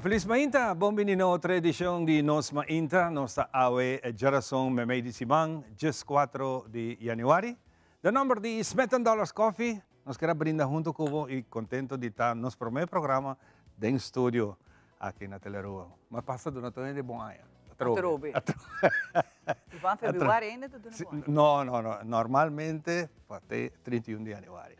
Feliz mainta, bon bini na otro edicion di Nos Mainta. Nos ta awe djarason meimei di siman, 14 di januari. Den nomber di Smith Dollars Coffee, nos kier a brinda hunto cu bo y contento di ta nos prome programa den studio aki na Telearuba. Ma pasa duna tur hende bon aña. Atrobe. Y van februari ainda ta duna bon aña? No, no, no. Normalmente pa te 31 di januari.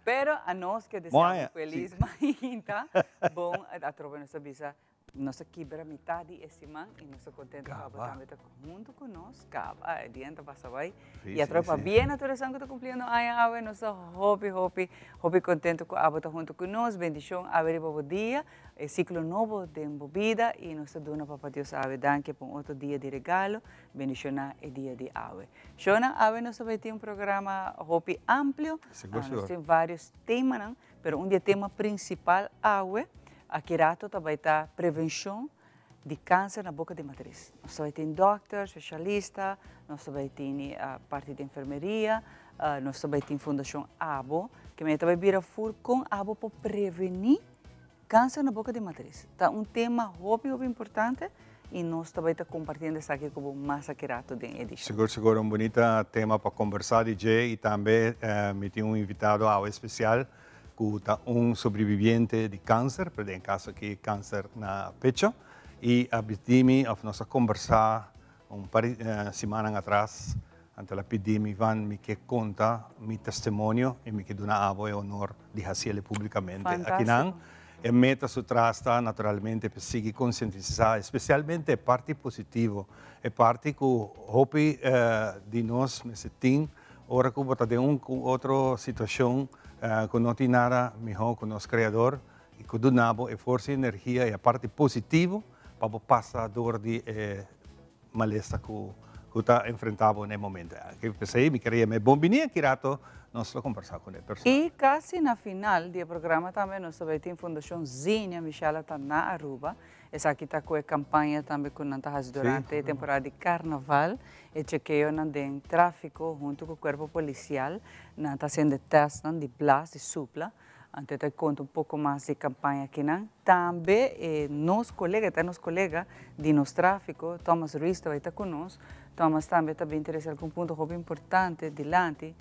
Pero a nos ke desea un feliz mainta. Bon, atrobe nos ta bisa, nos a kibra mitad di e siman y nos ta contento pa bo tambe ta hunto cu nos. Caba, e dia ta pasa bay. Y atrobe pabia na tur esun cu ta cumpliendo aña awe, nos ta hopi, hopi, hopi contento cu abo ta hunto cu nos. Bendicion awe riba bo dia, e ciclo nobo den bo bida y nos ta duna Papa Dios awe danki pa un otro dia di regalo. Bendiciona e dia di awe. Shona, awe nos ta bay tin un programa hopi amplio. Sigur, Nos sigur. tin varios temanan, pero un di e tema principal awe, aki rato ta bay ta prevencion di cancer na boca di matriz. Nos ta bay tin dokter, specialista, nos ta bay tin parti di enfermeria, nos ta bay tin Fundacion Abo, ke mey ta bay bira fur con abo por preveni Cancer na boca di matriz ta un tema hopi hopi importante y nos ta bay ta compartiendo esaki cu bo mas aki rato den edicion. Sigur sigur un bunita tema pa combersa di dje y tambe mi tin un invitado awe especial cu ta un sobreviviente di cancer, pero den e caso aki cancer na pecho y a bidi mi of nos a combersa un par di simannan atras. Anto el a pidi mi, Ivan, mi ke konta mi testimonio i mi ke duna abo e honor di hasiel públikamente. Akinan, e meta su tras ta naturalmente pa sigui konsientisá, espesialmente e parti positivo, e parti ku hopi di nos mester tin ora ku bo ta den un ku otro situashon ku no tin nada mihó ku nos Kreador i ku duna bo e forsa i energia i e parti positivo pa bo pasa dor di e malesa cu ta enfrenta bo na e momento aki. P'esey mi ker yama e bon bini aki rato nos lo combersa cu e persona. Y casi na final di e programa tambe nos ta bay tin Fundacion Zinnia Michella ta na Aruba. Esaki ta cu e campaña tambe cu nan ta haci durante e temporada di Carnaval. E chekeonan den trafico hunto cu Cuerpo Policial. Nan ta haciendo e testnan di blaas, di supla. Anto e ta konta un poko mas di kampaña akinan. Tambe e nos kolega, e ta nos kolega di nos tráfiko, Thomas Ruiz ta bai ta ku nos. Thomas tambe ta bin trese algun punto hopi importante dilanti,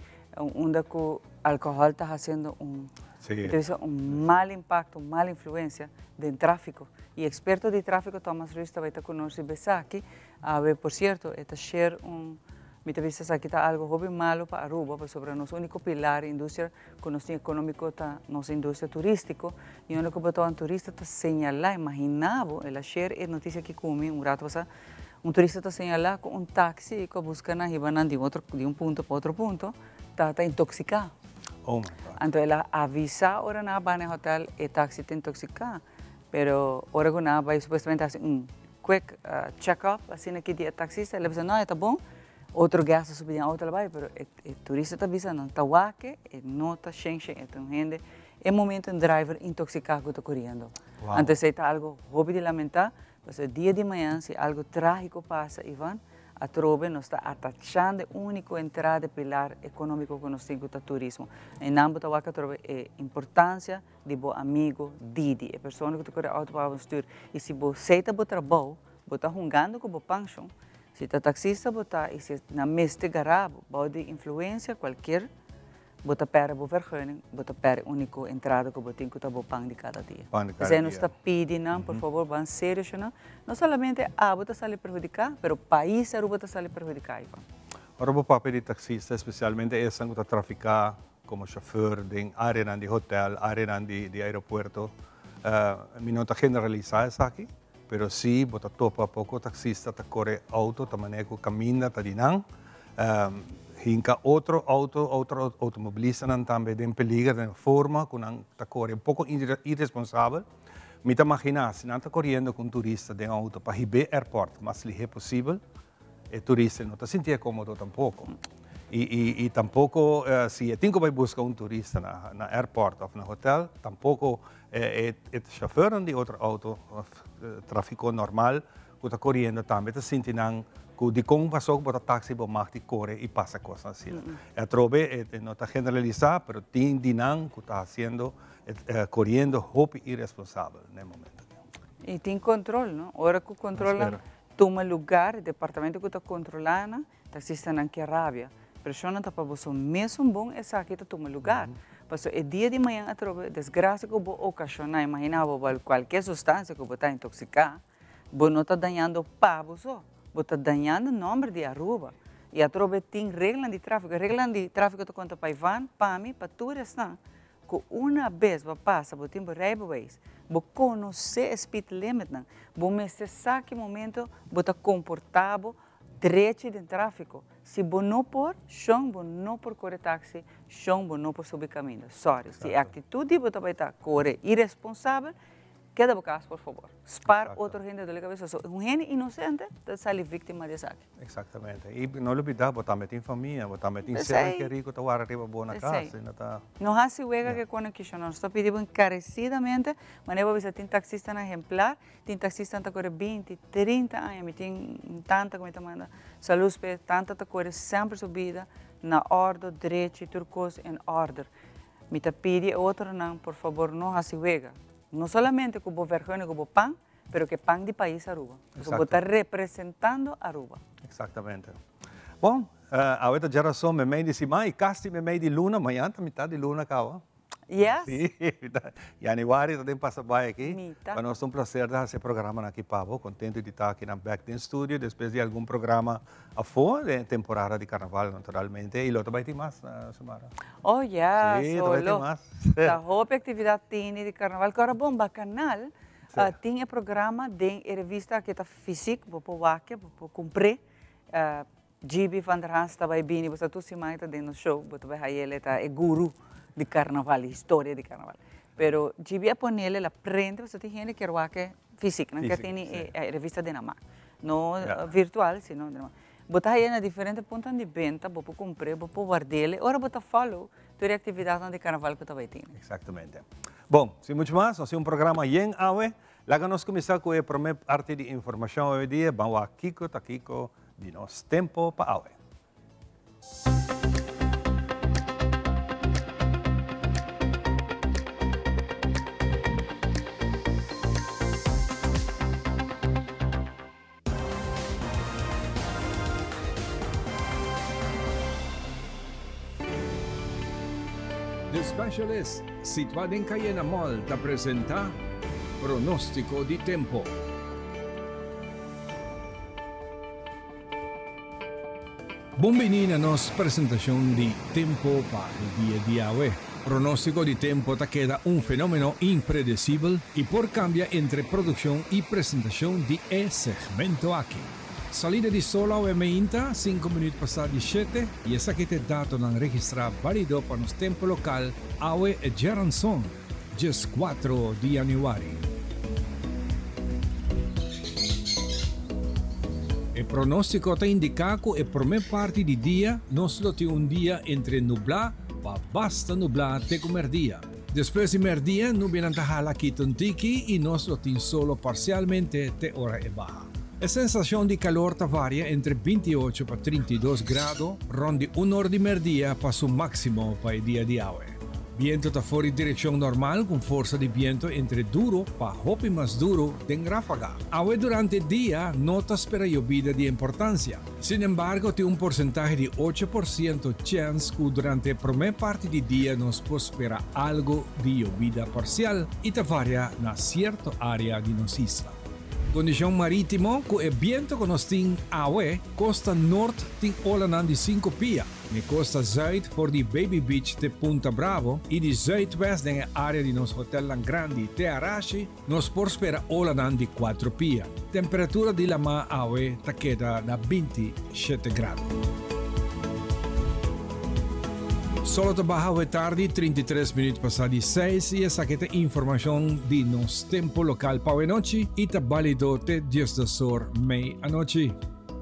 unda ku alkohòl ta hasiendo un, mi ta bisa un mal impakto, un mal influensia den tráfiko. I eksperto di tráfiko Thomas Ruiz ta bai ta ku nos riba esaki. Awe, por cierto, e ta share un, mi ta bisa esaki ta algo hopi malo pa Aruba, pasobra nos unico pilar industria cu nos tin economico ta nos industria turistico, y unda cu bo ta un turista ta señala, imagina bo, el a share e noticia aki cu mi un rato pasa, un turista ta señala cu un taxi cu a busca nan hiba nan di otro, di un punto pa otro punto, ta ta intoxica. Oh my God. Anto el a avisa ora nan a ba na e hotel e taxi ta intoxica, pero ora cu nan a bay supuestamente haci un quick check up asina ki di e taxista el a bisa no e ta bon otro guest a subi den auto el a bai pero e turista ta bisa nan ta wak e no ta shen shen e ta un hende e momento un driver intoxica cu ta coriendo anto esey ta algo hopi di lamenta pasobra e dia di mañana si algo tragico pasa Ivan atrobe nos ta atachando e unico entrada e pilar economico cu nos tin cu ta turismo eynan bo ta wak atrobe e importancia di bo amigo Didi, e persona ku ta kore auto pa bo stuur. I si bo sei ta bo trabou, bo ta hungando ku bo penshon, si ta taksista bo ta i si nan mester gara bo bou di influensia kualkier, bo ta pèrdè bo vergunning, bo ta pèrdè uniko entrada ku bo tin ku ta bo pan di kada dia. Pan di kada P'esei nos dia. ta pidi nan, por fabor, ban serio shona, no solamente abo ta sali perhudiká, pero pais Aruba ta sali perhudiká, Ivan. Ora bo papia di taksista, espesialmente esnan ku ta trafiká Como chauffeur den areanan di hotel, areanan di aeropuerto. Mi no ta generalisa esaki, pero si bo ta topa poco taxista ta core auto, ta manera cu caminda ta di nan. Hinca otro auto, otro automobilistanan tambe den peliger den forma cu nan ta core un poco irresponsabel. Mi ta magina si nan ta coriendo cu un turista den auto pa hib'e airport mas lihe posibel, E turista no ta sintié kómodo tampoko. I tampoko si e tin ku bai buska un turista na airport òf na hotel, tampoko e shofèrnan di otro outo òf tráfiko normal ku ta koriendo tambe ta sinti nan ku dikon pasó ku bo ta taksi bo mag di kore i pasa kosnan asina. E atrobe e no ta generalisá pero tin di nan ku ta hasiendo koriendo hopi iresponsabel na e momento. Y tin control, no? Ora cu controlnan tuma lugar, e departamento cu ta controla nan, taxistanan ke rabia. Preshonnan ta pa boso mesun bon esaki ta tuma lugar. Pasobra e dia di mañan atrobe desgracia cu bo ocasiona, imagina bo bal cualkier sustancia cu bo ta intoxica, bo no ta dañando pa bo so, bo ta dañando nomber di Aruba. Y atrobe tin reglanan di trafico, e reglanan di trafico ta conta pa Ivan, pa mi, pa tur esnan Ku una bes bo pasa bo tin bo rijbewijs, bo konosé e speed limitnan, bo mester sa ki momento bo ta komportá bo drechi den tráfiko. Si bo no por, shon bo no por kore taksi, shon bo no por subi kaminda. Sorry, si e aktitut di bo ta bai ta kore iresponsabel, keda bo kas por fabor. Spar otro hende dole kabes pasobra un hende inosente ta sali víktima di esaki. Exactamente. Y no olbida, bo tambe tin famia, bo tambe tin ser keri cu ta wara riba bo na cas. Y no ta. No haci wega ke con aki, shon. Nos ta pidi bo encarecidamente, manera bo bisa tin taxistanan ejemplar, tin taxistanan ta core binti, trinta aña. Mi tin un tanta cu mi ta manda saludos p'e, tanta ta core semper su bida na ordo, drechi, tur cos en order. Mi ta pidi e otronan, por fabor, no haci wega. No solamente cu bo vergunning cu bo pan, Pero ke pan di pais Aruba. Pasobra bo ta representando Aruba. Exactamente. Bon, awe ta djarason memey di siman y casi memey di luna, mañan ta mitad di luna caba. Yes. Si, januari ta den pasa bay aki. Mita. Pa nos ta un placer di haci e programanan aki pa bo. Contento di ta aki nan bek den studio despues di algun programa afo den e temporada di carnaval naturalmente. Y lo ta bay tin mas, Xiomara. Oh yes, Si, ta bay tin mas. Ta hopi actividad tini di carnaval. Cu ora bon bacanal. Tin e programa den e revista aki ta fysiek, bo por wak e, bo por kumpr'é. GB van der Hans ta bai bini, bo sa tur siman e ta den nos show, bo ta bai haña el, e ta e guru di karnaval, di historia di karnaval. Pero GB a ponel, el a prende, pasobra tin hende kier wak e fysiek, nan kier tene e revista den nan man, no virtual, sino den nan man. Bo ta haña na diferente puntonan di benta, bo por kumpr'é, bo por ward'el, e ora bo ta follow tur e aktividatnan di karnaval ku ta bai tene. Exactamente. Bon, sin mucho mas, nos tin un programa yen awe. Laga nos kuminsá ku e promé parti di informashon awe dia. Ban wak kiko ta kiko di nos tempo pa awe. The Specialist, situá den Cayena Mall, ta presentá Pronóstiko di Tempo. Bon bini na nos presentashon di tempo pa e dia di awe. Pronóstiko di tempo ta keda un fenómeno impredesibel i por kambia entre produkshon i presentashon di e segmento aki. Salida di sol awe meinta, sinku minüt pasá di shete, i esaki ta e datonan registrá bálido pa nos tempo lokal awe djaranson, 14 di yanüari. E pronóstiko ta indiká ku e promé parti di dia nos lo tin un dia entre nublá pa basta nublá te ku mèrdia. Despues di mèrdia nubianan ta hala kita un tiki i nos lo tin solo parsialmente te ora e baha. E sensashon di kalor ta varia entre 28 pa 32 grado rònt di un or di mèrdia pa su máksimo pa e dia di awe. Biento ta for di direkshon normal ku forsa di biento entre duro pa hopi mas duro den ráfaga. Awe durante dia no ta spera yobida di importansia. Sin embargo tin un porsentahe di 8% chèns ku durante e promé parti di dia nos por spera algu di yobida parsial i ta varia na sierto área di nos isla. Kondishon marítimo, Ku e biento ku nos tin awe, kosta nort tin olanan di sinku pia. N'e kosta zuid for di Baby Beach te Punta Bravo i di zuidwest den e área di nos hotelnan grandi te Arashi, nos por spera olanan di kuatro pia. Temperatura di lamá awe ta keda na 27 grado. Solo ta baha awe tardi, 33 minuut pasá di seis, i esaki ta informashon di nos tempu lokal pa awe nochi i ta bálido te diesdosor mei anochi.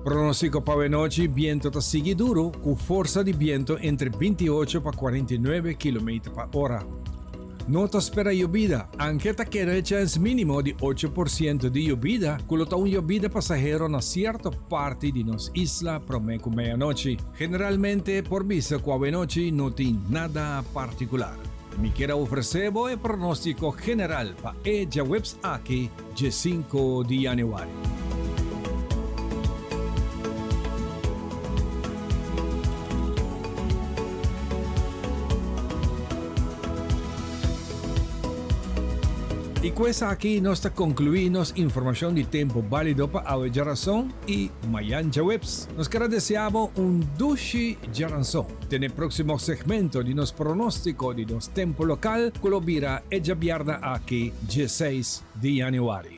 Pronóstiko pa awenochi, Biento ta sigui duru ku forsa di biento entre 28 pa 49 kilometer pa ora. No ta spera yobida, anke ta keda e chèns mínimo di 8% di yobida ku lo ta un yobida pasahero na sierto parti di nos isla promé ku meianochi. Generalmente por bisa ku awenochi no tin nada partikular. Mi kier a ofresé bo e pronóstiko general pa e djaweps aki dje sinku di yanüari. I ku esaki nos ta konkluí nos informashon di tempu bálido pa awe djarason i mayan djaweps. Nos kier a deseá bo un dushi djaranson. Den e próksimo segmento di nos pronóstiko di nos tempu lokal ku lo bira e djabièrnè aki djeseis di yanüari.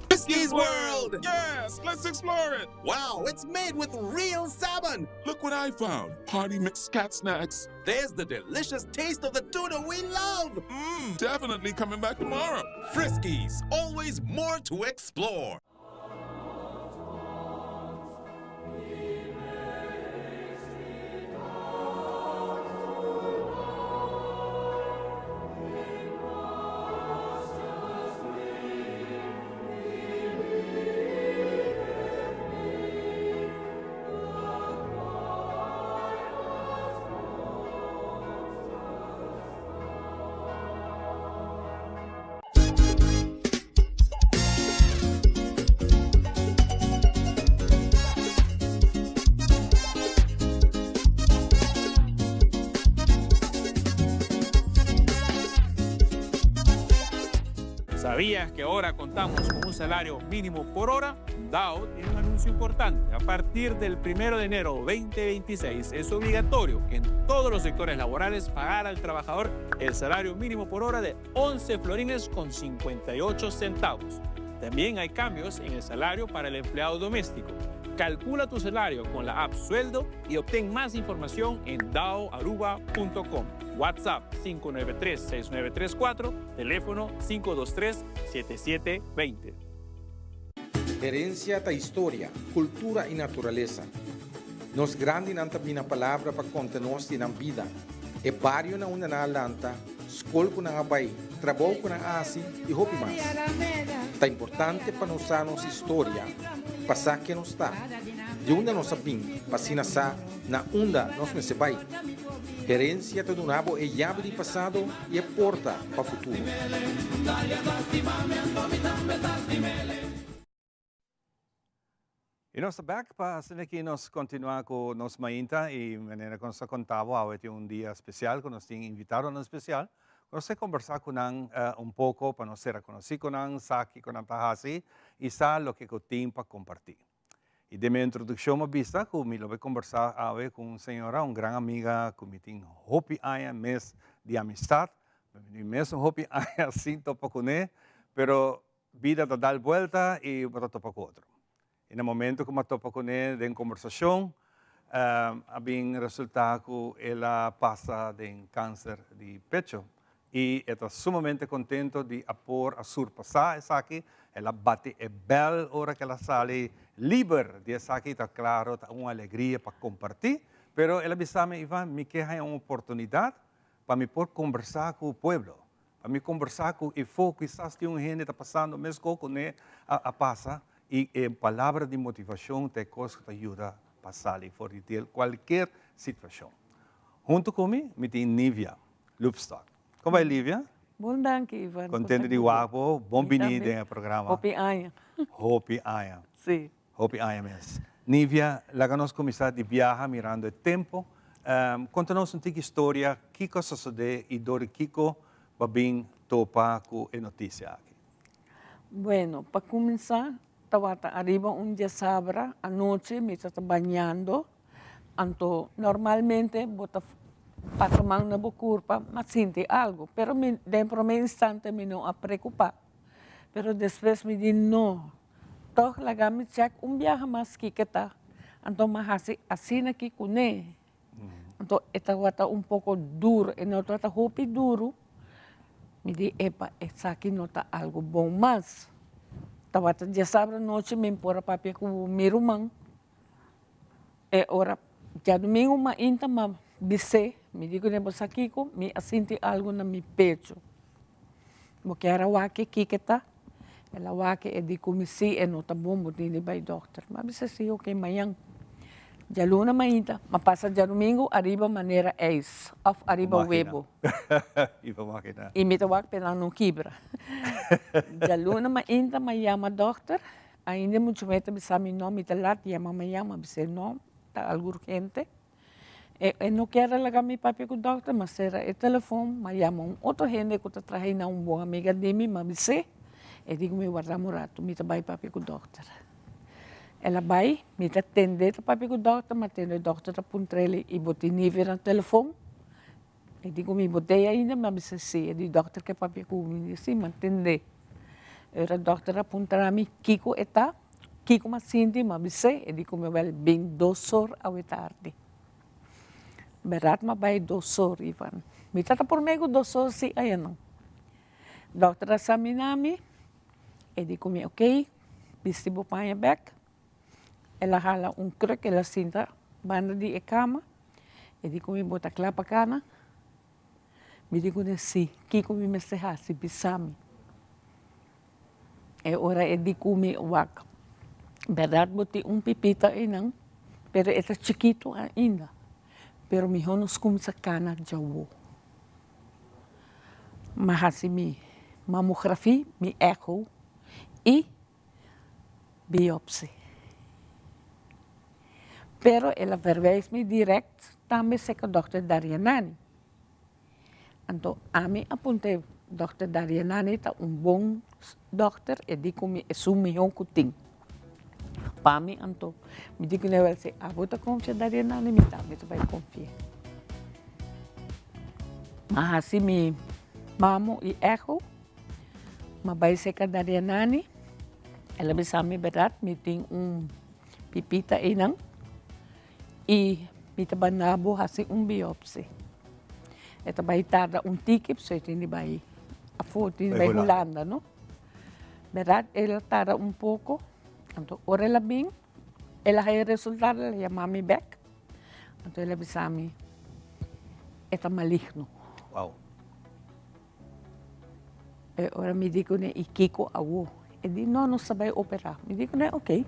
Friskies World! Yes, let's explore it! Wow, it's made with real salmon! Look what I found! Party mix cat snacks. There's the delicious taste of the tuna we love! Mmm, definitely coming back tomorrow. Friskies, always more to explore. ¿Sabías que ahora contamos con un salario mínimo por hora? DAO tiene un anuncio importante. A partir del 1 de enero 2026 es obligatorio en todos los sectores laborales pagar al trabajador el salario mínimo por hora de 11 florines con 58 centavos. También hay cambios en el salario para el empleado doméstico. Calcula tu salario con la app Sueldo y obtén más información en daoaruba.com. WhatsApp 593-6934, teléfono 523-7720. Herencia ta historia, cultura y naturalesa. Nos grandinan ta bina palabra pa conta nos di nan bida, e bario na unda nan a lanta, scol cu nan a bay, trabou cu nan a haci y hopi mas. Ta importante pa nos sa nos historia pa sa ken nos ta, di unda nos a bin pa asina sa na unda nos mester bay. Herencia ta duna bo e yabi di pasado y e porta pa futuro. Y nos ta bek pa asina aki nos continua cu nos mainta y manera cu nos ta conta bo awe tin un dia special cu nos tin invitadonan special cu nos ta conversa cu nan un poco pa nos sera conoci cu nan, sa kico nan ta haci y sa loke cu tin pa comparti. Y den mi introduccion mi a bisa cu mi lo bay conversa awe cu un señora, un gran amiga cu mi tin hopi aña mes di amistad, mi mes un hopi aña sin topa cune, pero Bida ta dal buelta y bo ta topa cu otro. Y na momento cu mi a topa cune den conversacion, a bin resulta cu el a pasa den cancer di pecho. Y e ta sumamente contento di a por a surpasa esaki. El a bati e bel ora cu el a sali liber di esaki. Ta claro, ta un alegria pa comparti. Pero el a bisa mi, Ivan, mi ke haya un oportunidad pa mi por conversa cu pueblo. Pa mi kombersá ku e fo kisas tin un hende ta pasando meskos ku ne a pasa i e palabra di motivashon ta e kos ku ta yuda pa sali for di del kualker situashon. Huntu ku mi, mi tin Nivia Loopstok. Kon bai Livia? Bon danki Ivan. Kontento di wak bo. Bon bini den e programa. Hopi aña. Hopi aña. Si. Hopi aña mes. Nivia, laga nos kuminsá di biaha mirando e tempu. Konta nos un tiki historia kiko a sosodé i dor di kiko bo a bin topa ku e notisia aki. Bueno, pa kuminsá tabata ariba un diasabra anochi mi ta ta bañando, anto normalmente bo ta pasa man na bo kurpa ma sinti algu, pero mi den promé instante mi no a preokupá, pero despues mi di no. Tòg laga mi chèk un biaha mas kiko ta. Anto mi a hasi asina aki kuné. Anto e tabata un poko duru, e no tabata hopi duru. Mi di, epa, esaki no ta algu bon mas. Tabata diasabra nochi mi por a papia ku mi ruman. E ora djadumingu mainta mi a. bis'é, mi di kuné, Bo sa kiko? Mi a sinti algu na mi pechu. Bo kier a wak kiko ta? El a wak e di ku mi, Si, e no ta bon, bo tin di bai dòkter. Mi a bisa, Si, oke, mañan. Djaluna mainta, mi a pasa djadumingu ariba manera ijs òf ariba webo. I mi ta wak pe nan no kibra. Djaluna mainta mi a yama dòkter, ainda muchu mei ta bisa mi no, mi ta lat yama mañan, mi a bis'é no, ta algu urgente. E no kier a laga mi papia ku dòkter, mi a sera e telefòn, mi a yama un otro hende ku ta traha einan, un bon amiga di mi, mi a bis'é, e di ku mi warda un ratu, mi ta bai papia ku dòkter. El a bai, mi ta tende ta papia ku dòkter, mi a tende dòkter ta puntr'el i bo tin nivel na telefòn? E di ku mi bo t'ei ainda? Mi a bisa si, e di dòkter ke papia ku mi, mi di si, mi a tende. E ora dòkter a puntra mi kiko e ta, kiko mi a sinti, mi a bis'é, e di ku mi wèl bin dos or awe tardi. Bèrdat mi a bai dos or, Ivan. Mi ta ta por mei ku dos or si aya no. Dòkter a saminá mi, e di ku mi okey, bisti bo paña bèk. El a hala un kruk, el a sinta banda di e kama, e di ku mi, Bo ta kla pa kana? Mi di kuné, Si. Kiko mi mester hasi? Bisa mi. E ora e di ku mi, Wak, bèrdat bo tin un pipita einan, pero e ta chikitu ainda, pero mihó nos kuminsá kana djawo. Mi a hasi mi mamografia, mi echo i biopsi. Pero el a verwijs mi direct tambe serka dokter Darianani. Anto ami a punta dokter Darianani ta un bon dokter, e di ku mi esun mihó ku tin. Pa mi anto mi di ku Newel si abo ta konfia Darianani mi tambe ta bai konfia. Mi a hasi mi mamo i echo. Mi a bai serka Darianani, el a bisa mi bèrdat mi tin un pipita einan i mi ta banda bo hasi un biopsi. E ta bai tarda un tiki pasobra e tin di bai afó, tin di bai Hulanda no. Bèrdat el a tarda un poko, anto ora el a bin el a haña e resultado el a yama mi bèk, anto el a bisa mi e ta maligno. E ora mi di kuné, i kiko awo? E di, no, nos ta bai operá. Mi di kuné, oké.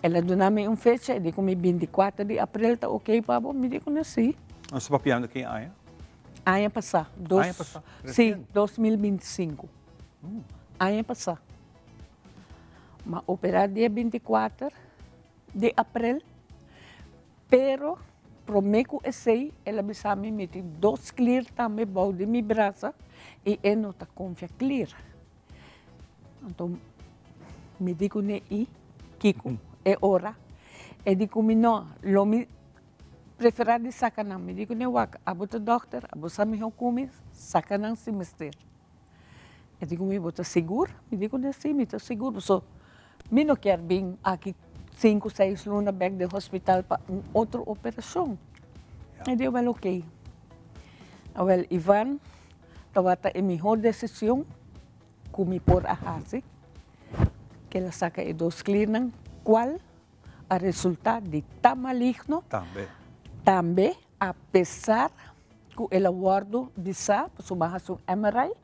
El a duna mi un fecha, e di ku mi bintikuater di aprel ta oké pa bo? Mi di kuné, sí. Nos ta papiando ki aña? Aña pasá. Dos, Aña pasá, Sí, resiente. 2025. Aña pasá. M'a operá dia bintikuater di aprel. Pero, promé ku esei, el a bisa mi, Mi tin dos klir tambe bou di mi brasa i e no ta konfia klir. Anto mi di kuné, I kiko e ora? E di ku mi, No, lo mi preferá di saka nan. Mi di kuné, Wak, abo ta dòkter, abo sa mihó ku mi, saka nan si mester. E di ku mi, Bo ta sigur? Mi di kuné, Sí, mi ta sigur. Pasobra mi no kier bin aki sinku, seis luna bèk den hospital pa un otro operashon. E di, Awèl okey. Awèl Ivan, tabata e mihó desishon ku mi por a hasi, ku el a saka e dos kliernan, kual a resultá di ta maligno. Tambe. Tambe, a pesar ku el a wòrdu bisá pasobra a hasi un MRI,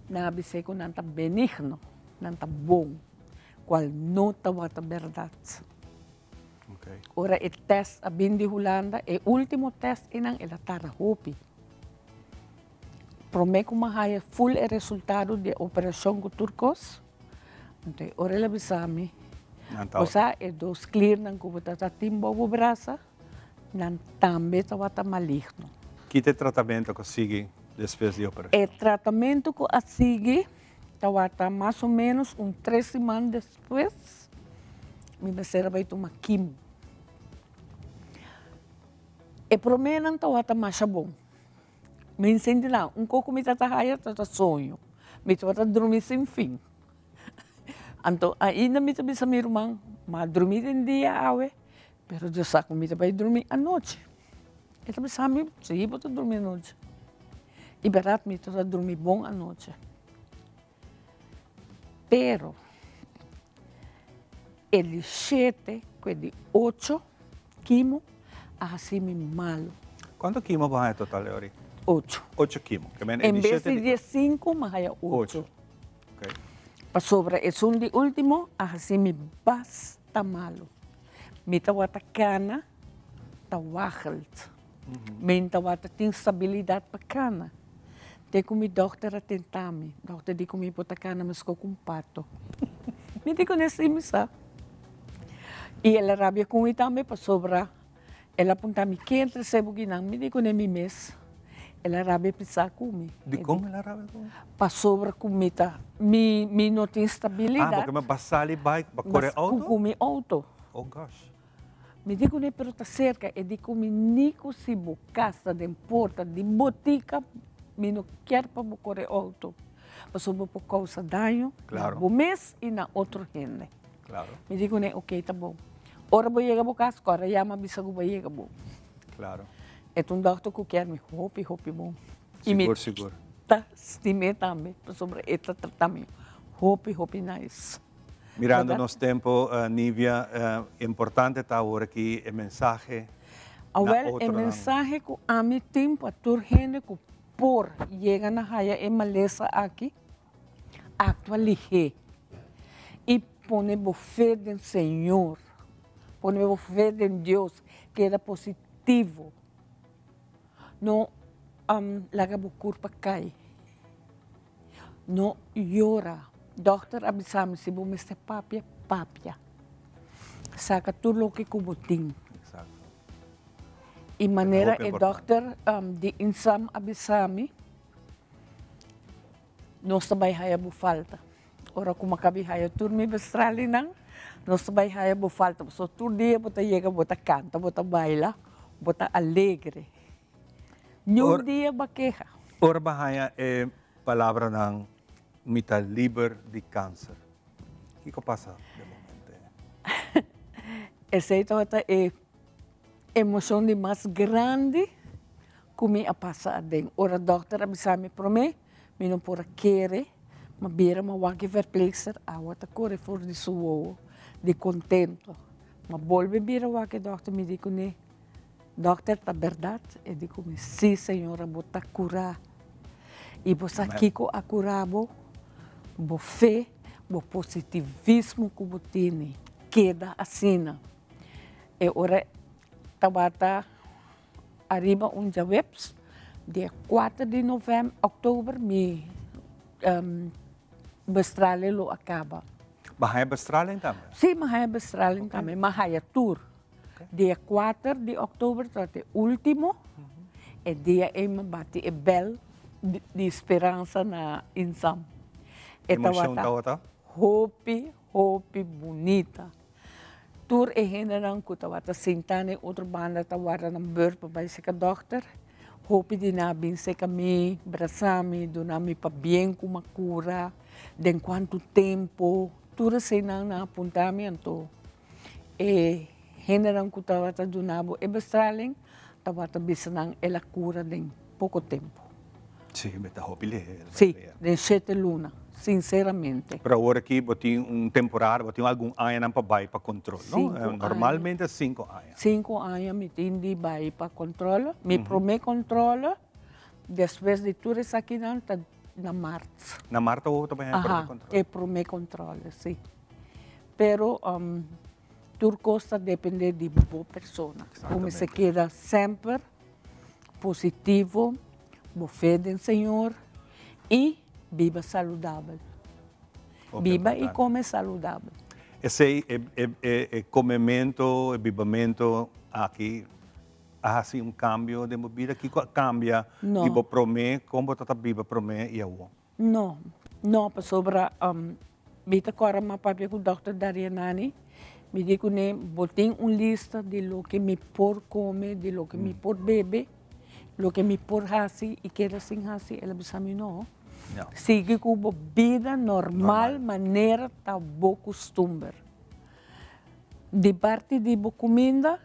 nan a bis'é ku nan ta benigno, nan ta bon, kual no tabata bèrdat. Ora e tèst a bin di Hulanda, e último tèst einan el a tarda hopi. Promé ku mi a haña ful e resultado di e operashon ku tur kos, anto e ora el a bisa mi, Bo sa e dos kliernan ku bo ta tin bou bo brasa? Nan tambe tabata maligno. Ki ta e tratamentu ku a sigui despues di operashon? E tratamentu ku a sigui tabata mas o ménos un tres siman despues mi mester a bai tuma kimo. E proménan tabata masha bon. Mi sinti nan un kos ku mi tabata haya tabata soño. Mi tabata drumi sin fin. Anto ainda mi ta bisa mi ruman, m'a drumi den dia awe. Pero Dios sa ku mi ta bai drumi anochi. E ta bisa mi, si bo ta drumi anochi. I bèrdat mi ta drumi bon anochi. Pero e di shete ku e di ocho kimo. A hasi mi malo. Cuanto kimo bo haya total Eori? Ocho. Ocho kimo. Ke men En bes di diescinco mi haya ocho. Ocho. Okay. Pasobra esun di ultimo a hasi mi basta malo. Mi tawata cana ta wagelt. Mi no tawata tin stabilidad pa cana. Te cu mi dokter a tenta mi. Dokter di cu mi por ta cana mesco cu un pato. Mi di cu ne si mi sa. Y el a rabia cu mi tambe pasobra el a punta mi ken trece bo guinan? Mi di cu ne mi mes. El a rabia pisa cu mi. Dicon el a rabia cu bo? Pasobra cu mi ta, mi, mi no tin stabilidad. Ah, porque mi a sali bay pa core auto? Cu mi auto. Oh gosh. Mi di kuné pero ta serka, e di ku mi ni ku si bo kas ta den porta di botika mi no kier pa bo kore outo pasobra bo por kousa daño na bo mes i na otro hende. Mi di kuné oke ta bon. Ora bo yega bo kas kòrda yama bisa ku bo a yega bo. E ta un dòkter ku kier mi hopi hopi bon i mi ta stim'é tambe pasobra e ta trata mi hopi hopi nice. Mirando nos tempo, Nivia, importante ta awor aki e mensahe na Awel, e otronan. mensahe ku ami tin pa tur hende ku por yega na haya e malesa aki, aktua lihé i pone bo fe den Señor, pone bo fe den Dios, keda positivo, no laga bo kurpa kai. No yora. Dòkter a bisa mi si bo mester papia, papia. Saka tur loke ku bo tin. I manera e dòkter di Insam a bisa mi, nos ta bai haya bo falta. Ora ku mi a kabi haya tur mi bestralinan, nos ta bai haya bo falta. Pasobra tur dia bo ta yega, bo ta kanta, bo ta baila, bo ta alegre. Niun dia bo a keha. Ora bo a haña e palabranan mi ta liber di kanser, kiko pasa den bo mente? Esei tabata e emoshon di mas grandi ku mi a pasa aden. Ora dòkter a bisa mi promé, mi no por a kere, mi a bira mi a wak e verpleegster, awa ta kore for di su wowo di kontento. Mi a bolbe bira wak e dòkter, mi di kuné, Dokter ta berdad? E di ku mi, Si señora bo ta kurá. I bo sa kiko a kurá bo? Bo fe, bo positivismo ku bo tene. Keda asina. E ora tabata ariba un djaweps, dia kuater di novèm, òktober, mi bestraling lo a kaba. Bo haña bestraling tambe? Si, mi haña bestraling tambe. Mi haña tur. Dia kuater di òktober tabata e último, e dia ei mi bati e bèl di speransa na Insam. E tabata hopi, hopi bunita. Tur e hendenan ku tabata sintá na e otro banda ta warda nan bùrt pa bai seka dòkter. Hopi di nan a bin seka mi, brasá mi, duna mi pabien ku mi a kura, den kuantu tempu. Tur eseinan nan a punta mi anto. E hendenan ku tabata duna bo e bestraling tabata bisa nan el a kura den poko tempu. Sí, mi ta hopi lihé. Sí, den shete luna, sinseramente. Pero awor aki bo tin un temporada, bo tin algun añanan pa bai pa kontrol, no? Sinku aña. Normalmente sinku aña. Sinku aña mi tin di bai pa kontrol. Mi promé kontrol despues di tur esakinan ta na mart. Na mart awor bo ta bai haña promé kontrol? Aha, e promé kontrol, sí. Pero tur cos ta depende di bo persona. Bo mester keda semper positivo, bo fe den Señor y biba saludabel. Biba y come saludabel. Esey e comemento, e bibamento aki a haci un cambio den bo bida? Kico a cambia di bo prome, con bo ta biba prome y awo? No, no, pasobra mi ta kòrda mi a papia ku dòkter Darianani, mi di kuné bo tin un lista di loke mi por kome, di loke mi por bebe, loke mi por hasi i keda sin hasi, el a bisa mi no, sigui ku bo bida normal manera ta bo kustumber. Di parti di bo kuminda,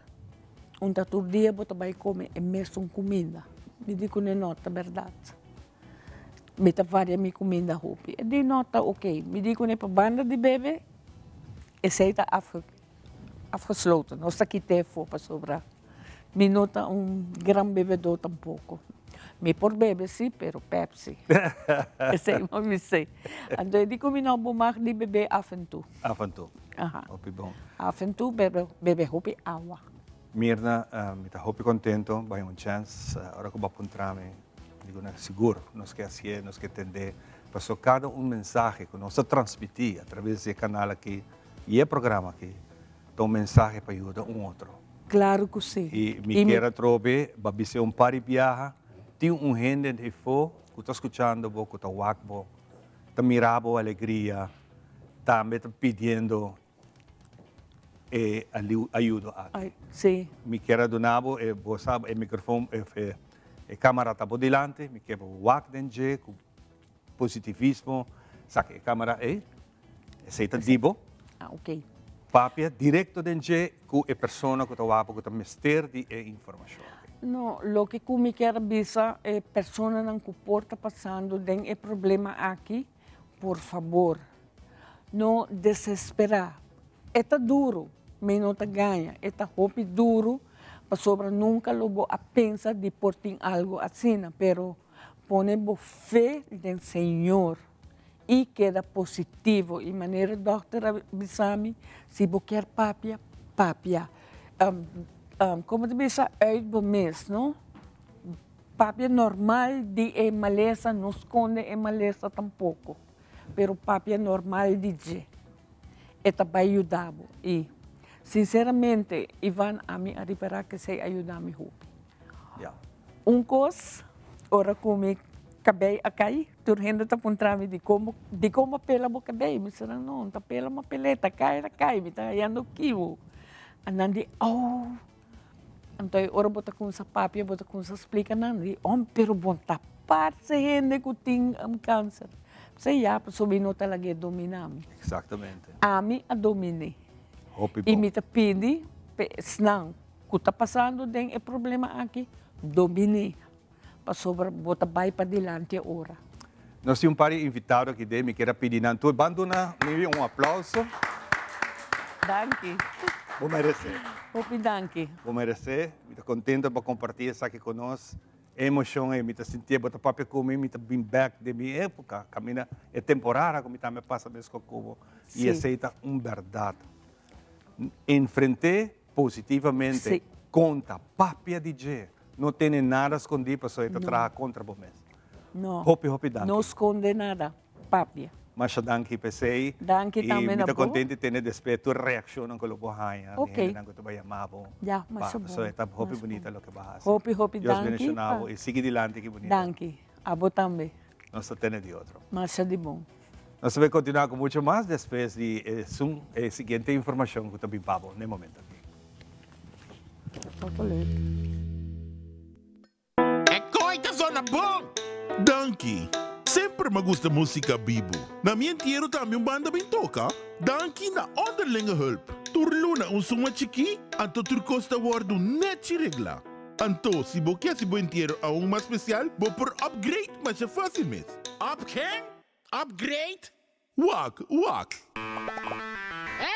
un ta tur dia bo ta bai kome e mesun kuminda, mi di kuné no ta bèrdat. Mi ta varia mi kuminda hopi. E di no ta oké. Mi di kuné pa banda di bebe esei ta afgesloten. Nos ta kit'é afó pasobra Mi no ta un gran bebedó tampoko. Mi por bebe sí, pero Pepsi. Esei mo mi sé. Anto e di ku mi no bo mag di bebe af en toe. Af en toe. Aha. Hopi bon. Af en toe bebe, bebe hopi awa. Mirna, mi ta hopi kontento bai un chèns ora ku bo a puntra mi, digo na sigur nos ke hasié, nos ke tendé, paso kada un mensahe ku nos ta transmití a traves di e kanal aki i e programa aki ta un mensahe pa yuda un otro. Claro cu si. Y mi kier atrobe ba bis'é un par di biaha, tin un hende efo cu ta scuchando bo, cu ta wak bo, ta mira bo alegria, tambe ta pidiendo e ayudo aki. Si. Mi kier a duna bo e, bo sa, e microfon, e camara ta bo dilanti, mi kier pa bo wak den dje cu positivismo, saki e camara ei, esei ta di bo. Ah, ok. Papia directo den dje cu e persona cu ta wak cu ta mester di e informacion aki. No, loke cu mi kier bisa e personanan cu por ta pasando den e problema aki, por fabor, no desespera. E ta duro, mi no ta gaña, e ta hopi duro, pasobra nunca lo bo a pensa di por tin algo asina, pero Pone bo fe den Señor y keda positivo y manera dokter a bisa mi si bo kier papia, papia. Como ta bisa uit bo mes no, papia normal di e malesa no sconde e malesa tampoco pero papia normal di dje e ta bay yuda bo y sinceramente Ivan ami a ripara cu esey a yuda mi hopi. Un kos, ora ku mi kabei a kai, tur hende ta puntra mi dikon dikon bo a pela bo kabei? Mi bisa nan, no, no ta pela mi a pel'é, ta kai ta kai, mi ta hayando kibo. A nan di, oh! Anto e ora bo ta kumsa papia, bo ta kumsa splika nan di, oh, pero bo ta parse hende ku tin kanser. Mi bisa, ya, pasobra mi no ta lag'é dominá mi. Exactamente. Ami a domin'é. Hopi bon. I mi ta pidi pa esnan Ku ta pasando den e problema aki, dominé, pasobra bo ta bai padilanti e ora. Nos tin un par di invitado aki den, mi kier a pidi nan tur ban duna Mimi un aplauso. Danki. Bo meresé. Hopi danki. Bo meresé, mi ta kontento pa kompartí esaki ku nos. E emocion ei mi ta sintié, bo ta papia ku mi, mi ta bin bek den mi époka, kaminda e temporada ku mi tambe a pasa meskos ku bo, i esei ta un bèrdat. Enfrenté positivamente, konta, papia di dje, no tene nada skondí pasobra e ta traha kontra bo mes. No. Hopi, hopi danki. No skonde nada, papia. Masha danki p'esei. Danki tambe na bo. I mi ta kontent di tene despues tur reakshonnan ku lo bo haña. Ok. Di hendenan ku ta bai yama bo. Ya, masha bon. Pasobra e ta hopi bunita loke bo a hasi. Hopi, hopi danki. Dios bendishona bo i sigui dilanti ki bunita. Danki. Abo tambe. Nos ta tene di otro. Masha di bon. Nos ta bai kontinuá ku mucho mas despues di esun e siguiente informashon ku ta bin pa bo n'e momento aki. Foto leuk. E kooi ta zona bon! Danki! Semper m'a gusta musica bibu. Na mi entiero tambe un banda bin toca. Danki na Onderlinge Hulp. Tur luna un suma chikí, anto tur cos ta wordu nechi regla. Anto, si bo ke hasi bo entiero aun mas special, bo por upgrade masha facil mes. Up ken? Upgrade? Wak, wak.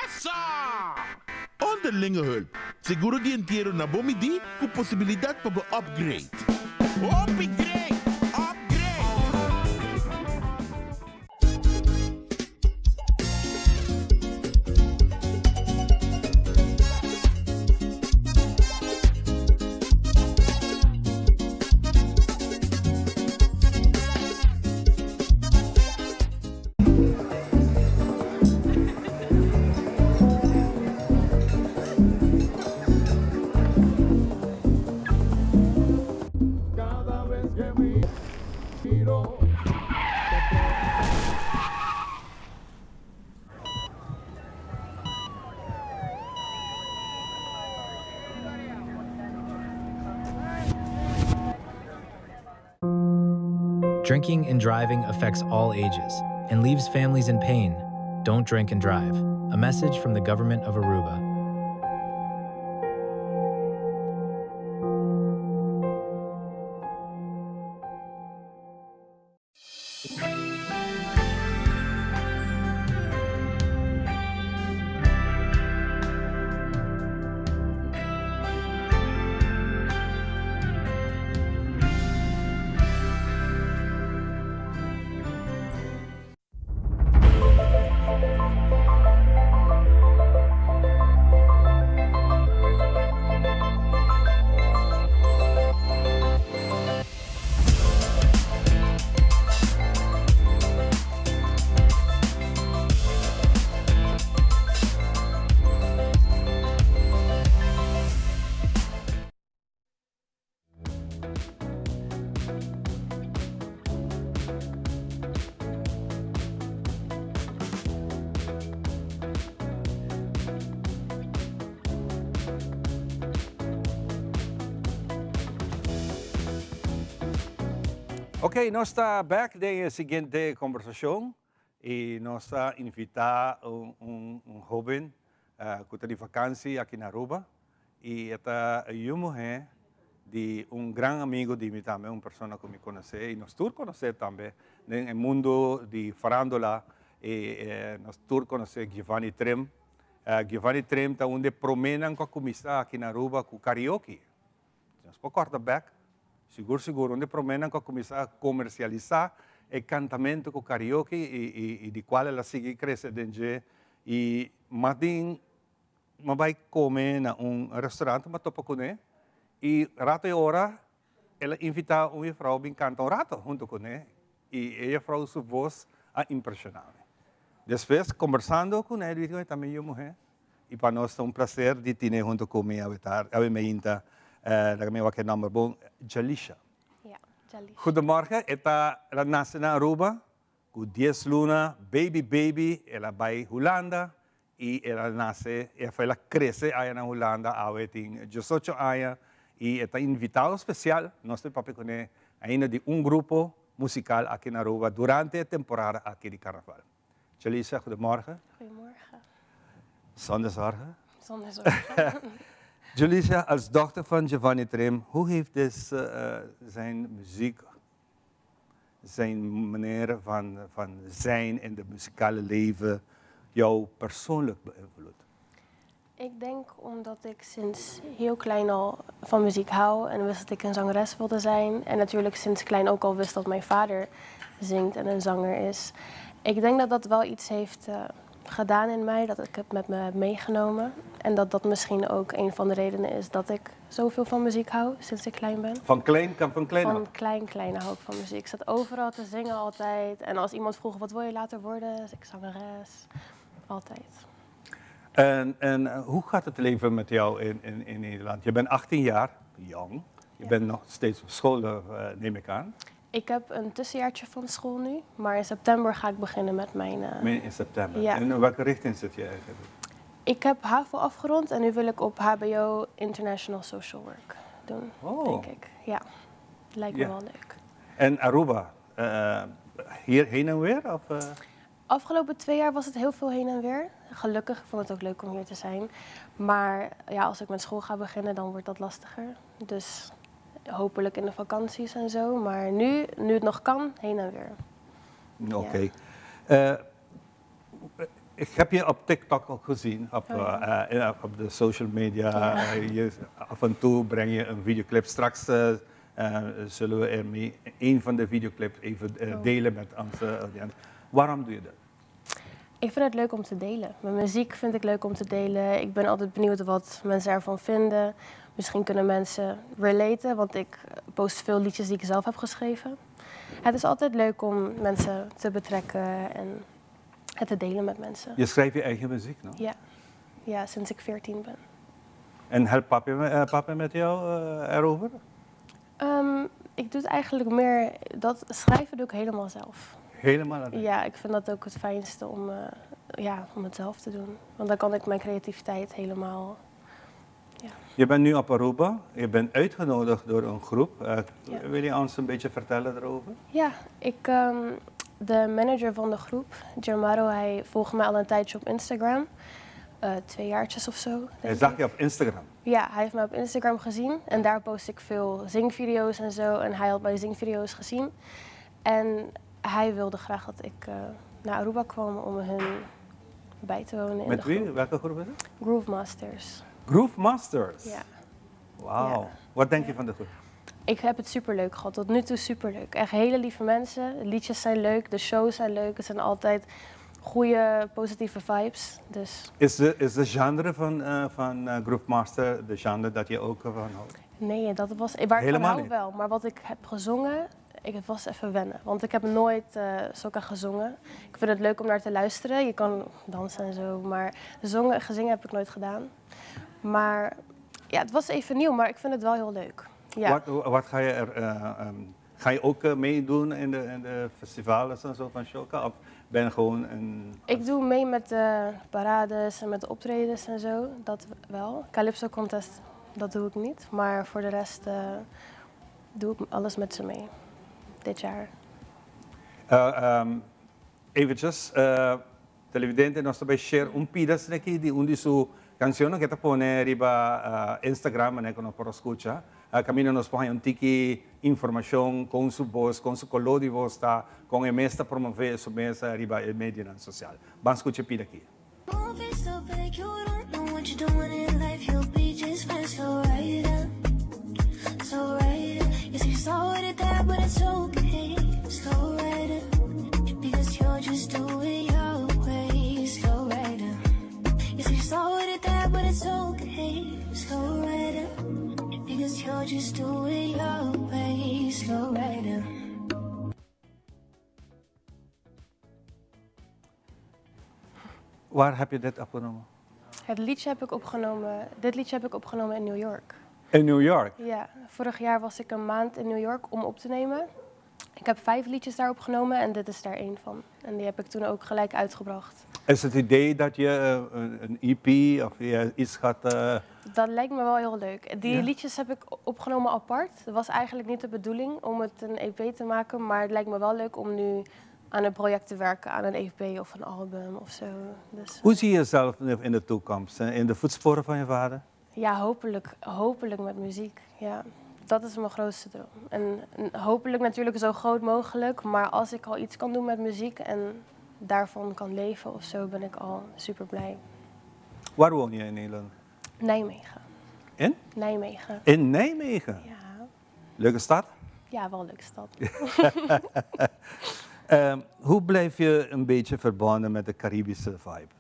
Eso! Onderlinge Hulp, seguro di entiero na bo midí ku posibilidat pa bo upgrade. Hopi great! Upgrade! Drinking and driving affects all ages and leaves families in pain. Don't drink and drive. A message from the government of Aruba. Ok, nos ta back den e siguiente conversacion y nos ta invita un, un, un joven cu ta di vakantie aki na Aruba y e ta yu muhe di un gran amigo di mi tambe, un persona cu mi conoce y nos tur conoce tambe den e mundo di farandola y nos tur conoce Giovanni Trim. Giovanni Trim ta un di e promenan cu a cuminsa aki na Aruba cu karaoke. Si nos por corta bek, sigur sigur un di e promenan cu a cuminsa comercialisa e cantamento cu karaoke y di cual el a sigui crece den dje y mas den Mi bai come na un restaurant, mi a topa cune y rato e ora el a invita un juffrouw bin canta un rato hunto cune y e juffrouw su voz a impresiona mi. Despues combersando cune el di ta mi yu muhe y pa nos ta un placer di tine hunto cu mi awe tardi, awe meinta, laga mi wak e nomber bon, Jalisha. Ja, Jalisha. Goedemorgen, e ta, el a nace na Aruba cu dies luna, baby baby, el a bai Hulanda Y el a nace, of el a crece aya na Hulanda, awe e tin diesocho aña y e ta invitado special, nos ta papia cune ainda di un grupo musical aki na Aruba durante e temporada aki di Carnaval. Jalisha, goedemorgen. Goedemorgen. Zonder zorgen? Zonder zorgen. Jalisha, als dochter van Giovanni Trim, hoe heeft dus zijn muziek zijn manier van, van zijn in het muzikale leven jou persoonlijk beïnvloed? Ik denk omdat ik sinds heel klein al van muziek hou en wist dat ik een zangeres wilde zijn. En natuurlijk sinds klein ook al wist dat mijn vader zingt en een zanger is. Ik denk dat dat wel iets heeft gedaan in mij, dat ik het met me heb meegenomen. En dat dat misschien ook een van de redenen is dat ik zoveel van muziek hou sinds ik klein ben. Van klein, kan van klein Van klein, klein hou ik van muziek. Ik zat overal te zingen altijd. En als iemand vroeg, wat wil je later worden? Zei ik zangeres. Altijd. En hoe gaat het leven met jou in Nederland? Je bent 18 jaar, jong. Je bent nog steeds op school, neem ik aan. Ik heb een tussenjaartje van school nu, maar in september ga ik beginnen met mijn... In september? Ja. En in welke richting zit je eigenlijk? Ik heb HAVO afgerond en nu wil ik op HBO International Social Work doen, denk ik. Ja, lijkt me wel leuk. En Aruba, hier heen en weer? Of? Afgelopen 2 jaar was het heel veel heen en weer. Gelukkig, ik vond het ook leuk om hier te zijn. Maar als ik met school ga beginnen, dan wordt dat lastiger. Dus hopelijk in de vakanties. Maar nu het nog kan, heen en weer. Oké. Ik heb je op TikTok ook gezien, op de social media. Af en toe breng je een videoclip. Straks zullen we ermee een van de videoclips even delen met onze audiëntie. Waarom doe je dat? Ik vind het leuk om te delen. Mijn muziek vind ik leuk om te delen. Ik ben altijd benieuwd wat mensen ervan vinden. Misschien kunnen mensen relaten, want ik post veel liedjes die ik zelf heb geschreven. Het is altijd leuk om mensen te betrekken en het te delen met mensen. Je schrijft je eigen muziek, no? Ja. Ja, sinds ik 14 ben. En helpt papi met jou erover? Ik doe het eigenlijk meer... Dat schrijven doe ik helemaal zelf. Helemaal alleen? Ja, ik vind dat ook het fijnste om het zelf te doen. Want dan kan ik mijn creativiteit helemaal... Ja. Je bent nu op Aruba. Je bent uitgenodigd door een groep. Wil je ons een beetje vertellen daarover? Ja, de manager van de groep, Germaro, hij volgt mij al een tijdje op Instagram. 2 jaartjes of zo, denk Hij zag ik. je op Instagram? Ja, hij heeft mij op Instagram gezien. En daar post ik veel zingvideo's. En hij had mijn zingvideo's gezien. En hij wilde graag dat ik naar Aruba kwam om hun bij te wonen in Met de wie? groep. Welke groep is het? Groove Masters. Groove Masters? Ja. Wauw. Ja. Wat denk je van de groep? Ik heb het superleuk gehad. Tot nu toe superleuk. Echt hele lieve mensen. De liedjes zijn leuk, de shows zijn leuk. Het zijn altijd goede, positieve vibes. Dus... Is de genre van Groove Master de genre dat je ook van houdt? Nee, dat was, waar ik van Helemaal hou niet? wel. Maar wat ik heb gezongen, het was even wennen. Want ik heb nooit soca gezongen. Ik vind het leuk om naar te luisteren. Je kan dansen, maar gezingen heb ik nooit gedaan. Maar het was even nieuw, maar ik vind het wel heel leuk. Ja. Wat ga je er, ga je ook meedoen in de festivals en zo van Shoka? Of ben je gewoon een... Ik doe mee met de parades en met de optredens en zo, dat wel. Calypso Contest, dat doe ik niet. Maar voor de rest doe ik alles met ze mee, dit jaar. Eventjes, televidente, nos tambe share un pida aki di un di su cancion cu ta pone riba Instagram, ne, cu nos por scucha. Caminda nos pone un tiki informacion cu su voz, cu su color di voz, ta, cu e mes ta promove su mes riba e media social. Ban scucha pida aki. Moving so fake, you don't know what you're doing in life. You'll be just fine. So right up, so right up. You say you're already there, but it's okay. Slow rider, because you're just doing your way. Slow rider. You say you're already there, but it's okay. Slow rider, because you're just doing your way. Slow rider. Waar heb je dit opgenomen? Het liedje heb ik opgenomen, dit liedje heb ik opgenomen in New York. In New York? Ja, vorig jaar was ik een maand in New York om op te nemen. Ik heb vijf liedjes daar opgenomen en dit is daar één van. En die heb ik toen ook gelijk uitgebracht. Is het idee dat je een EP of je iets gaat... Dat lijkt me wel heel leuk. Die Ja? liedjes heb ik opgenomen apart. Het was eigenlijk niet de bedoeling om het een EP te maken, maar het lijkt me wel leuk om nu aan een project te werken, aan een EP of een album of zo. Dus, Hoe zie je jezelf in de toekomst? In de voetsporen van je vader? Ja, hopelijk, hopelijk met muziek. Ja. Dat is mijn grootste droom. En hopelijk natuurlijk zo groot mogelijk, maar als ik al iets kan doen met muziek en daarvan kan leven of zo, ben ik al super blij. Waar woon je in Nederland? Nijmegen. In? Nijmegen. In Nijmegen? Ja. Leuke stad? Ja, wel een leuke stad. Hoe blijf je een beetje verbonden met de Caribische vibe?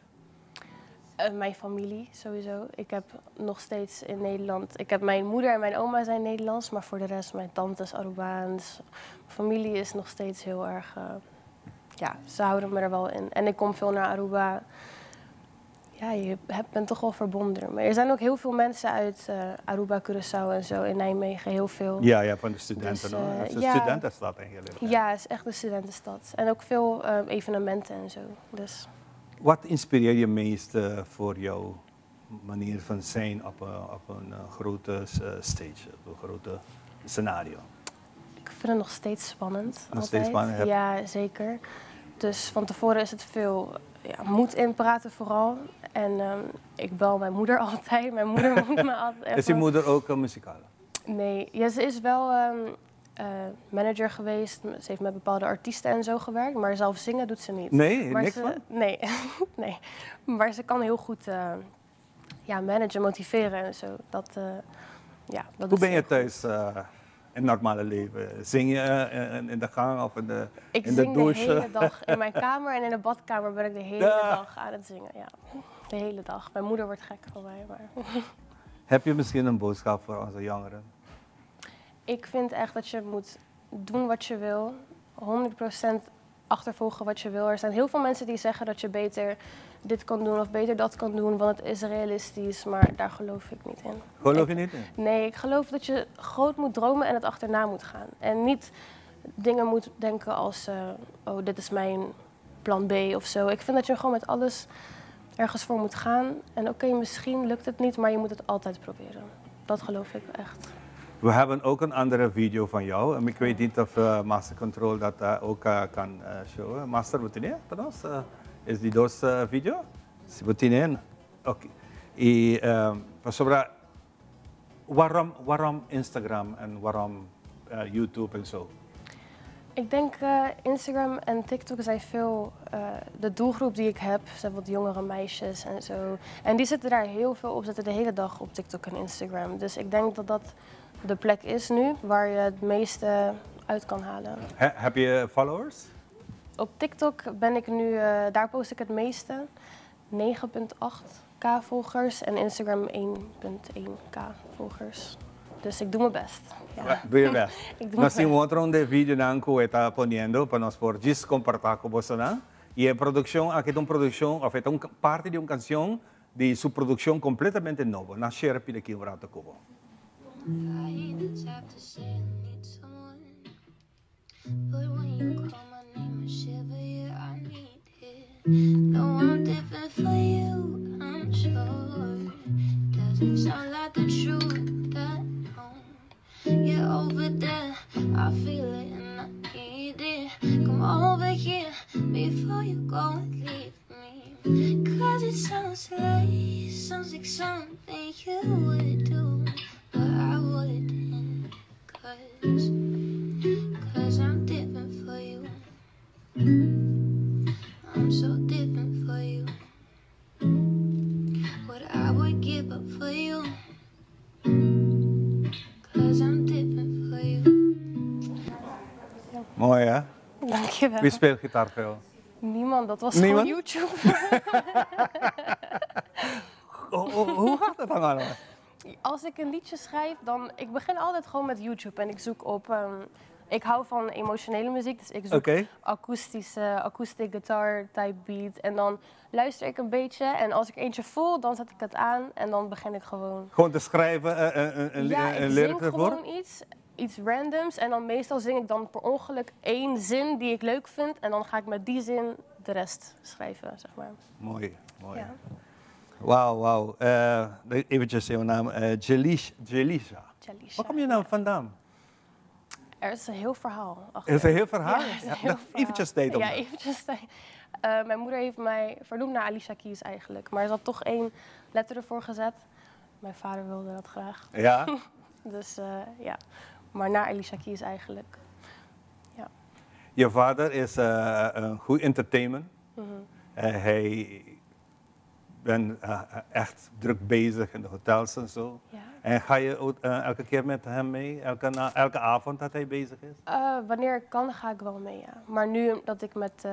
Mijn familie sowieso. Ik heb nog steeds in Nederland. Ik heb mijn moeder en mijn oma zijn Nederlands, maar voor de rest mijn tante is Arubaans. Mijn familie is nog steeds heel erg. Ja, ze houden me er wel in. En ik kom veel naar Aruba. Ja, je bent toch wel verbonden. Maar er zijn ook heel veel mensen uit Aruba, Curaçao en zo in Nijmegen. Heel veel. Ja, van de studenten. Dus, hoor. Het is een ja. studentenstad eigenlijk. Ja, het is echt een studentenstad. En ook veel evenementen en zo. Dus. Wat inspireert je meest voor jouw manier van zijn op een grote stage, op een grote scenario? Ik vind het nog steeds spannend. Nog steeds altijd. spannend, Ja, zeker. Dus van tevoren is het veel, ja, moed inpraten vooral. En ik bel mijn moeder altijd. Mijn moeder moet me altijd Is je even- moeder ook een muzikale? Nee, ja, ze is wel manager geweest. Ze heeft met bepaalde artiesten en zo gewerkt. Maar zelf zingen doet ze niet. Nee, maar niks ze, van? Nee, nee. Maar ze kan heel goed ja, managen, motiveren en zo. Dat, ja, dat Hoe doet ben ze je heel goed. thuis in het normale leven? Zing je in de gang of Ik in de zing douche? de hele dag. In mijn kamer en in de badkamer ben ik de hele dag aan het zingen. Ja, de hele dag. Mijn moeder wordt gek van mij. Maar... Heb je misschien een boodschap voor onze jongeren? Ik vind echt dat je moet doen wat je wil. 100% achtervolgen wat je wil. Er zijn heel veel mensen die zeggen dat je beter dit kan doen of beter dat kan doen, want het is realistisch. Maar daar geloof ik niet in. Geloof je niet in? Nee, ik geloof dat je groot moet dromen en het achterna moet gaan. En niet dingen moet denken als, oh, dit is mijn plan B of zo. Ik vind dat je gewoon met alles ergens voor moet gaan. En oké, misschien lukt het niet, maar je moet het altijd proberen. Dat geloof ik echt. We hebben ook een andere video van jou. En ik weet niet of Master Control dat ook kan showen. Master, bo tin e? Pardon? Is di dos video? Si bo tin e? Oké. E sobre waarom Instagram en waarom YouTube en zo? Ik denk Instagram en TikTok zijn veel de doelgroep die ik heb, zijn wat jongere meisjes en zo. En die zitten daar heel veel op, zitten de hele dag op TikTok en Instagram. Dus ik denk dat dat de plek is nu waar je het meeste uit kan halen. Heb je followers? Op TikTok ben ik nu, daar post ik het meeste, 9,8k volgers en Instagram 1,1k volgers. Dus ik doe mijn best. Ja. Doe je best. Ik doe Nos mijn tin otro un video nan cu ta poniendo pa nos por djis comparti cu boso nan. Y e produccion, aki ta un produccion, of ta un parti di un cancion di su produccion completamente nobo. Nos share pida aki un rato cu bo. I ain't the type to say I need someone. But when you call my name, I shiver, yeah, I need it. No, I'm different for you, I'm sure. Doesn't sound like the truth, that no. You're over there, I feel it and I need it. Come over here before you go and leave me. Cause it sounds like, sounds like something you would do. But I wouldn't, cause, cause I'm different for you. I'm so different for you. What I would give up for you. Cause I'm different for you. Mooi hè? Dankjewel. Wie speelt gitaar veel? Niemand, dat was Niemand? gewoon YouTube. Hoe gaat dat dan allemaal? Als ik een liedje schrijf, dan... Ik begin altijd gewoon met YouTube en ik zoek op... ik hou van emotionele muziek, dus ik zoek akoestische, acoustic guitar type beat. En dan luister ik een beetje en als ik eentje voel, dan zet ik het aan en dan begin ik gewoon. Gewoon te schrijven, Ja, ik een zing lyric ervoor? gewoon iets randoms. En dan meestal zing ik dan per ongeluk één zin die ik leuk vind. En dan ga ik met die zin de rest schrijven. Mooi, mooi. Ja. Wauw, wauw. Eventjes jouw naam, Jelisha. Jelisha. Waar kom je nou vandaan? Er is een heel verhaal achter. Er is een heel verhaal? Ja, er is een Ja, heel nog verhaal. Eventjes tijd om Ja, dat. eventjes tijd. Mijn moeder heeft mij vernoemd naar Alicia Keys eigenlijk. Maar ze had toch 1 letter ervoor gezet. Mijn vader wilde dat graag. Dus ja. Maar naar Alicia Keys eigenlijk. Ja. Je vader is een goed entertainer. Hij bent echt druk bezig in de hotels. En ga je ook elke keer met hem mee? Elke avond dat hij bezig is? Wanneer ik kan, ga ik wel mee, ja. Maar nu dat ik met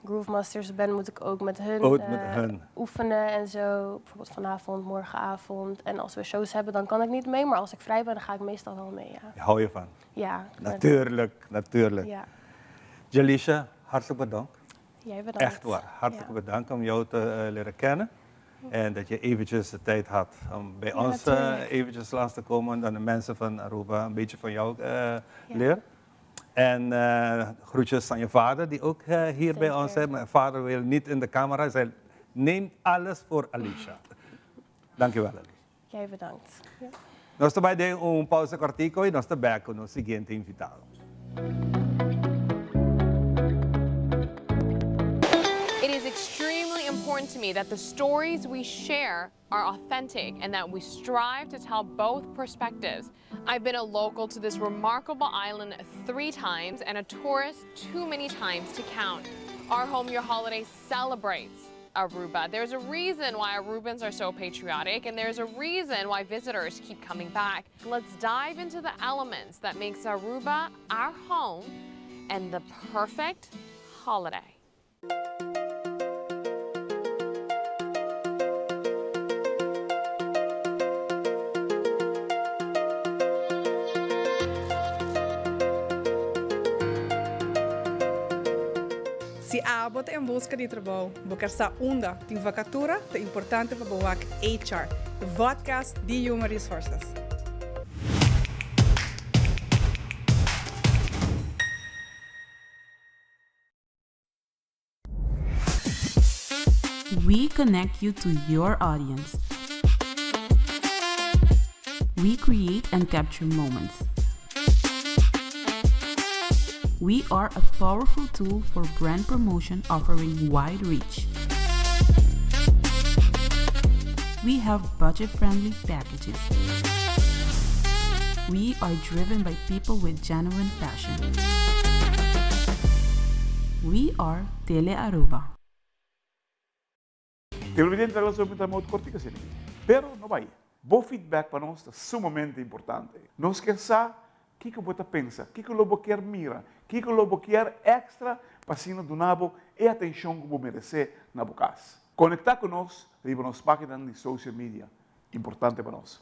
Groove Masters ben, moet ik ook met hun, Ook met hun. oefenen. Bijvoorbeeld vanavond, morgenavond. En als we shows hebben, dan kan ik niet mee. Maar als ik vrij ben, dan ga ik meestal wel mee, ja. Daar hou je van? Ja, ik ben Natuurlijk, natuurlijk. Ja. Jelisha, hartelijk bedankt. Jij bedankt. Echt waar, hartelijk bedankt om jou te leren kennen. En dat je eventjes de tijd had om bij Ja, ons natuurlijk. eventjes langs te komen. En dan de mensen van Aruba een beetje van jou leren. En groetjes aan je vader, die ook hier bij ons is. Mijn vader wil niet in de camera. Zij neemt alles voor Alicia. Dankjewel, Alicia. Jij bedankt. Ja. Nos ta bay un pauze cortico y nos ta back cu nos siguiente invitado. It is extremely important to me that the stories we share are authentic and that we strive to tell both perspectives. I've been a local to this remarkable island 3 times and a tourist too many times to count. Our Home Your Holiday celebrates Aruba. There's a reason why Arubans are so patriotic, and there's a reason why visitors keep coming back. Let's dive into the elements that makes Aruba our home and the perfect holiday. Si abo ta en busca di trabou, bo kier sa unda tin vacatura, ta importante pa bo wak HR, de podcast di Human Resources. We connect you to your audience. We create and capture moments. We are a powerful tool for brand promotion offering wide reach. We have budget-friendly packages. We are driven by people with genuine passion. We are Tele Aruba. Televidente, agora sobre muito cortico assim. Pero não vai. Bo feedback para nós é sumamente importante. Nós quer saber o que que você pensa, o que que o quer mira, o que que o quer extra para sino do nabo e atenção que você merece na boca. Conectar conosco e nos páginas de social media. Importante para nós.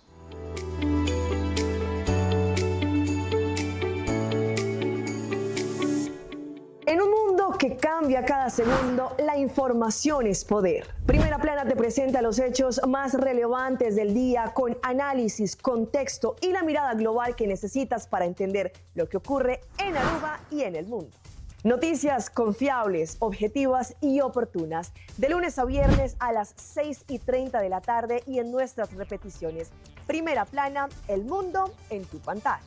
En un mundo que cambia cada segundo, la información es poder. Primera Plana te presenta los hechos más relevantes del día con análisis, contexto y la mirada global que necesitas para entender lo que ocurre en Aruba y en el mundo. Noticias confiables, objetivas y oportunas. De lunes a viernes a las 6 y 30 de la tarde y en nuestras repeticiones. Primera plana, el mundo en tu pantalla.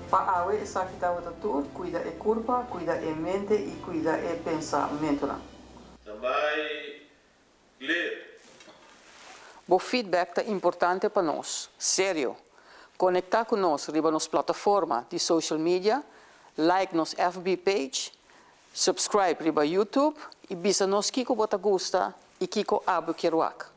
Pa awe esaki tabata tur, cuida e curpa, cuida e mente y cuida e pensamentonan. Tambay clear. Bo feedback ta importante pa nos. Serio! Conecta cu nos riba nos plataforma di social media, like nos FB page, subscribe riba YouTube y bisa nos kico bo ta gusta y kico abo kier wak.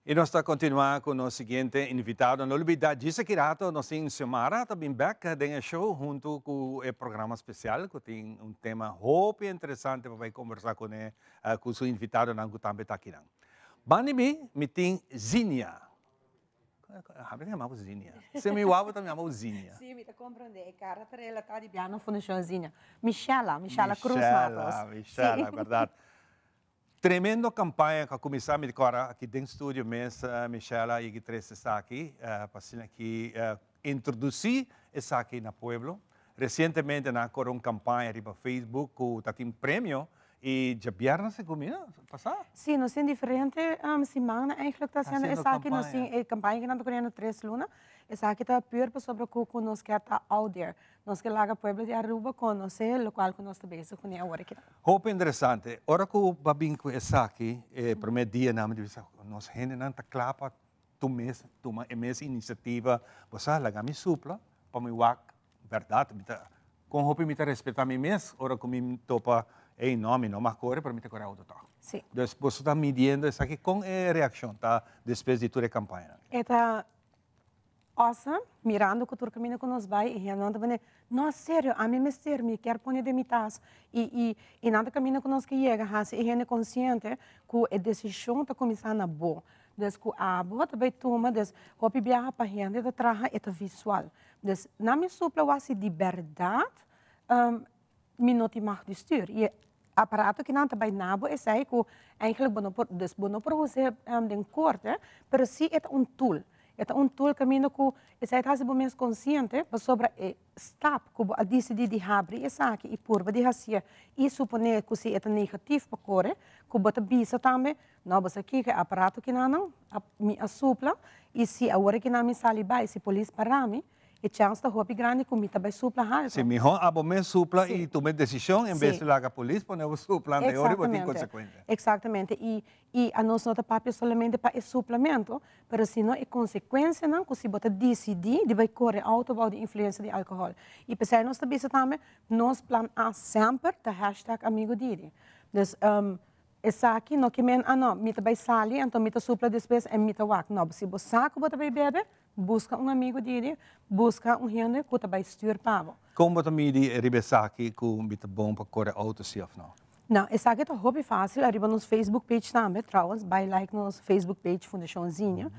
Y nos ta continua cu nos siguiente invitado. No olbida, djis aki rato nos tin Xiomara ta bin bek den e show hunto cu e programa special cu tin un tema hopi interesante pa bay conversa cune cu su invitadonan cu tambe ta akinan. Banda di mi, mi tin Zinia. Habi ta yama bo Zinia. Si mi wou bo ta yama bo Zinia. Si, mi ta comprende. E cara ta relata di biaha na Fundacion Zinia. Michela, Michela Cruz Matos. Michela, Michela, berdad. Tremendo campaña cu a cuminsa, mi recorda aki den studio mes Michela y Gitres esaki pa asina aki introduci esaki na pueblo. Recientemente nan a core un campaña riba Facebook cu ta tin premio y djabièrnè segun mi pasa. Si, nos tin diferente simannan eigenlijk ta haciendo esaki. Nos tin e campaña cu nan ta coriendo tres luna. Esaki ta puur pasobra cu nos kier ta out there. Nos ke laga pueblo di Aruba konosé lokual ku nos ta bezig kuné awor aki. Hopi interesante. Ora ku bo a bin ku esaki e promé dianan mi ta bisa nos hendenan ta kla pa tuma e mes inisiativa. Bo sa laga mi supla pa mi wak bèrdat. Mi ta kon hopi mi ta respetá mi mes ora ku mi topa ey no mi no mag kore pero mi ta kore outo tòg. Sí. Dus boso ta midiendo esaki kon e reakshon ta despues di tur e kampañanan? E ta Awesome, mirando cu tur caminda cu nos bay e hendenan ta bini, no serio, ami mester, mi kier pone den mi tas. Y, y, y nan ta caminda cu nos ke yega haci e hende consciente cu e decision ta cuminsa na bo. Dus cu abo ta bay tuma, dus hopi biaha pa hende ta traha e ta visual. Dus nan mi supla wasi di berdad, mi no tin mag di stuur. Y e aparato kinan ta bay na bo esey cu eigenlijk bo no por, dus bo no por usa den corte, pero si e ta un tool. E ta un tool caminda cu esey ta haci bo mes consciente pasobra e stap cu bo a dicidi di habri esaki y purba di hacié y supone cu si e ta negatief pa core, cu bo ta bisa tambe, no bo sa kico e aparato kinanan mi a supla y si awor e kinan mi sali bay, si polis para mi, E chans ta hopi grandi ku mi ta bai supla haltu. Si mihó abo mes supla i tuma e desishon en bes di laga polis pone bo supla anto e ora bo tin konsekuensia. Eksaktamente. I i anos no ta papia solamente pa e suplamentu, pero sino e konsekuensianan ku si bo ta disidí di bai kore outo bou di influensia di alkohòl. I p'esei nos ta bisa tambe, nos plan A semper ta hashtag amigo Didi. Dus esaki no ke men, ah no, mi ta bai sali anto mi ta supla despues en mi ta wak. No, si bo sa ku bo ta bai bebe. Buska un amigu di di, buska un hende ku ta bai stür pa bo. Kon bo ta midi riba esaki ku mi ta bon pa kore outo si òf no? No, esaki ta hopi fásil ariba nos Facebook page tambe, trouwens bai like nos Facebook page Fundashon Zinio.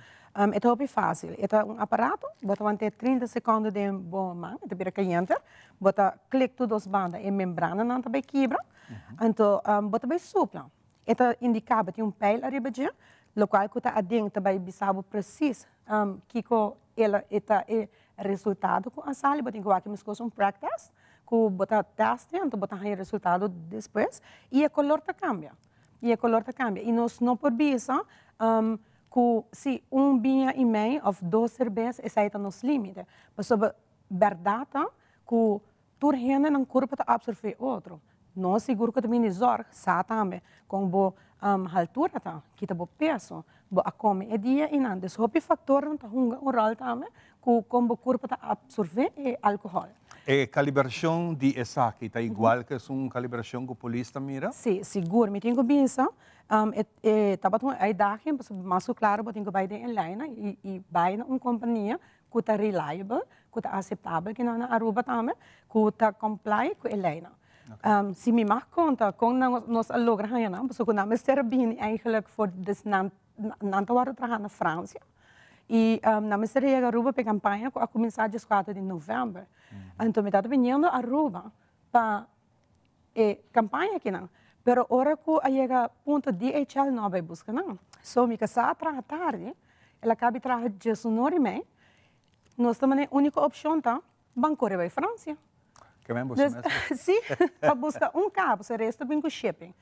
E ta hopi fásil, e ta un aparato, bo ta want'é 30 sekònde den bo man, e ta bira kayente, bo ta klik tur dos banda, e membrananan ta bai kibra, anto bo ta bai supla. E ta indiká bo tin un pijl ariba dje, lokual ku ta aden ta bai bisa bo presis kiko el e ta e resultado ku a sali. Bo tin ku wak meskos un prek test ku bo ta tèst anto bo ta haña e resultado despues i e kolor ta kambia, i e kolor ta kambia. I nos no por bisa ku si un biña i mei òf dos serbes esei ta nos límite, pasobra bèrdat ta ku Tur hende nan kurpa ta absorvé otro. No sigur ku ta bini zòrg sa tambe kon bo haltura ta, kita bo peso, bo a kome e dia i nan. Dus hopi faktornan ta hunga un ròl tambe ku kon bo kurpa ta absorvé e alkohòl. E kalibrashon di esaki ta igual ku esun kalibrashon ku polis ta mira? Sí, sigur. Mi tin ku bisa e tabata un uitdaging pasobra mas ku klaro bo tin ku bai den e lijnan i bai na un kompania ku ta reliable, ku ta aseptabel kinan na Aruba tambe, ku ta comply ku e leinan. Si mi mag konta kon nan nos a logra haña nan, pasobra ku nan mester a bini eigenlijk for des nan nan ta wòrdu traha na Fransia i nan mester a yega Aruba pa e kampaña ku a kuminsá dieskuater di novèmber. Anto mi tabata biniendo Aruba pa e kampaña akinan, pero ora ku a yega punto DHL no a bai buska nan. So mi kasá a traha tardi, el a kabi traha diesunor i mei, nos ta manera e úniko opshon ta ban kore bai Fransia. Ke men boso mes? Si, pa buska un kar, pasobra e resto bin ku shipping.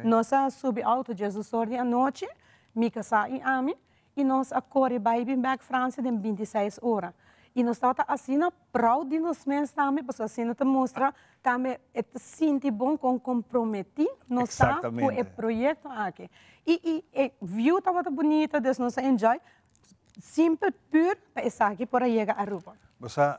Nos a subi outo diesdosor di anochi, mi kasá i ami, I nos a kore bai bin bek Fransia den bintiseis ora. I nos tabata asina proud di nos mes tambe, pasobra asina ta mustra tambe e ta sinti bon kon komprometí nos ta ku e proyekto aki. I i e view tabata bunita, dus nos a enjoy. Simpel pur pa esaki por a yega Aruba. Bo sa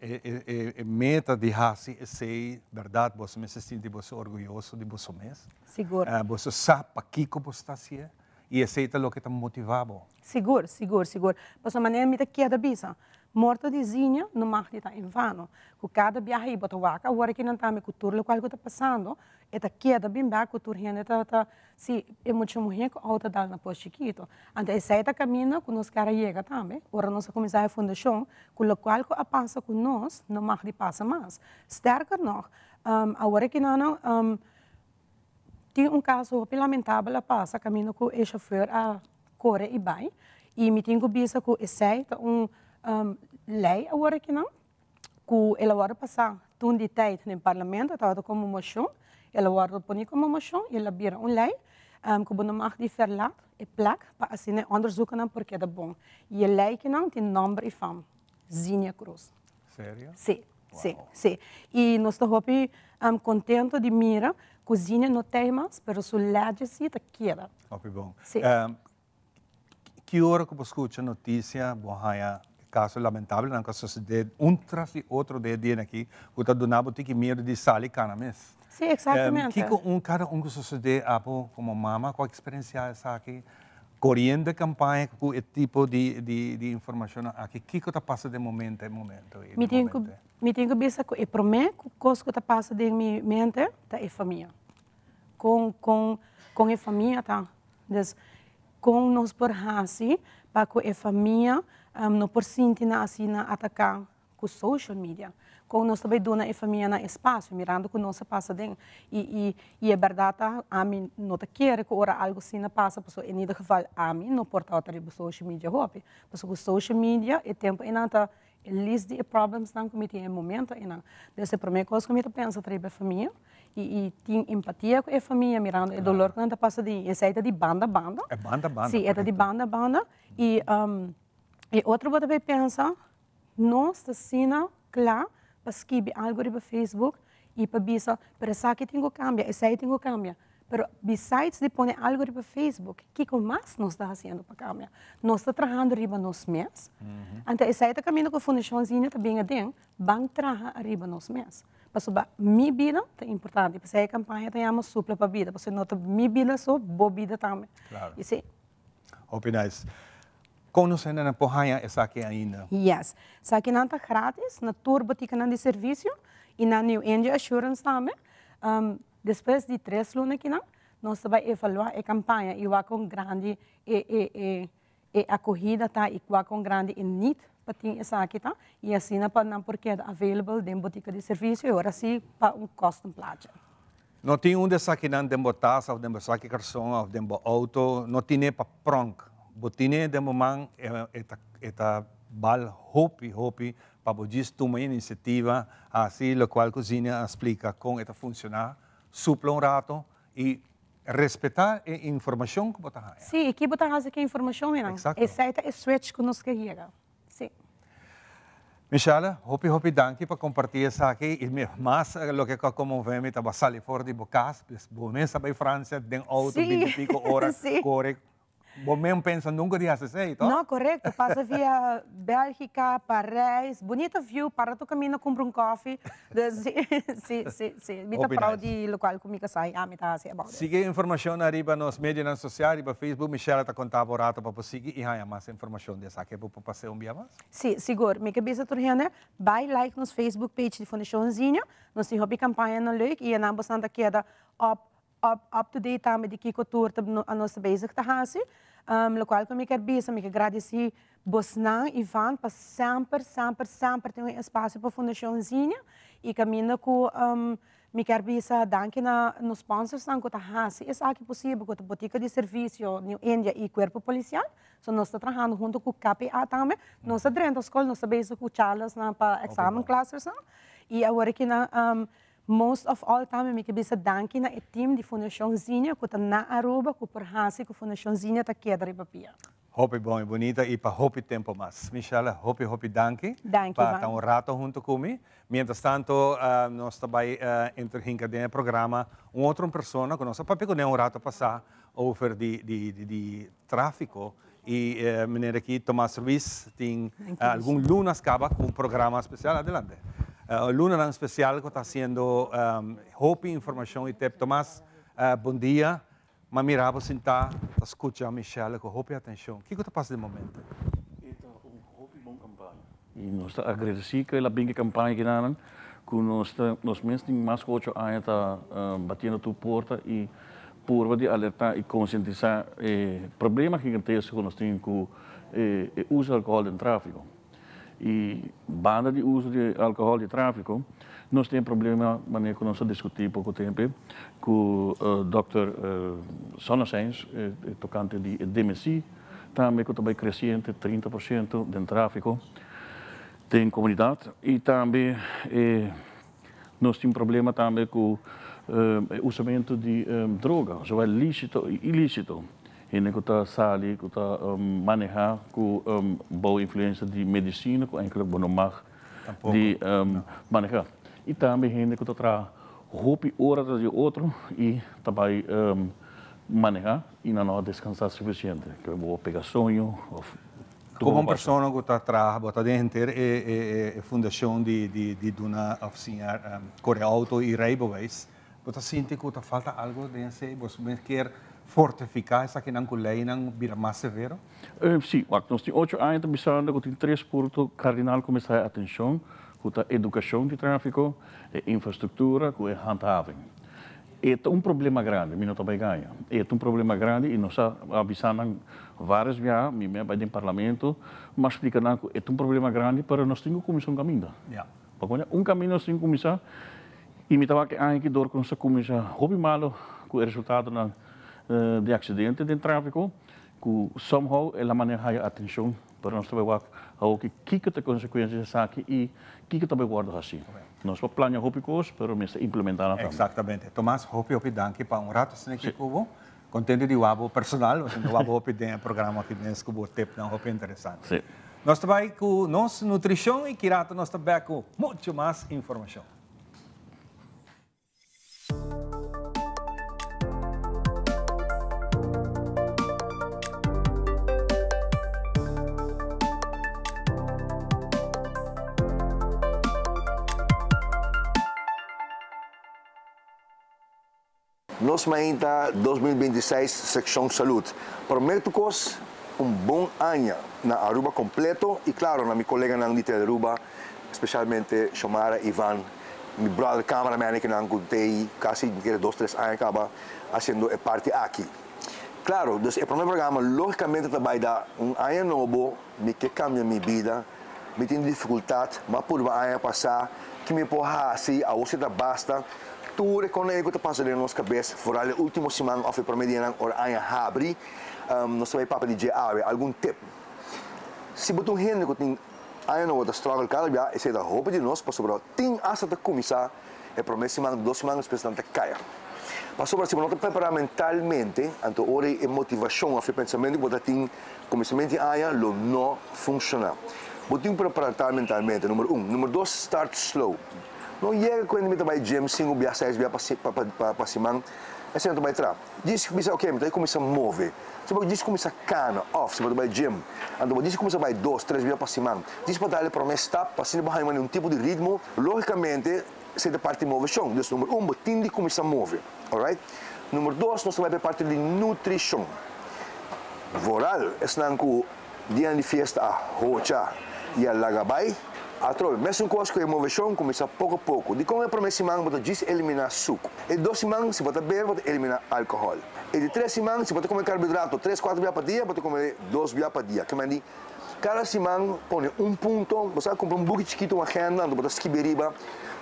e meta di hasi esei bèrdat boso mester sinti boso orguyoso di boso mes. Sigur. Boso sa pakiko bo sta hasié. I esei ta loke ta motivá bo. Sigur, sigur, sigur. Pasobra manera mi ta keda bisa, morto di Zinha no mag di ta en vano. Ku kada biaha i bo ta wak awor aki nan tambe ku tur lokual ku ta pasando, e ta keda bin bek ku tur hende ta ta si e mucha muhé ku outo dal na Pos Chikito. Anto esei ta kaminda ku nos kier a yega tambe, ora nos a kuminsá e fundashon, ku lokual ku a pasa ku nos no mag di pasa mas. Sterker nog, awor aki nan Tin un kaso hopi lamentabel a pasa kaminda ku e shofùr a kore i bai i mi tin ku bisa ku esei ta un lei awor akinan ku el a wòrdu pasá tun di tèit den parlamento tabata komo moshon el a wòrdu poni komo moshon i el a bira un lei ku bo no mag di verlaat e plek pa asina e onderzoekennan por keda bon i e lei kinan tin nòmber i fam Zinia Cruz. Serio? Sí, sí, sí. I nos ta hopi contento di mira cu Zinnia no ta ei mas, pero su legacy ta keda. Hopi bon. Sí. Ki ora cu bo scucha noticia, bo haña caso lamentablenan cu a sucede un tras di otro den e dianan aki, cu ta duna bo tiki miedo di sali cana mes. Sí, exactamente. Kico un cada un cu sucede abo como mama cu a experiencia esaki? Coriendo e campaña cu e tipo di di informacionnan aki, kico ta pasa den momento e momento Mi tin cu mi tin cu bisa cu e prome cos cu ta pasa den mi mente ta e famia. Con con con e famia ta. Dus con nos por haci pa cu e famia no por sinti nan asina ataca ku social media, kon nos ta bai duna e famianan espasio mirando ku nos a pasa den i i i e bèrdat ta ami no ta kere ku ora algu asina pasa pasobra en ieder geval ami no por tabata riba social media hopi pasobra ku social media e tempu einan ta e list di e problemsnan ku mi tin e momento einan dus e prome kos ku mi ta pensa ta riba e famia i i tin empatia ku e famia mirando e dolor ku nan ta pasa den i esei ta di banda banda E banda banda si e ta di banda banda i e otro bo ta bai pensa Nos ta asina kla pa skibi algu riba Facebook i pa bisa, pero esaki tin ku kambia, esei tin ku kambia. Pero besides di pone algu riba Facebook, kiko mas nos ta hasiendo pa kambia? Nos ta trahando riba nos mes? Anto esei ta kaminda ku Fundashon Zinio ta bin aden, ban traha ariba nos mes. Pasobra mi bida ta importante, p'esei e kampaña ta yama Supla pa Bida, pasobra no ta mi bida so, bo bida tambe. Claro. I si. Hopi nice. Kon nos hendenan por haña esaki ainda? Yes. Esakinan ta gratis na tur botikanan di servisio i na New India Assurance tambe. Despues di tres luna kinan nos ta bai evaluá e kampaña i wak kon grandi e e e e akohida ta i wak kon grandi e need pa tin esaki ta i asina pa nan por keda available den botika di servisio i ora si pa un kòst un placha. No tin un di esakinan den bo tas of den bo saki karson of den bo auto, no tine pa pronk. Bo tine den bo man e ta e ta bal hopi hopi pa bo djis tuma e inisiativa hasi lokual ku Zinnia a splika kon e ta funshoná, supla un rato i respetá e informashon ku bo ta haña. Sí, i ki bo ta hasi ku e informashon einan? Esei ta e switch ku nos ke yega. Sí. Michelle, hopi hopi danki pa comparti esaki y mas loke cu a conmove mi taba sali for di bo cas, bo mes a bay Francia den auto binti pico ora core, bo mes pensa nunca di haci esey, toch? No, corecto, pasa via Belgica, Parijs, bunita view, para tur caminda cumpra un koffie, dus si, si, si, si, mi ta proud di locual cu mi casa y ami ta haci about it. Sigui e informacion ariba nos medionan social, riba Facebook, Michelle ta conta bo rato pa bo sigui y haya mas informacion di esaki. Bo por pas'e un bia mas? Sí, sigur. Mi ke bisa tur hende, bai like nos Facebook page di Fundashon Zinio. Nos tin hopi kampañanan leuk i enan bosnan ta keda up up up to date tambe di kiko tur ta nos ta bezig ta hasi. Lokual ku mi kier bisa, mi ke gradisí bosnan, Ivan, pa semper, semper, semper tin un espasio pa Fundashon Zinio i kaminda ku Mi kier bisa danki na nos sponsorsnan ku ta hasi esaki posibel, ku ta Botica di Servicio New India i Cuerpo Policial. So nos ta trahando hunto ku KPA tambe. Nos ta drenta skol, nos ta bezig ku charlasnan pa examenklasnan. I awor aki nan most of all tambe mi ke bisa danki na e team di Fundacion Zinnia ku ta na Aruba ku por hasi ku Fundacion Zinnia ta keda riba pia. Hopi bon y bunita y pa hopi tempo mas. Michelle, hopi hopi danki Danki, pa Ivan. ta un rato hunto cu mi. Mientras tanto, nos ta bay enter hinca den e programa un otro persona cu nos a papia cune un rato pasa over di di di trafico y meneer aki Tomas Ruiz tin algun lunas caba cu un programa special. Adelante. Lunanan special cu ta haciendo hopi informacion y tip. Tomas, bon dia. M'a mira bo sintá ta skucha Michelle ku hopi atenshon. Kiko ta pasa den momento? E ta un hopi bon kampaña i nos ta agradesí ku el a bin ku e kampaña kinanan ku nos ta nos mes tin mas ku ocho aña ta batiendo tur porta i purba di alertá i konsientisá e problema gigantesko ku nos tin ku e uso di alkohòl den tráfiko. I banda di uso di alkohòl di tráfiko, nos tin e problema manera ku nos a diskutí poko tempu ku dòkter Sonneseins tokante di e demensi tambe ku ta bai kresiente 30 por siento den tráfiko den komunidat i tambe e nos tin problema tambe ku e usamentu di droga, zowel lísito i ilísito. Hende ku ta sali, ku ta manehá ku bou influensia di medisina ku enkele bo no mag di manehá. I tambe hende ku ta traha hopi ora tras di otro i ta bai manehá i nan no a deskansá sufisiente. Ke bo a pega soño òf. Komo un persona ku ta traha, bo ta den henter e fundashon di duna òf siña kore outo i rijbewijs, bo ta sinti ku ta falta algu den esei? Bo kier fortifiká esakinan ku leinan bira mas severo? Sí, wak, nos tin ocho aña ta bisando ku tin tres punto kardinal ku mester haña atenshon, ku ta edukashon di tráfiko, e infrastruktura ku e handhaving. E ta un problema grandi, mi no ta bai gaña. E ta un problema grandi i nos a avisa nan varios biaha, mi me a bai den parlamento, m'a splika nan ku e ta un problema grandi, pero nos tin ku kuminsá un kaminda. Pasobra un kaminda nos tin ku kuminsá i mi ta wak e aña aki dor ku nos a kuminsá hopi malo ku e resultatonan di aksidente den tráfiko, ku somehow el a manera haya atenshon. Pero nos ta bai wak awoki kiko ta e konsekuensia di esaki i kiko ta bai wòrdu hasi. Nos por plania hopi kos, pero mester implementá nan tambe. Eksaktamente. Tomas, hopi hopi danki pa un rato asina aki ku bo. Kontento di wak bo personal, pasobra mi ta wak bo hopi den e programa aki mes ku bo tipnan hopi interesante. Nos ta bai ku nos nutrishon i ki rato nos ta bèk ku muchu mas informashon. Nos Mainta 2026 Seccion Salud. Prome tur cos. Un bon aña na Aruba completo y claro na mi coleganan di Telearuba, especialmente Xiomara, Ivan, mi brother cameraman kinan cu t'ey casi mi kere dos tres aña caba haciendo e parti aki. Claro, dus e prome programa logicamente ta bay da un aña nobo, mi ke cambia mi bida, mi tin dificultad, m'a purba aña pasa, ki mi por haci, awor si ta basta, tur e conan ey cu ta pasa den nos cabes, vooral e ultimo siman of e prome dianan ora aña habri, Nos ta bai papia di dje awe, algun tip. Si bo ta un hende ku tin aña nobo ta struggle kada bia, esei ta hopi di nos pasobra tin asta ta kuminsá e promé siman, dos siman despues nan ta kaya. Pasobra si bo no ta prepará mentalmente, anto ora e motivashon òf e pensamentu ku bo ta tin kuminsamentu di aña lo no funshoná. Bo tin ku prepará mentalmente, number un. Number dos, start slow. No yega ku hende mi ta bai gym sinku bia, seis bia pa siman, esei no ta bai traha. Djis bisa ok mi ta kuminsá move. Si bo djis kuminsá kana òf si bo ta bai gym, anto bo djis kuminsá bai dos, tres bia pa siman. Djis pa dal e promé stap pa asina bo haña manera un tipo di ritmo. Lógikamente esei ta parti di moveshon. Dus number un bo tin di kuminsá move. Alright. Number dos nos ta bai pa e parti di nutrishon. Vooral esnan ku Dianan di fiesta a hocha i a laga bai. Atrobe, mesun kos ku e moveshon kuminsá poko poko. Dikon e promé siman bo ta djis eliminá suku? E di dos siman, si bo ta bebe, bo ta eliminá alkohòl. E di tres siman, si bo ta kome karbohidrato tres, kuater bia pa dia, bo ta kome dos bia pa dia. Kiman di kada siman pone un punto, bo sa kumpra un buki chikitu, un agenda, anto bo ta skibi riba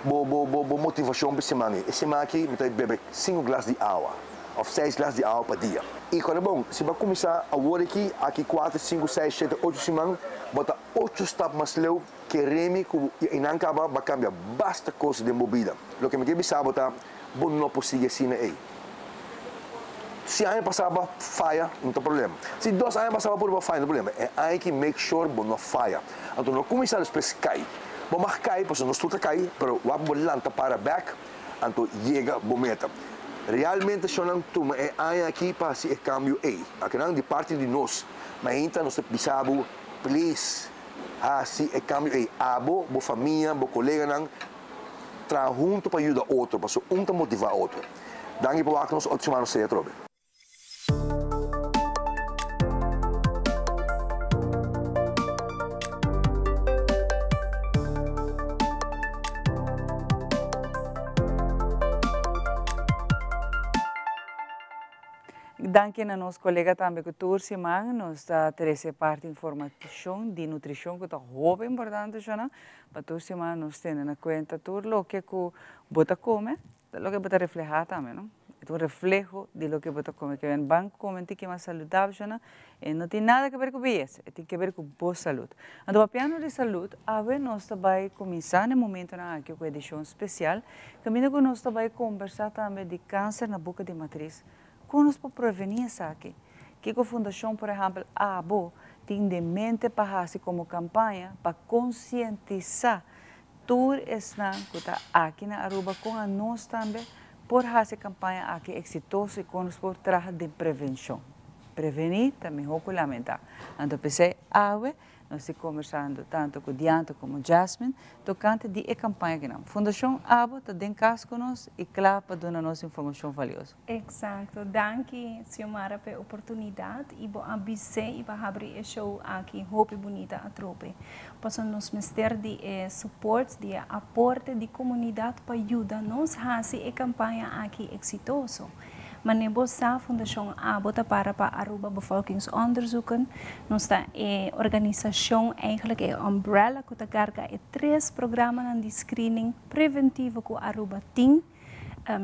bo bo bo motivashon pa e siman ei. E siman aki mi ta bebe sinku glas di awa. Of seis glas di awa pa dia. I kòrda bon, si bo a kuminsá awor aki, aki kuater, sinku, seis, shete, ocho siman, bo ta ocho stap mas leu ke Remi ku i nan kaba bo a kambia basta kos den bo bida. Loke mi ke bisa bo ta, bo no por sigui asina ei. Si aña pasá bo a faya, no ta problema. Si dos aña pasá bo a puru bo a faya, no ta problema. E aña aki make sure bo no faya. Anto no kuminsá despues kai. Bo mag kai, pasobra nos tur ta kai, pero wak bo lanta para bèk. Anto yega bo meta. Realmente shonnan tuma e aña aki pa hasi e cambio ey. Akinan di parti di nos mainta nos ta bisa bo please hasi e cambio ey. Abo, bo famia, bo coleganan traha hunto pa yuda otro pasobra un ta motiva otro. Danki pa wak nos otro siman nos ta atrobe. Danki na nos colega tambe cu tur siman nos ta trece parti informacion di nutricion cu ta hopi importante shona pa tur siman nos tene na cuenta tur loke cu bo ta come Ta loke bo ta reflehá tambe, no? E ta un refleho di loke bo ta kome. Ke men ban kome un tiki mas saludabel, shona, e no tin nada ke ber ku beyesa, e tin ke ber ku bo salud. Anto papiando di salud, awe nos ta bai kuminsá na e momentonan aki ku edishon spesial, kaminda ku nos ta bai kombersá tambe di kanser na boka di matris. Kon nos por prevení esaki? Kiko Fundashon por ehèmpel abo tin den mente pa hasi komo kampaña pa konsientisá Tur esnan cu ta aki na Aruba con a nos tambe por haci e campaña aki exitoso y con nos por traha den prevencion. Preveni ta miho cu lamenta. Anto p'esey awe nos tin conversando tanto cu Diantha como Jasmine tocante di e campaña akinan. Fundacion Abo ta den cas cu nos y cla pa duna nos informacion valioso. Exacto. Danki Xiomara pa e oportunidad y bo a bis'é y bo a habri e show aki hopi bunita atrobe. Pasobra nos mester di e support, di e aporte di comunidad pa yuda nos haci e campaña aki exitoso. Mane bo sa Fundacion abo ta para pa Aruba Bevolkingsonderzoeken. Nos ta e organisacion, eigenlijk e umbrella cu ta carga e tres programanan di screening preventivo cu Aruba tin.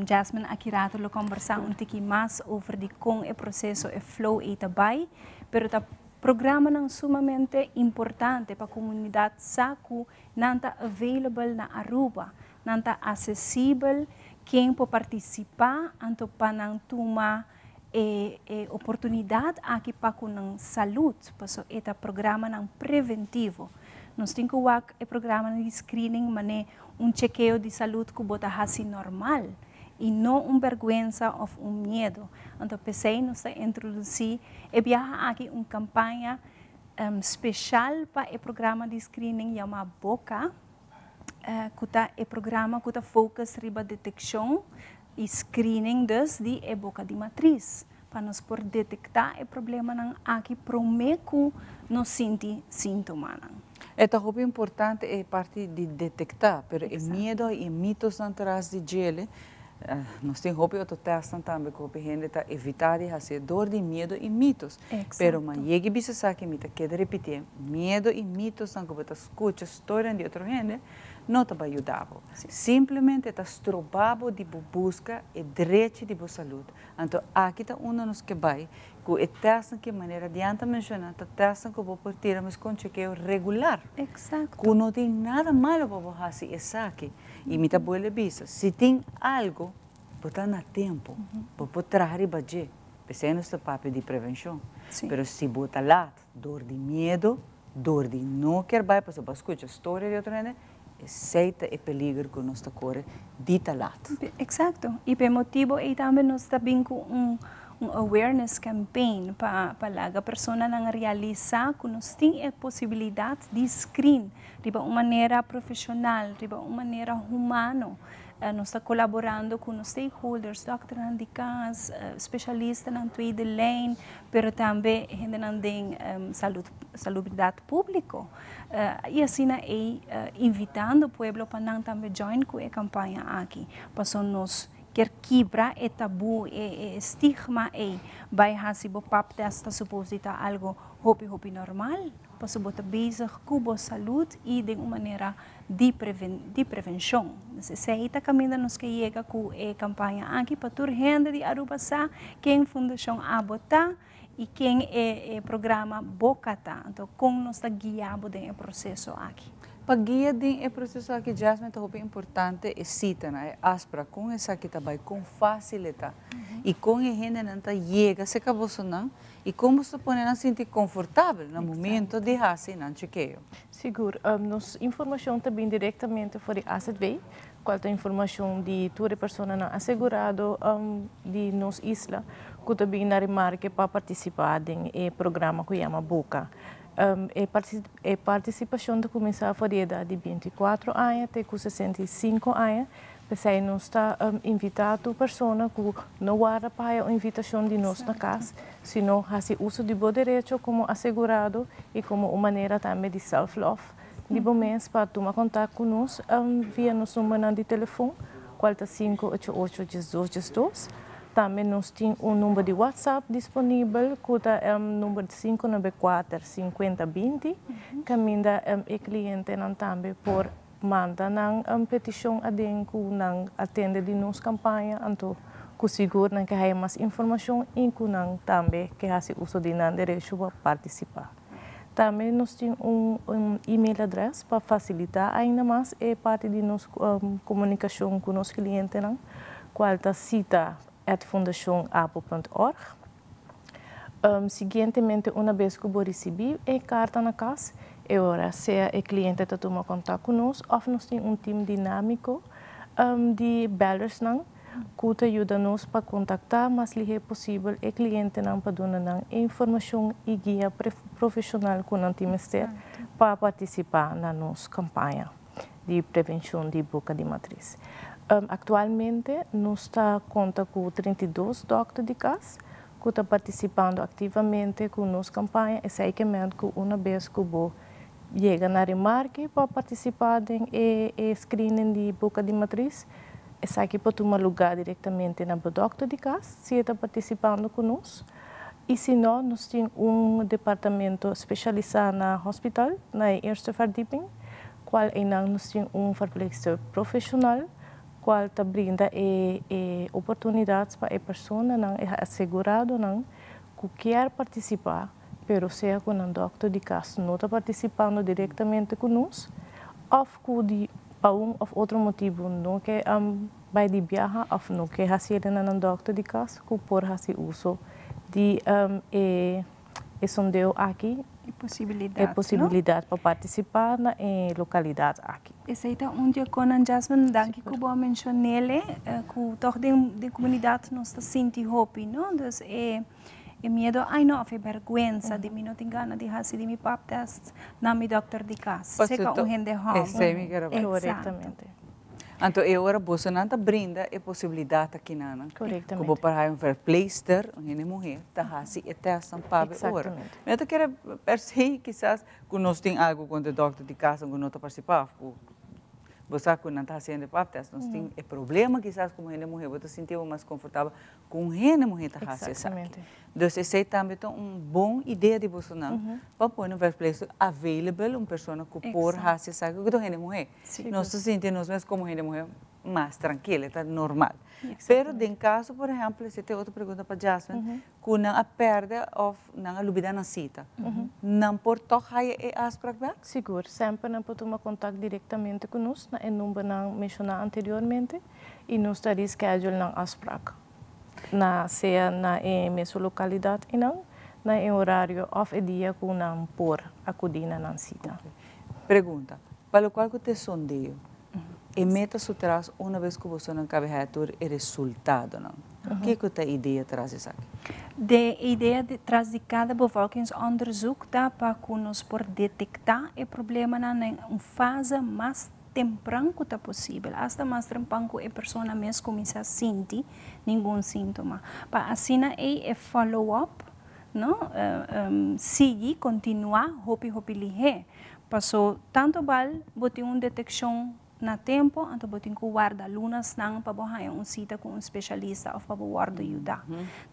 Jasmine aki rato lo kombersá un tiki mas over di kon e proseso, e flow ei ta bai, pero ta programanan sumamente importante pa komunidat sa ku nan ta available na Aruba, nan ta asesibel, ken por partisipá, anto pa nan tuma e e oportunidat aki pa ku nan salud, paso e ta programanan preventivo. Nos tin ku wak e programanan di screening manera Un chekeo di salud ku bo ta hasi normal i no un bèrgwensa òf un miedu. Anto p'esei nos ta introdusí e biaha aki un kampaña speshal pa e programa di screening yamá Boka, ku ta e programa ku ta focus riba detekshon i screening dus di e boka di matris. pa nos por detektá e problemanan aki promé ku nos sinti síntomanan. E ta hopi importante e parti di detektá, pero e miedo i e mitosnan tras di djele, nos tin hopi otro tèstnan tambe ku hopi hende ta evitá di hasi dor di miedo i mitos. Pero ma yega i bisa esaki mi ta keda ripitié, miedo i mitosnan ku bo ta skucha storianan di otro hende no ta bai yuda bo. Simplemente ta stroba bo di bo buska e drechi di bo salud. Anto aki ta unda nos ke bai ku e tèstnan ki manera Diane ta menshoná ta tèstnan ku bo por tira meskon chekeo regular. Ku no tin nada malo pa bo hasi esaki. I mi ta buelbe bisa, si tin algu bo ta na tempu, bo por traha riba dje. P'esei nos ta papia di prevenshon. Pero si bo ta lat dor di miedu, dor di no kier bai pasobra bo a skucha storia di otro hende, Esei ta e peliger ku nos ta kore di ta lat. Eksakto. I pa e motibu ei tambe nos ta bin ku un un awareness campaign pa pa laga personanan realisá ku nos tin e posibilidat di screen riba un manera profeshonal, riba un manera humano. Nos ta kolaborando ku nos stakeholders, dòkternan di kas, spesialistanan tweede lijn, pero tambe hendenan den salud salubridat públiko. I asina ei invitando pueblo pa nan tambe join ku e kampaña aki, paso nos kier kibra e tabú, e stigma ei bai hasi bo pap test ta supos di ta algo hopi hopi normal, paso bo ta bezig ku bo salud i den un manera di di prevenshon. Dus esei ta kaminda nos ke yega ku e kampaña aki pa tur hende di Aruba sa ken Fundashon Abo ta, I ken e programa Boca ta? Anto kon nos ta guia bo den e proseso aki? Pa guia den e proseso aki Jasmine ta hopi importante e sitanan, e afsprak, kon esaki ta bai, kon fásil e ta i kon e hendenan ta yega serka bosonan i kon boso ta pone nan sinti konfortabel na momento di hasi nan chekeo. Sigur, nos informashon ta bin direktamente for di AZV, Cual ta informacion di tur e personanan asegurado di nos isla cu ta bin na remarke pa participa den e programa cu yama Boca. E participacion ta cuminsa for di edad di binticuatro aña te cu 65 aña. P'esey nos ta invita tur persona cu no warda pa haya un invitacion di nos na cas, sino haci uso di bo derecho como asegurado y como un manera tambe di self love. Di bo mes pa tuma kontak ku nos via nos numbernan di telefon, kual ta 588 1212. Tambe nos tin un number di WhatsApp disponibel ku ta number 594 50 20, kaminda e klientenan tambe por manda nan petishon aden ku nan a tende di nos kampaña, anto ku sigur nan ke haya mas informashon i ku nan tambe ke hasi uso di nan derecho pa partisipá. Tambe nos tin un email adres pa fasilitá ainda mas e parti di nos komunikashon ku nos klientenan, kual ta sita at fundashonabo punt org. Siguientemente una bes ku bo risibí e karta na kas, e ora sea e kliente ta tuma kontak ku nos òf nos tin un tim dinámiko di bèldersnan ku ta yuda nos pa kontaktá mas lihé posibel e klientenan pa duna nan e informashon i guia profeshonal ku nan tin mester pa partisipá na nos kampaña di prevenshon di boka di matris. Aktualmente nos ta konta ku 32 dòkter di kas ku ta partisipando aktivamente ku nos kampaña, esei ke mènt ku una bes ku bo Yega na remarke pa partisipá den e screening di boka di matris. Esaki por tuma lugá direktamente na bo dòkter di kas si e ta partisipando ku nos. I si no, nos tin un departamento spesialisá na hospital, na e eerste verdieping, kual einan nos tin un verpleegster profeshonal kual ta brinda e oportunidat pa e personanan, e aseguradonan ku kier partisipá. Pero sea ku nan dòkter di kas no ta partisipando direktamente ku nos òf ku di pa un òf otro motibu no ke bai di biaha òf no ke hasi e na nan dòkter di kas ku por hasi uso di e e sondeo aki, E posibilidat, e posibilidat pa partisipá na e lokalidat aki. Esei ta un di e konan, Jasmine, danki ku bo a menshon'é, ku tòg den komunidat nos ta sinti hopi, no? Dus e. E miedo ai no of e berguensa di mi no tin gana di hasi di mi pap test na mi dokter di kas. Seka un hende hòmber. Esei mi kere bai. Korektamente. Anto e ora bosonan ta brinda e posibilidat akinan Korektamente. ku bo por haya un verpleegster, un hende muhé, ta hasi e tèstnan pa bo e ora. Eksaktamente. Mi no ta kere per se kisas ku nos tin algu kontra e dòkter di kas ku no ta partisipá òf ku bo sa ku nan ta hasiendo e pap tèst. Nos tin e problema kisas komo hende muhé bo ta sinti bo mas konfortabel ku un hende muhé ta hasi esaki. Dus esei tambe ta un bon idea di bosonan pa pone un verpleegster available, un persona ku por hasi esaki ku ta un hende muhé. Nos ta sinti nos mes komo hende muhé mas trankil, e ta normal. Pero den kaso por ehèmpel, esei ta e otro pregunta pa Jasmine, ku nan a pèrdè òf nan a lubidá nan sita, nan por tòg haya e afsprak bèk? Sigur, semper nan por tuma kontak direktamente ku nos na e numbernan menshoná anteriormente i nos ta reschedule nan afsprak na sea na e mesun lokalidat einan, na e orario òf e dia ku nan por akudí na nan sita. Pregunta, Pa lokual ku ta e sondeo, e meta su tras una bes ku bosonan kabe haya tur e resultadonan. Kiko ta e idea tras di esaki? De idea tras di kada bevolkingsonderzoek ta pa ku nos por detektá e problemanan na un fase mas tempran ku ta posibel, asta mas trempan ku e persona mes kuminsá sinti ningun síntoma. Pa asina ei e follow up no sigui kontinuá hopi hopi lihé. Paso tantu bal bo tin un detekshon na tempu, anto bo tin ku warda lunasnan pa bo haña un sita ku un speshalista òf pa bo wòrdu yudá.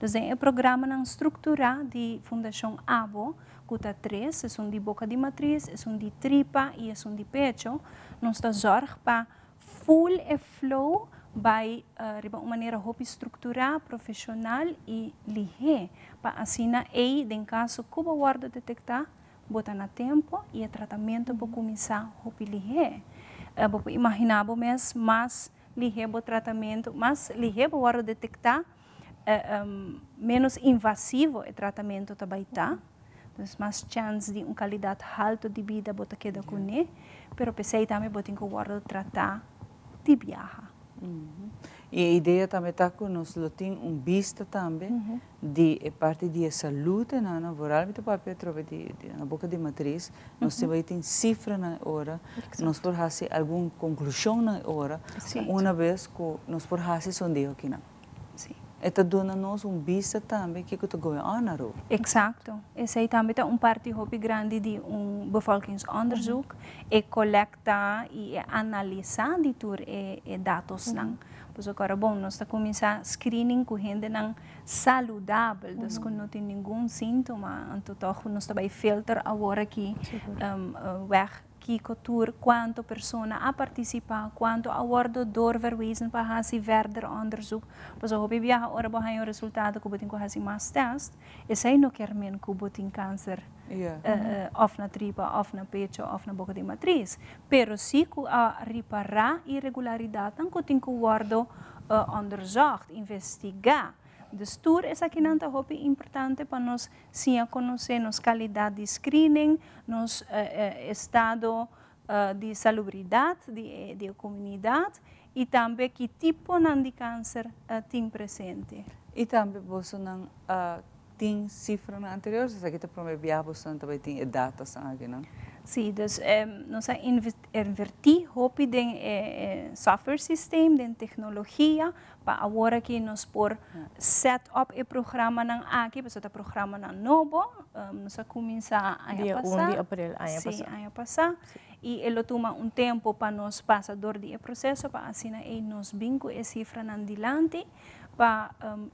Dus den e programanan strukturá di Fundashon abo, ku ta tres, esun di boka di matris, esun di tripa i esun di pecho, nos ta zòrg pa full e flow bai riba un manera hopi strukturá, profeshonal i lihé, pa asina ei den kaso ku bo wòrdu detektá, Bo ta na tempo y e tratamento por cuminsa hopi lihe. Bo por imagina bo mes mas lihe bo tratamento, mas lihe bo wordo detecta, menos invasivo e tratamento ta bay ta. Entonces mas chance di un calidad halto di bida bo ta keda cune, pero pesey tambe bo tin cu wordo trata di biaha. Y e idea tambe ta cu nos lo tin un bista tambe di e parti di e salud enana, vooral mi ta papia atrobe di na boca di matriz, nos tin bay tin cifranan e ora, nos por haci algun conclusionnan e ora, una bes cu nos por haci sondeo akinan. E ta duna nos un bista tambe kico ta going on na Aruba. Exacto. Esey tambe ta un parti hopi grandi di un bevolkingsonderzoek, e colecta y e analisa di tur e datosnan. Pasobra ora bon nos ta cuminsa screening cu hendenan saludabel, dus cu no tin ningun sintoma, anto toch nos ta bay filter awor aki weg kico tur, cuanto persona a participa, cuanto a wordo doorverwezen pa haci verder onderzoek. Pasobra hopi biaha ora bo haña un resultado cu bo tin cu haci mas test, esey no kier men cu bo tin cancer of na tripa of na pecho of na boca di matriz, pero si cu a ripara irregularidadnan cu tin cu wordo onderzocht, investiga. Dus tur esakinan ta hopi importante pa nos siña conoce nos calidad di screening, nos estado di salubridad di e comunidad y tambe ki tiponan di cancer tin presente. Y tambe bosonan Tin cifranan anterior, esaki ta prome biaha bosonan ta bay tin e datasan akinan? Si, dus nos a inverti hopi den e software systeem, den tecnologia, pa awor aki nos por set up e programanan aki, pasobra ta programanan nobo, nos a cuminsa aña pasa. Dia un di april aña pasa. Si, aña pasa. Y e lo tuma un tempo pa nos pasa door di e proceso, pa asina ey nos bin cu e cifranan dilanti. pa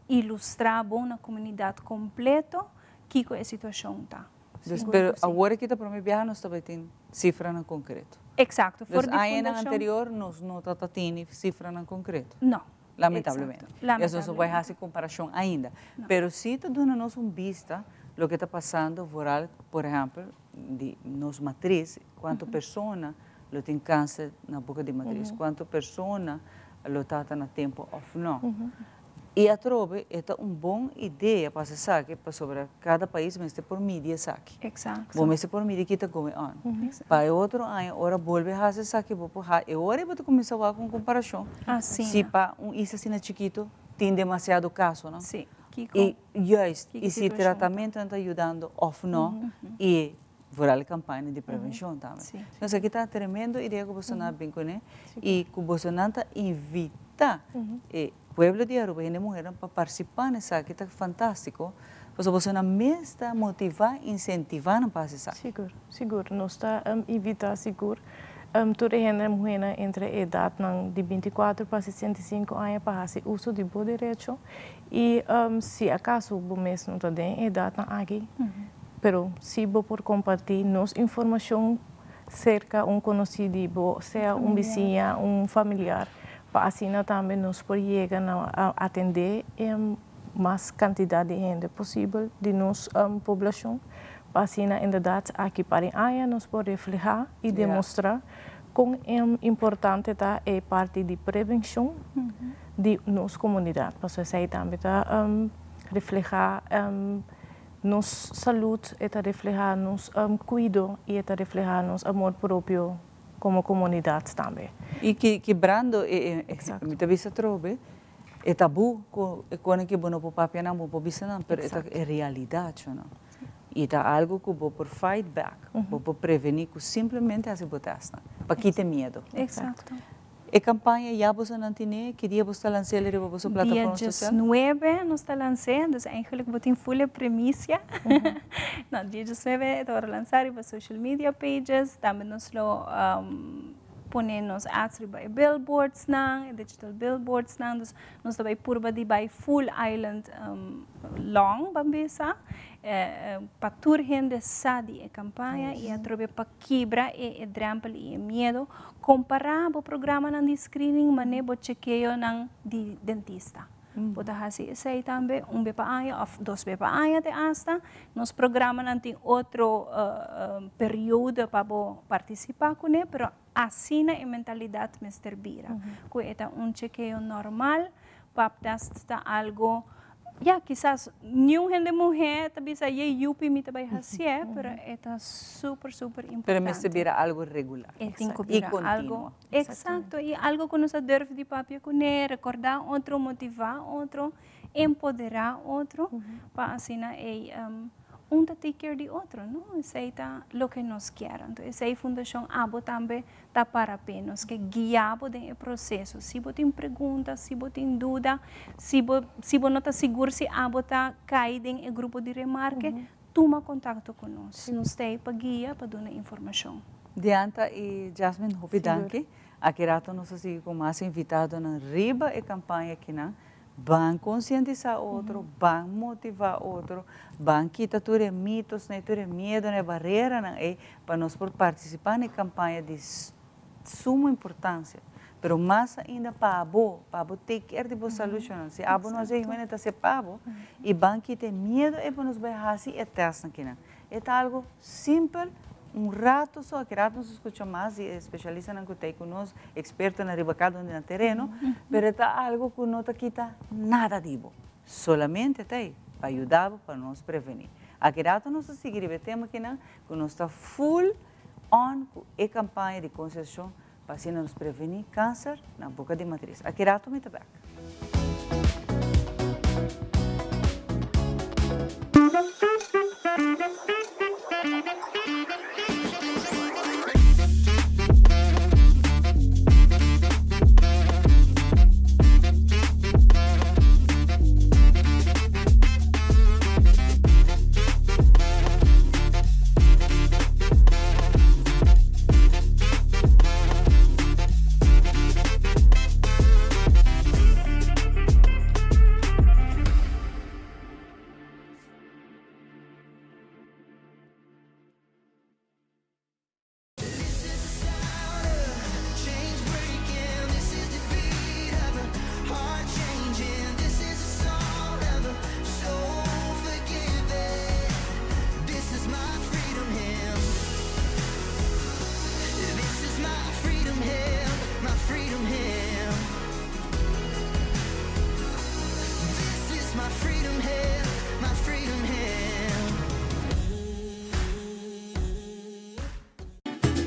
ilustrá bon na komunidat kompleto kiko e situashon ta. Dus, pero awor aki ta promé biaha nos ta bai tin sifranan konkreto. Eksakto. Dus añanan anterior nos no ta ta tini sifranan konkreto. No. Lamentablemente. Lamentablemente. Nos no por hasi komparashon ainda. Pero si ta duna nos un bista loke ta pasando vooral, por ehèmpel, di nos matris, kuantu persona lo tin kanser na boka di matris, kuantu persona lo tata na tempu òf nò. I atrobe e ta un bon idea pa hasi esaki pasobra kada pais mester por midi esaki. Bo mester por midi ki ta going on. Pa e otro aña ora bolbe hasi esaki bo por ha e ora ei bo ta kuminsá wak un komparashon si pa un isla asina chikitu tin demasiado kasonan. I juist, i si tratamentonan ta yudando òf nò i. Vooral e campaña di prevencion tambe. Nos aki ta tremendo idea cu bosonan a bin cune y cu bosonan ta invita e pueblo di Aruba, hende muhernan pa participa na esaki ta fantastico, pasobra bosonan mes ta motiva, incentiva nan pa haci esaki. Sigur, sigur. Nos ta invita sigur tur e hende muhernan entre e edadnan di 24 pa 65 aña pa haci uso di bo derecho Y si acaso bo mes no ta den e edadnan aki, pero si bo por comparti nos informacion cerca un conoci di bo, sea un bisiña, un familiar, pa asina tambe nos por yega na atende e mas cantidad di hende posibel di nos poblacion, pa asina inderdaad aki par e aña nos por refleha y demostra con importante ta e parti di prevencion. Di nos comunidad, pasobra esey tambe ta refleha nos salud, e ta refleha nos cuido y e ta refleha nos amor propio como comunidad tambe. Y kibrando e, mi ta bisa atrobe, e tabu cu e cosnan cu bo no por papia nan, bo no por bisa nan, pero e ta e realidad cho no. Y ta algo cu bo por fight back, bo por preveni cu simplemente haci bo testnan, pa kita e miedo. E campaña ya boso nan tine? Ki dia boso ta lans'el riba boso plataforma Dia social? 19 nos ta lans'é, dus eigenlijk bo tin full e premicia. No, dia 19 e ta wòrdu lansá riba social media pages, tambe nos lo pone nos ads riba e billboardsnan, e digital billboardsnan, dus nos ta bai purba di bai full island long, ban bisa, pa tur hende sa di e campaña i atrobe pa Kibra e e drempel i e miedo. Kompará bo programanan di screening manera bo chekeonan di dentista. Bo ta hasi esei tambe un be pa aña òf dos be pa aña te asta. Nos programanan tin otro periodo pa bo partisipá kuné, pero asina e mentalidat mester bira, ku e ta un chekeo normal. Pap test ta algo, ya, kisas niun hende muhé ta bisa yey yupi mi ta bai hasié, pero e ta super, super importante. Pero mester bira algo regular. E tin ku bira algo, exacto, i algo ku nos a durf di papia kuné, rekordá otro, motivá otro, empoderá otro, pa asina ei un ta take care di otro, no? Esei ta loke nos kier. Anto esei Fundashon Abo tambe ta para p'e. Nos ke guia bo den e proseso. Si bo tin pregunta, si bo tin duda, si bo si bo no ta sigur si abo ta kai den e grupo di remarke, tuma kontakto ku nos. Nos ta ei pa guia, pa duna informashon. Diantha i Jasmine, hopi danki. Aki rato nos ta sigui ku mas invitadonan riba e kampaña akinan. Ban konsientisá otro, ban motivá otro, ban kita tur e mitosnan i tur e miedonan, e bareranan ei pa nos por partisipá na e kampaña di sumo importansia. Pero mas ainda pa abo, pa abo take care di bo salushonnan. Si abo no hasi e hende ta hasi pa bo i ban kita e miedo ei pa nos bai hasi e tèstnan kinan. E ta algo simpel, un rato so, aki rato nos a scucha mas di e specialistanan cu ta ei cu nos, expertonan riba cada un di nan tereno, pero e ta algo cu no ta kita nada di bo, solamente ta ei pa yuda bo pa nos preveni. Aki rato nos ta sigui riba e tema akinan cu nos ta full on cu e campaña di concientisacion Pa asina nos prevení kanser na boka di matris. Aki rato mi ta bek.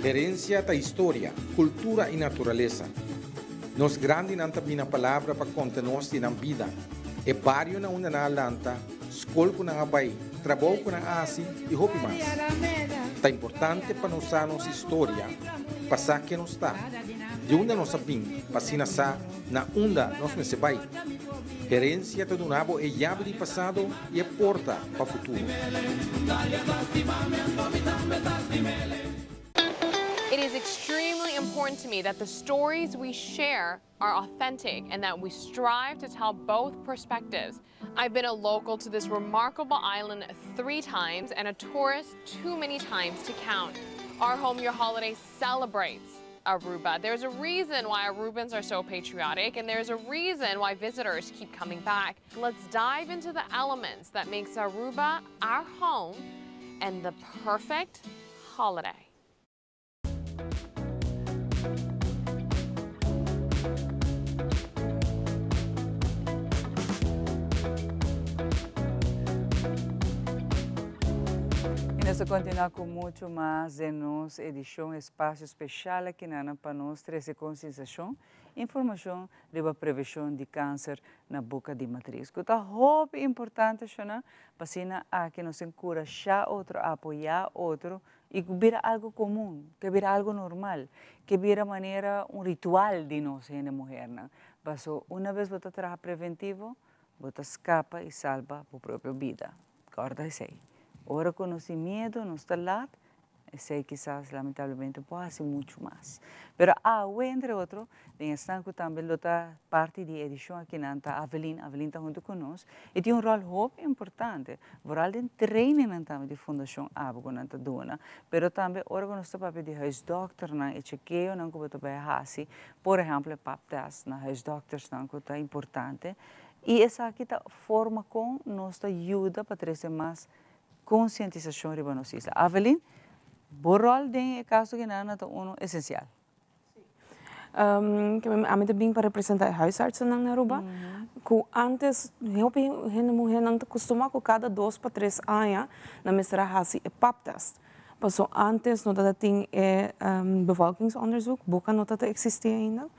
Herencia ta historia, cultura y naturalesa. Nos grandinan ta bina palabra pa conta nos di nan bida, e bario na unda nan a lanta, skol ku nan a bai, trabou ku nan a hasi i hopi mas. Ta importante pa nos sa nos historia, pa sa ken nos ta, di unda nos a bin, pa asina sa na unda nos mester bai. Herencia ta duna bo e yabi di pasado y e porta pa futuro. It is extremely important to me that the stories we share are authentic and that we strive to tell both perspectives. I've been a local to this remarkable island three times and a tourist too many times to count. Our Home Your Holiday celebrates Aruba. There's a reason why Arubans are so patriotic and there's a reason why visitors keep coming back. Let's dive into the elements that makes Aruba our home and the perfect holiday. Y nos ta continua cu mucho mas den nos edicion Espacio Special aki na pa nos trece concientisacion, informacion riba prevencion di cancer na boca di matriz. Cu ta hopi importante shona, pa asina aki nos encurasha otro, apoya otro y cu bira algo comun, cu bira algo normal, cu bira manera un ritual di nos hende muhernan. Paso una vez bo ta traha preventivo, bo ta scapa y salba bo propio bida. Corda esey. Ora cu nos tin miedo, nos ta laat, esey kisas lamentablemente por haci mucho mas. Pero awe entre otro, den esnan cu tambe lo ta parti di e edicion akinan ta Avelin. Avelin ta hunto cu nos y tin un rol hopi importante, vooral den trainingnan tambe di Fundacion Abo cu nan ta duna, pero tambe ora cu nos ta papia di huisdokternan, e chekeonan cu bo ta bay haci, por ehempel e pap test na huisdoktersnan cu ta importante y esaki ta forma con nos ta yuda pa trece mas concientisacion riba nos isla. Avelin, bo rol den e caso kinan ta uno esencial. Ami ta bin pa representa e huisartsennan na Aruba, ku antes hopi hende muhernan ta kustuma ku kada dos pa tres aña nan mester a hasi e pap test. Paso antes no tabata tin e bevolkingsonderzoek, boka no tabata eksistí ainda,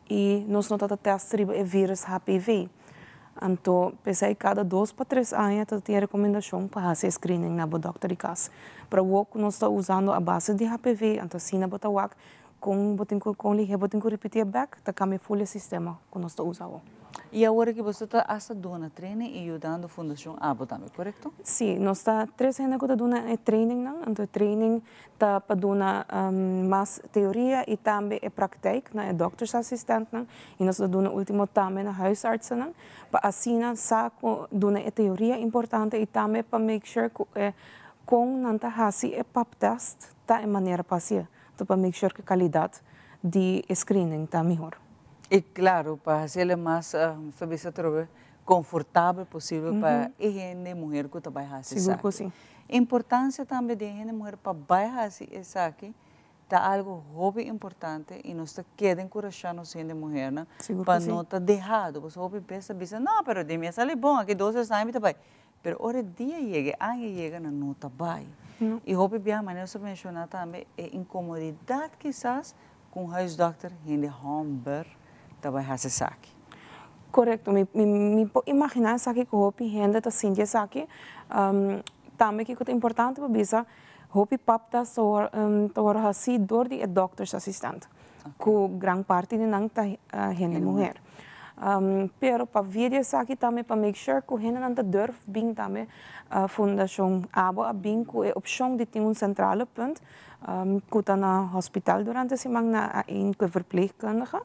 i nos no tabata test riba e virus HPV. Anto p'esei kada dos pa tres aña ta tin e rekomendashon pa hasi e screening na bo dòkter di kas. Pero awor ku nos ta usando a base di HPV, anto asina bo ta wak kon bo tin ku kon lihé bo tin ku ripitié bèk, ta kambia ful e sistema ku nos ta usa awor. I awor aki boso ta asta duna training i yudando Fundashon Abo tambe, korekto? Sí, nos ta tres hende ku ta duna e trainingnan, anto e training ta pa duna mas teoria y tambe e praktijk na e doktersassistentnan y nos ta duna ultimo tambe na huisartsennan pa asina sa cu duna e teoria importante y tambe pa make sure cu e con nan ta haci e pap test ta e manera pa haci'e, ta pa make sure cu e calidad di e screening ta mihor. Y claro pa haci'e mas, nos ta bisa atrobe, confortabel posibel pa e hende muher cu ta bay haci esaki. Importancia tambe di e hende muher pa bay haci esaki ta algo hopi importante y nos ta keda encurasha nos hende muhernan pa no ta dehado, pasobra hopi bes ta bisa no pero di mi a sali bon aki dos tres aña mi ta bay, pero ora e dia yega e aña yega nan no ta bay y hopi biaha manera nos a menciona tambe e incomodidad kisas Ku un huisdòkter hende hòmber ta bai hasi esaki. Korekto, mi mi por imaginá esaki ku hopi hende ta sinti esaki. Tambe kiko ta importante pa bisa, hopi pap test ta wòrdu hasí dor di e dòktersasistent, ku gran parti di nan ta hende muher. Pero pa via di esaki tambe pa make sure ku hendenan ta durf bin tambe, Fundashon Abo a bin ku e opshon di tin un sentrale punt ku ta na hospital durante siman na a een ku e verpleegkundige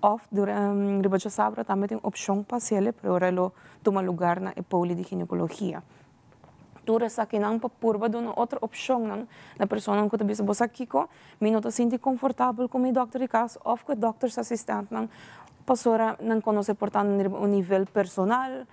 òf riba djasabra tambe tin opshon pa hasiel pero ora lo tuma lugar na e poli di ginekologia. Tur esakinan pa purba duna otro opshonnan na personanan ku ta bisa bo sa kiko mi no ta sinti konfortabel ku mi dòkter di kas òf ku e dòktersasistèntnan pasobra nan konosé por ta riba un nivel personal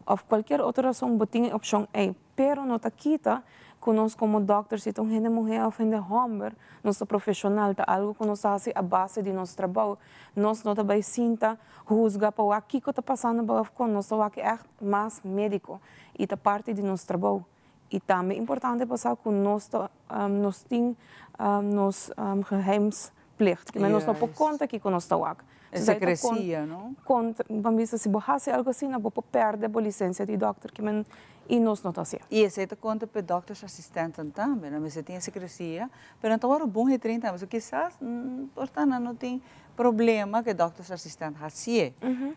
òf kualkier otro rason bo tin e opshon ei. Pero no ta kita ku nos komo dòkter, si ta un hende muhé òf hende hòmber, nos ta profeshonal, ta algu ku nos ta hasi a base di nos trabou. Nos no ta bai sinta husga pa wak kiko ta pasando bai òf kon, nos ta wak ègt mas médiko i ta parti di nos trabou. I tambe importante pa sa ku nos ta nos tin nos geheims. plicht. Ke men nos no por konta kiko nos ta wak. E sekresia, no? Konta, ban bisa si bo hasi algu asina bo por pèrdè bo lisensia di dòkter, ke men i nos no ta hasié. I esei ta konta pa e dòktersassistentan tambe, nan mester tin e sekresia, pero nan ta wòrdu bon getrain tambe, so kisas por ta nan no tin problema ku e dòktersassistent hasié,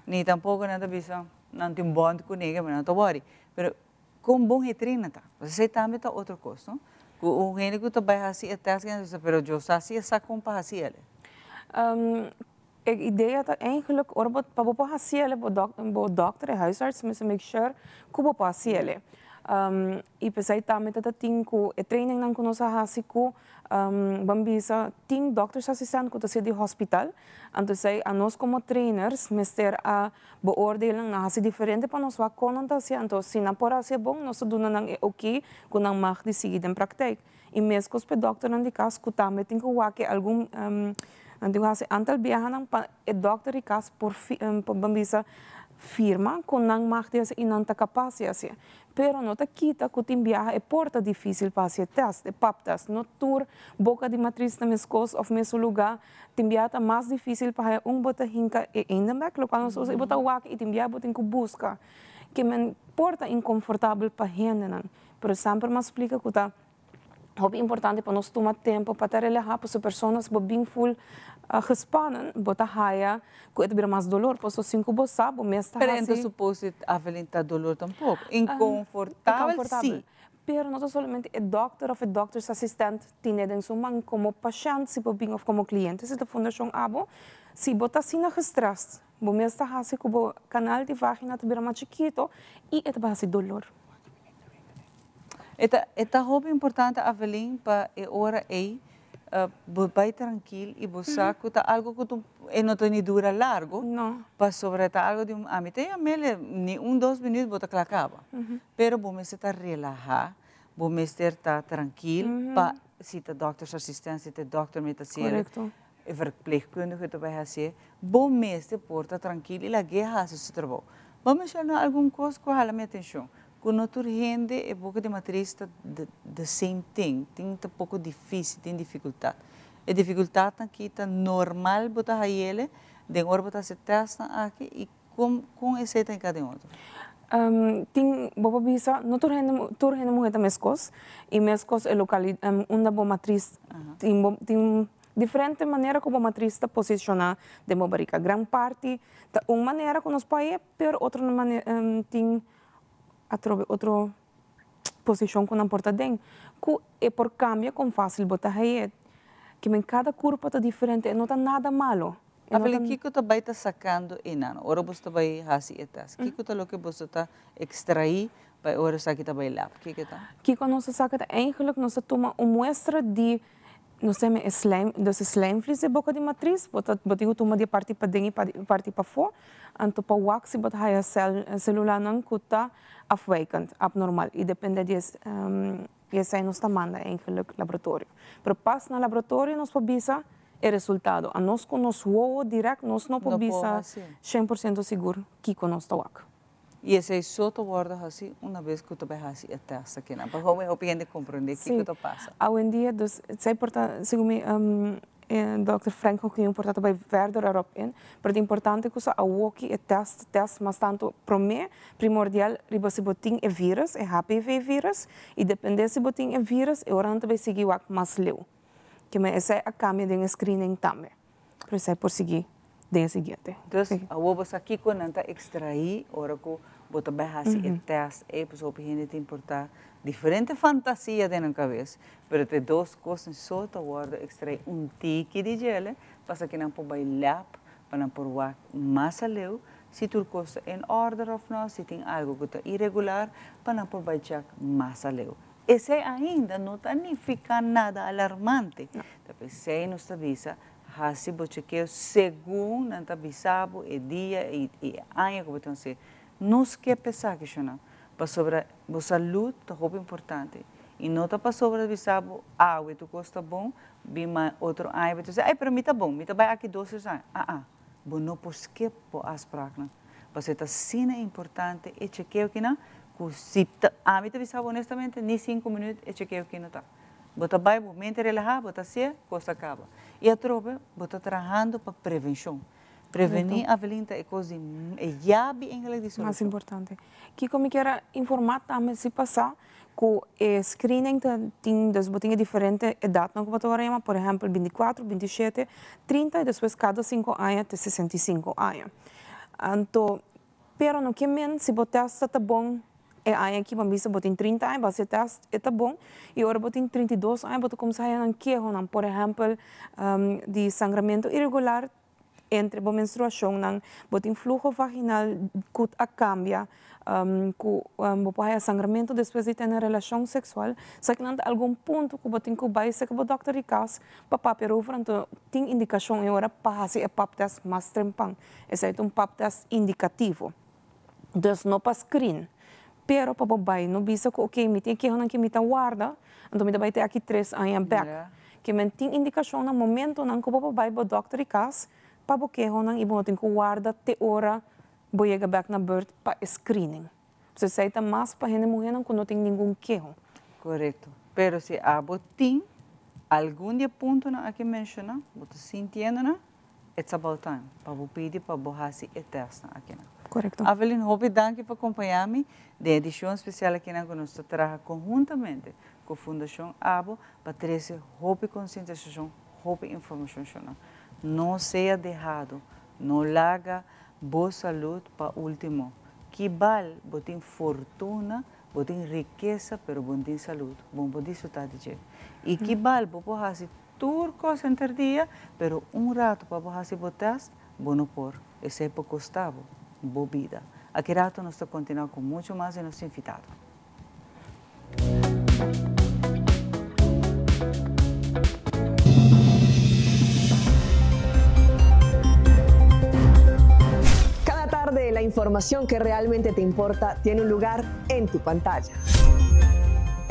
ni tampoko nan ta bisa nan tin bònt kuné, ke men nan ta wòri, pero Kon bon e trena ta? Pasobra esei tambe ta otro kos, no? Ku un hende ku ta bai hasi e tèst, ta bisa, pero yo sa si e sa kon pa hasi el. E idea ta eigenlijk ora bo, pa bo por hasi el, bo bo dòkter, e huisarts, mester make sure ku bo por hasi el. I p'esei tambe ta ta tin ku e trainingnan ku nos a hasi ku Ban bisa tin doktersassistent ku ta ser di hospital, anto esei anos komo trainers mester a beoordelen, nan hasi diferente pa nos wak kon nan ta hasi, anto si nan por hasi e bon nos ta duna nan e oké ku nan mag di sigui den praktijk. I meskos pa e dokternan di kas ku tambe tin ku wak e algun nan tin ku hasi antal biahanan pa e dokter di kas por ban bisa firma ku nan mag di hasi i nan ta kapas di hasi. Pero no ta kita ku tin biaha e por ta difísil pa hasi e tèst, e pap tèst. No tur boka di matris ta meskos òf mesun lugá. Tin biaha ta mas difísil pa haña un bo ta hinka e eindenbek, lokual nos usa, i bo ta wak i tin biaha bo tin ku buska. Ke men por ta inkonfortabel pa hendenan, pero semper mas splika ku ta Hopi importante pa nos tuma tempo pa ta relaha pasobra persona si bo bin full gespannen bo ta haya cu e ta bira mas dolor pasobra sin cu bo sa bo mes ta Pero haci. enta suppose Avelin ta dolor tampoco, inconfortabel si. Pero no ta solamente e dokter of e dokter's assistent tine den su man como pashent si bo bin of como cliente si ta fundacion abo si bo ta asina gestrest bo mes ta haci cu bo canal di vagina ta bira mas chikito y e ta bay haci dolor. E ta e ta hopi importante Avelin pa e ora ey bo bay trankil y bo sa cu ta algo cu tu e no ta ni dura largo pasobra e ta algo di un ami ta yam'el ni un dos minuut bo ta cla caba pero bo mester ta relaha bo mester ta trankil pa si ta dokter's assistent si ta e dokter mi ta haciel e verpleegkundige ta bay hacié bo mester por ta trankil y lag'é haci su trabou bo menciona algun cos cu a hala mi atencion Ku no tur hende e boka di matris ta the same thing, tin ta poko difisil, tin difikultat. E difikultatnan aki ta normal bo ta hayele den ora bo ta hasi tèstnan aki i kon kon esei ta hinká den otro? Tin, bo por bisa, no tur hende tur hende muhé ta meskos i meskos e lokali unda bo matris tin bo tin diferente manera ku bo matris ta posishoná den bo barika. Gran parti ta un manera ku nos por haye pero otro manera tin atrobe otro posicion cu nan por ta den, cu e por cambia con facil bo ta haye. Kimen cada curpa ta diferente, e no ta nada malo. E no Avelin, ta. kico ta bay ta sacando eynan ora boso ta bay haci e test? Kico ta loke boso ta extraí pa e ora esaki ta bay lab? Kico ta? Kico nos ta saca ta eigenlijk nos ta tuma un muestra di Nos ta yama e slijm, dus e slijmvlies di boka di matris, bo ta bo tin ku tuma di e parti paden i parti pafó, anto pa wak si bo ta haya sèl selulanan ku ta afwijkend, abnormal, i depende di di esei nos ta manda eigenlijk laboratorio. Pero pas na laboratorio nos por bisa e resultado, anos ku nos wowo dirèkt nos no por bisa 100% sigur kiko nos ta wak. I esei so ta wòrdu hasi una bes ku ta bai hasi e tèst akinan. Pa hopi hopi hende komprendé kiko ta pasa. Awendia dus esei por ta segun mi dòkter Frank Hooghieuw por ta ta bai verder erop in, pero ta importante ku sa awoki e tèst tèst mas tantu promé primordial riba si bo tin e vírus, e HPV vírus, i dependé si bo tin e vírus e ora nan ta bai sigui wak mas leu. Kimen esei a kambia den e screening tambe. Pero esei por sigui den e siguiente. Dus awor bo sa kiko nan ta ekstraí ora ku bo ta bai hasi e tèst ei, pasobra hopi hende tin por ta diferente fantasia den nan kabes, pero ta e dos kosnan so ta wòrdu ekstraí un tiki di djele pasa ki nan por bai lab pa nan por wak mas aleu si tur kos ta en òrder òf nò, si tin algu ku ta iregular pa nan por bai chèk mas aleu. Esei ainda no ta nifiká nada alarmante. Ta p'esei nos ta bisa, hasi bo chekeo segun nan ta bisa bo e dia i e aña ku bo tin hasi. No skep esaki, shonnan, pasobra bo salud ta hopi importante. I no ta pasobra bisa bo awe tur kos ta bon, bin mas otro aña bo ta bisa, ai pero mi ta bon, mi ta bai aki dos tres aña. Aa, bo no por skep bo afspraknan. Pasobra ta asina importante e chekeo kinan ku si ta, ami ta bisa bo honestamente, ni sinku minüt e chekeo ki no ta. Bo ta bai, bo mente relahá, bo ta hasié, kos ta kaba. I atrobe bo ta trahando pa prevenshon. Prevení, Avelin, ta e kos di, e yabi eigenlijk di Mas solushon. importante. Kiko mi kier a informá tambe si pasá ku e screening ta tin, dus bo tin e diferente edatnan ku bo ta wòrdu yama, por ehèmpel bintikuater, bintishete, trinta i despues kada sinku aña te sesenta i sinku aña. Anto, pero no ke men si bo tèst ta bon e aña aki, bo a bisa bo tin 30 aña, bo hasi e tèst e ta bon, i ora bo tin 32 aña bo ta kuminsá haña nan kehonan, por ehèmpel di sangramentu iregular entre bo menstruashonnan, bo tin fluho vaginal ku a kambia, ku bo por haña sangramentu despues di tene relashon seksual. Esakinan ta algun punto ku bo tin ku bai serka bo dòkter di kas pa papia erover, anto tin indikashon e ora pa hasi e pap tèst mas trempan. Esei ta un pap tèst indikativo. Dus no pa screen, pero pa bo bai no bisa ku oke mi tin e kehonan ke mi ta warda, anto mi ta bai te aki tres aña bèk. Ke men tin indikashon na momentonan ku bo por bai bo dòkter di kas pa bo kehonan i bo no tin ku warda te ora bo yega bèk na bùrt pa e screening. Pues esei ta mas pa hende muhénan ku no tin ningun keho. Korekto. Pero si abo tin algun di e puntonan aki menshoná, bo ta sintiendo nan, It's about time pa bo pidi pa bo hasi e testnan akinan. Korekto. Avelin, hopi danki pa kompañá mi den edishon spesial akinan ku nos ta traha konhuntamente ku Fundashon abo pa trese hopi konsientisashon, hopi informashon shonal. No sea dehado, no laga bo salud pa ultimo. Ki bal bo tin fortuna, bo tin rikesa pero bo no tin salud, bo no por disfrutá di dje. I ki bal bo por hasi Tur kos henter dia, pero un rato pa bo hasi bo test, bo no por. Esei por kosta bo, bo bida. Aki rato nos ta kontinua ku muchu mas di nos invitado. Cada tarde la información que realmente te importa tiene un lugar en tu pantalla.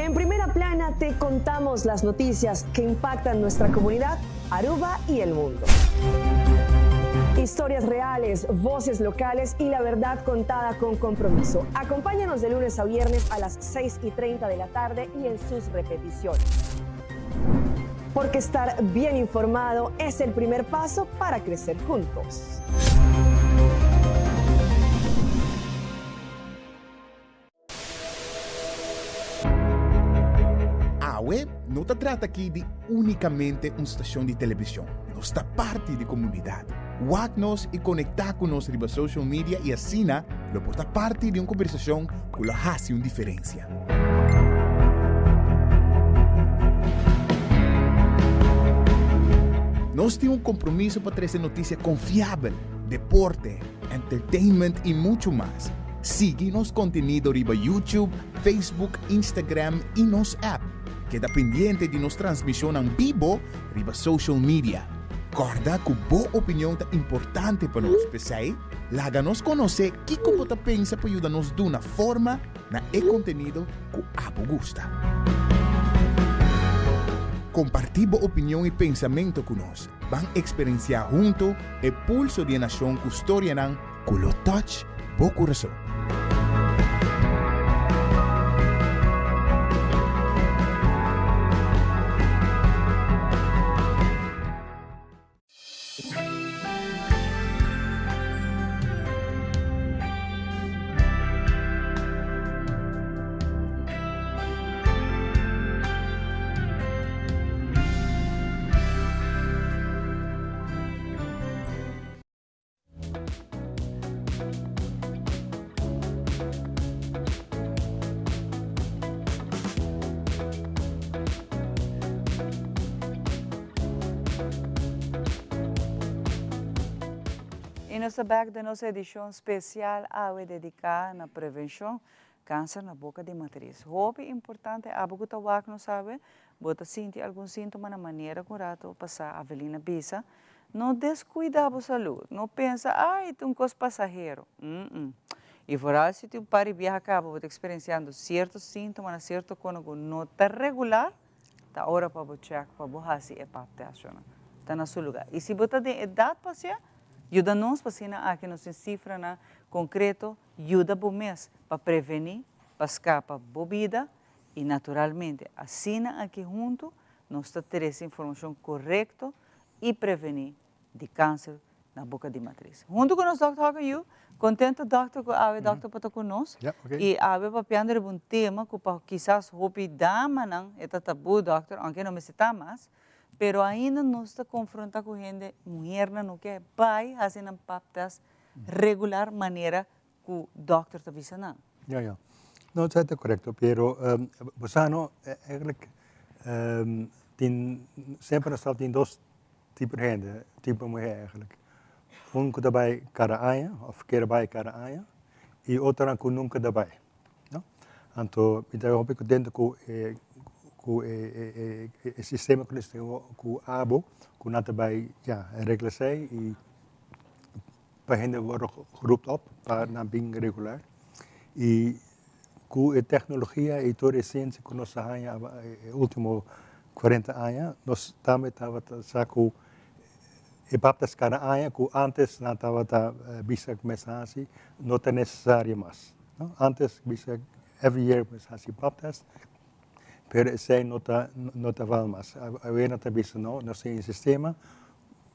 En primera plana te contamos las noticias que impactan nuestra comunidad, Aruba y el mundo. Historias reales, voces locales y la verdad contada con compromiso. Acompáñanos de lunes a viernes a las 6:30 de la tarde y en sus repeticiones. Porque estar bien informado es el primer paso para crecer juntos. Awe no ta trata aki di únikamente un stashon di televishon, nos ta parti di komunidat. Wak nos i konektá ku nos riba social media i asina lo por ta parti di un kombersashon ku lo hasi un diferensia. Nos tin un kompromiso pa trese notisia konfiabel, deporte, entertainment i muchu mas. Sigui nos kontenido riba YouTube, Facebook, Instagram i nos app. Keda pendiente di nos transmishonnan bibo riba social media. Kòrda ku bo opinion ta importante pa nos, p'esei laga nos konosé kiko bo ta pensa pa yuda nos duna forma na e kontenido ku abo gusta. Kompartí bo opinion i pensamentu ku nos. Ban eksperensiá huntu e pulso di e nashon ku storianan ku lo touch bo kurason. Y nos ta back den nos edicion special awe dedica na prevencion Kanser na boka di matris. Hopi importante abo ku ta wak no sabe, bo ta sinti algun sintoma na manera ku un rato pasá Avelina bisa, no deskuida bo salud, no pensa ay ta un kos pasahero, mm y foral si tin un par di biaha kaba bo ta eksperensiando sierto sintoma na sierto kono ku no ta regular, ta ora pa bo chèk pa bo hasi e pap tèst shona. Ta na su lugá. Y si bo ta den edat pa hasié, yuda nos pa asina aki nos tin sifranan konkreto Yuda bo mes pa prevení, pa skapa bo bida I naturalmente asina aki huntu nos ta trese informashon korekto i prevení di kanser na boka di matris. Huntu ku nos Dòkter Hawker Yu, kontento dòkter ku awe dòkter por ta ku nos i awe papiando riba un tema ku pa kisas hopi damanan e ta tabú dòkter, ounke no mester ta mas, pero ainda nos ta konfronta ku hende muhernan no ke bai hasi nan pap test regular manera ku dòkter ta bisa nan. Ja, ja. No, esei ta korekto, pero bo sa no, eigenlijk tin, semper nos tabata tin dos tipo di hende, tipo di muher eigenlijk. Un ku ta bai kada aña òf kere bai kada aña i otronan ku nunka ta bai, no. Anto mi ta hopi kontento ku e ku e e sistema ku nos tin ku abo ku nan ta bai ya regla esei i pa hende wòrdu geroept op pa nan bin regular. I ku e teknologia i tur e siensia ku nos a haña e último kuarenta aña, nos tambe tabata sa ku e baptas kada aña ku ántes nan tabata bisa ku mester hasi no ta nesesario mas. Ántes bisa every year mester hasi baptas, pero esei no ta no ta val mas. Awe nan ta bisa no, nos tin e sistema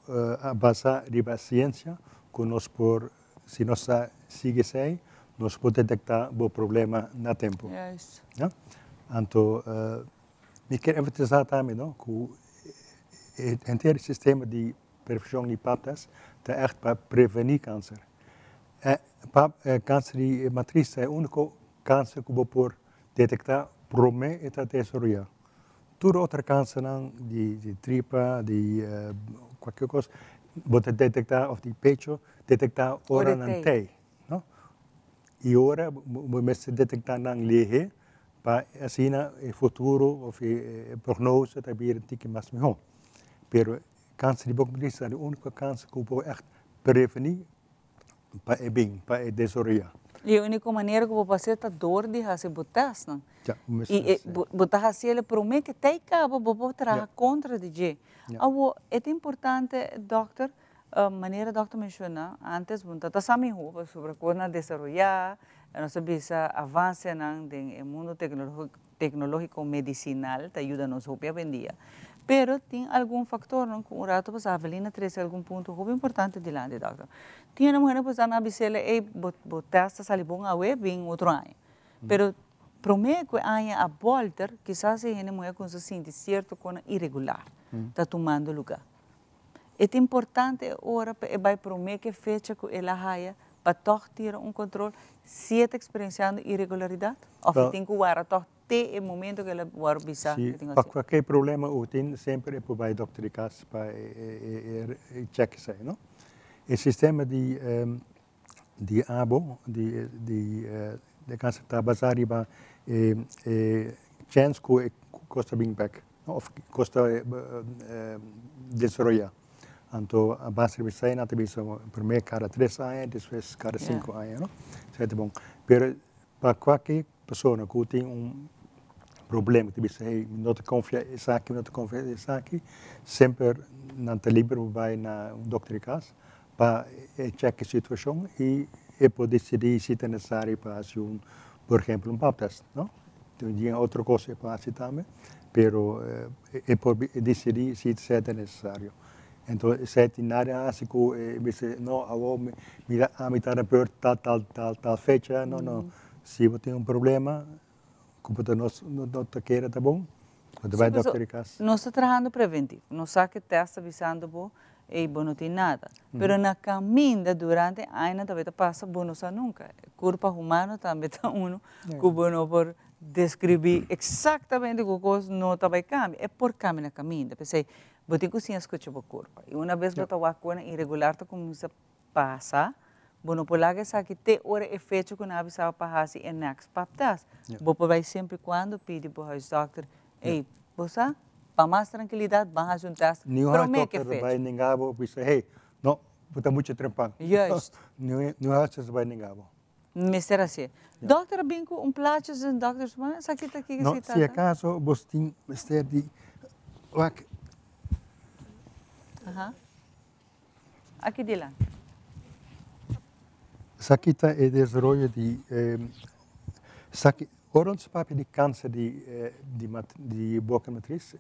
a basa riba siensia ku nos por, si nos ta sigui esei, nos por detektá bo problema na tempu. Ya. Anto mi kier enfatisá tambe no ku e henter sistema di prevenshon di pap test ta ègt pa prevení kanser. E pap kanser di matris ta e úniko kanser ku bo por detektá promé e ta desaroyá. Tur otro kansernan di tripa, di kualkier kos, bo ta detektá, òf di pecho, detektá ora nan tei, no? I ora bo mester detektá nan lihé pa asina e futuro òf e prognose ta bira un tiki mas mihó. Pero kanser di boka matriz ta e úniko kanser ku bo por ègt prevení pa e bin, pa e desaroyá. I e úniko manera ku bo por hasié ta dor di hasi bo tèstnan. Ja, bo mester I hasié. bo ta hasié promé ku tei kaba bo por traha kontra di dje. Awor, e ta importante, dòkter, manera dòkter menshoná ántes, bo no ta ta sa mihó pasobra kos nan a desaroyá, nos ta bisa avansenan den e mundu tecnologico medicinal ta yuda nos hopi awendia. Pero tin algun factornan cu un rato pasa Avelina trece algun punto hopi importante dilanti doctor. Tin hende muhernan cu nan a bisele ey bo bo test a sali bon awe bin otro aña. Pero prome cu e aña a bolter kisas e hende muher cuminsa sinti cierto cosnan iregular ta tumando lugar. E ta importante e ora pa e bai prome cu e fecha cu el a haya pa tog tira un control si e ta experienciando iregularidad of e tin cu wara tog te e momento cu el a wòrdu bisa Si, cu tin pa cu haci. cualkier problema cu tin semper e por bai dokter di cas pa e check esey no. E sistema di di abo di di di cancer ta basa riba e e chance cu e cos ta bin bek no of cos ta desaroya. Anto a base riba esey nan ta bisa prome cada tres aña despues cada cinco aña no. Esey ta bon. Pero pa cualkier persona cu tin un problema ta bisa hey mi no ta confia esaki mi no ta confia esaki semper nan ta liber pa bay na un dokter di cas pa e check e situacion y e por dicidi si ta necesario pa haci un por ehemplo un pap test no tin otro cos e por haci tambe pero e por dicidi si ta necesario enton esey tin nada haci cu e bisa no awor mi ta na beurt tal tal tal tal fecha no no Si bo tin un problema ku bo ta nos no ta kere ta bon, bo ta bai dokter di kas. Nos ta trahando preventivo. Nos sa ku e tèst ta bisando bo, ey bo no tin nada. Pero na kaminda durante e añanan tambe ta pasa, bo no sa nunka. Kurpa humano tambe ta unu ku bo no por deskribí eksaktamente ku kos no ta bai kambia. E por kambia na kaminda. P'esei bo tin ku siña skucha bo kurpa. I una bes bo ta wak ku nan iregular ta kuminsá pasa, bo no por laga esaki te ora e fecha ku nan a bisa bo pa hasi e next pap test. Bo por bai semper i kuando pidi bo huisdokter, ey, bo sa, pa mas trankilidat ban hasi un test Niun promé ku e huisdokter ta fecha. bai nenga bo bisa, hey, no, bo ta muchu trempan. Juist. Niun huisdokter ta bai nenga bo. Mester hasié. Dokter a bin ku un plachi sin dokter su manda, esaki ta kiko No, si si tata? akaso bo tin mester di wak. Aha. Aki dilanti. Esaki ta e desaroyo di esaki. Ora nos papia di kanser di di di boka matris,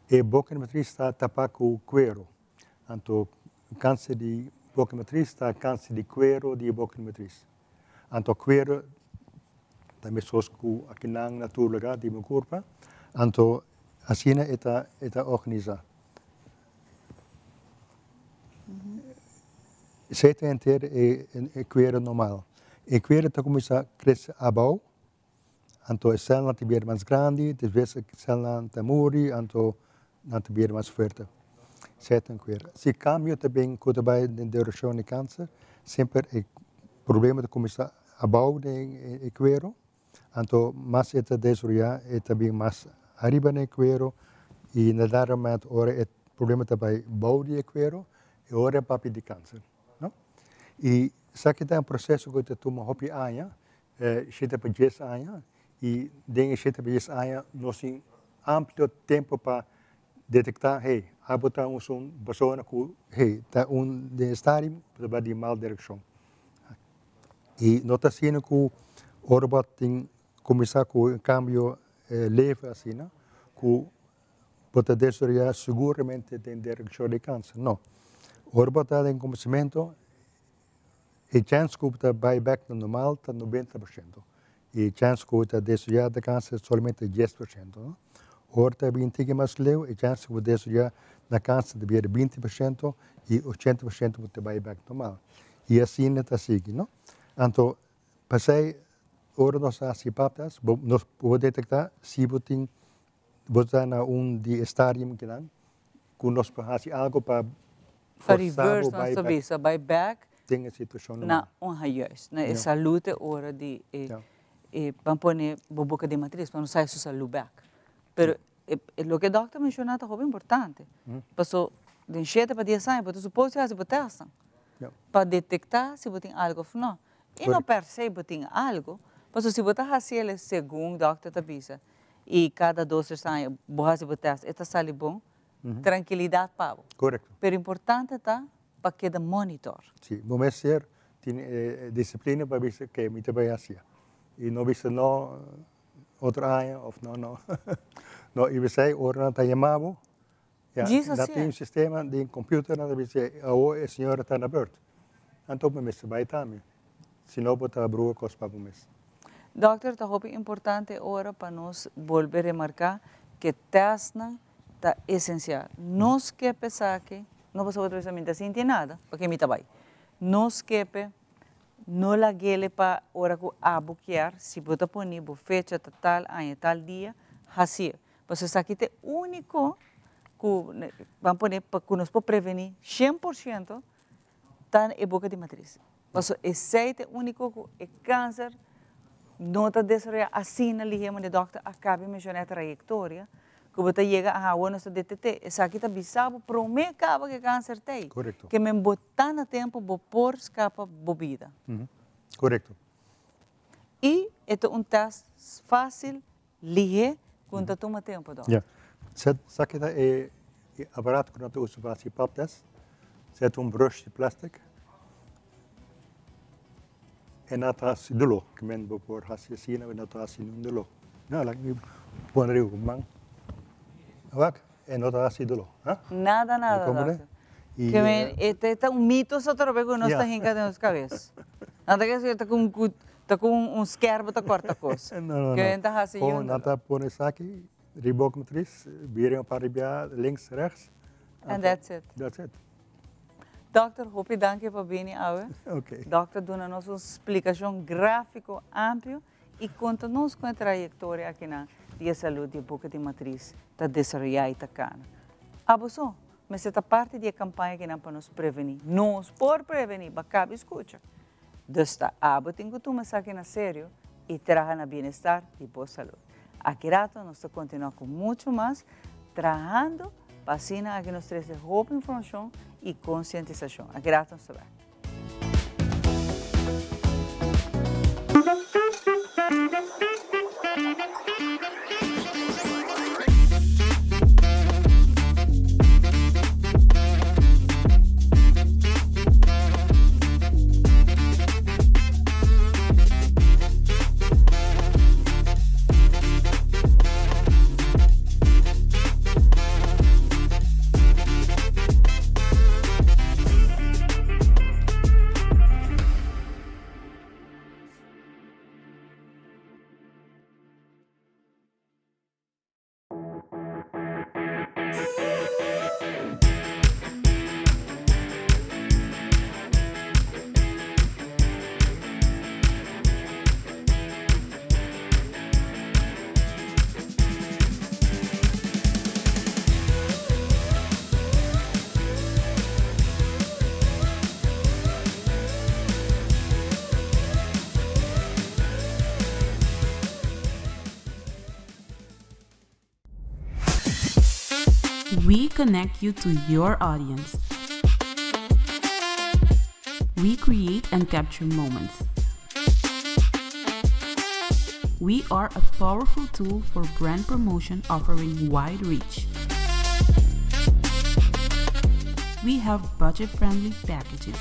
e boka di matris ta tapá ku kuero. Anto kanser di boka matris ta kanser di kuero di e boka di matris. Anto kuero ta meskos ku akinan na tur lugá di bo kurpa, anto asina e ta e ta organisá. Esei ta henter e kuero normal. E kuero ta kuminsá krese abou, anto e sèlnan ta bira mas grandi, despues e sèlnan ta muri, anto nan ta bira mas fuerte. Esei ta un kuero. Si kambio ta bin ku ta bai den direkshon di kanser, semper e problema ta kuminsá abou den e kuero. Anto mas e ta desaroyá e ta bin mas ariba na e kuero i na dado momento ora e problema ta bai bou di e kuero e ora e papia di kanser, no? I esaki ta un proseso ku ta tuma hopi aña, shete pa dies aña, i den e shete pa dies aña nos tin amplio tempu pa detektá, hey, abo ta un persona ku, hey, ta un den e stadium ku ta bai di mal direkshon. I no ta asina ku ora bo tin kuminsá ku un kambio leve asina ku bo ta desaroyá seguramente den direkshon di kanser. No. Ora bo ta den kuminsamentu e chèns ku bo ta bai bèk na normal ta 90%. E chèns ku bo ta desaroyá di kanser solamente 10%. Ora ta bin tiki mas leu e chèns ku bo desaroyá na kanser ta bira 20% i 80% bo ta bai bèk normal. I asina ta sigui, no? Anto, p'esei ora nos ta hasi pap test, bo, nos por detektá si bo tin, bo ta na un di e stadium kinan, ku nos por hasi algu pa Pa forsá bo reverse nos bai ta bèk bisa, bai bèk den e situashon na normal. un huis, na e Ja. salú te ora di e, Ja. e ban pone bo boka den matris pa no sai su salú bèk. Pero e, e loke e dòkter menshoná ta hopi importante, paso den shete pa dies aña bo ta supos di hasi bo tèstnan. Pa detektá si bo tin algu òf nò. I no per se bo tin algu, pasobra si bo ta hasi el segun dòkter ta bisa i kada dos tres aña bo hasi bo tèst e ta sali bon, trankilidat pa bo. Pero importante ta pa keda monitor. Si, bo mester tin e disiplina pa bisa ke mi ta bai hasi. I no bisa no otro aña òf no no. No, i p'esei ora nan ta yama bo, Ja, Jesus dat tin un sistema di computer nan ta bisa awo e señora ta na beurt. Anto bo mester bai tambe. Si no bo ta brua cos pa bo mes. Dokter, ta hopi importante ora pa nos bolbe remarca ke testnan ta esencial. No skep esaki, no pasobra bo ta bisa mi ta sinti nada, pake mi ta bai. No skepe, no lagele pa ora ku abo kier, si bo ta poni bo fecha ta tal aña tal dia, haci'e. Pasobra esaki ta e úniko ku ban pone pa ku nos por prevení 100% ta e boka di matris. Pasobra esei ta e úniko ku e kanser no ta desaroyá asina lihé manera dòkter a kaba di menshoná e trayektoria ku bo ta yega aha awor nos ta detekt'é. Esaki ta bisa bo promé kaba ku e kanser ta ei. Ke men bo ta na tempu bo por skapa bo bida. Korekto. I e ta un tèst fásil Lihé ku no ta tuma tempu dòk. Ya. Sa ki ta e aparato ku nan ta usa pa hasi pap test? Sa ta un brush di plastic e nan ta hasi doló. Ke men bo por hasi asina bo no ta hasi niun doló. No, laga mi pone riba ku man. Wak, e no ta hasi doló. Ha? Nada, nada, dòkter. Ke men e ta un mito so atrobe ku nos ta hinka den nos kabes. Nan ta kere ta ku Ta ku un skerp ta korta kos. No, no, no. Ken ta hasi Kon yunda? nan ta pone esaki, riba boka matris, bira un par di bia links, rechts. And that's it. That's it. Dokter, hopi danki pa bini awe. Ok. Dokter duna nos un splikashon grafiko amplio i konta nos kon e trayektoria akinan di e salud di e boka di matris ta desaroyá i ta kana. Abo so mester ta parti di e kampaña akinan pa nos prevení. Nos por prevení, ba kabi skucha. Dus ta abo tin ku tuma esaki na serio i traha na bienestar di bo salud. Aki rato nos ta kontinua ku muchu mas trahando pa asina aki nos trese hopi informashon i konsientisashon. Aki rato nos ta bek. connect you to your audience. We create and capture moments. We are a powerful tool for brand promotion offering wide reach. We have budget friendly packages.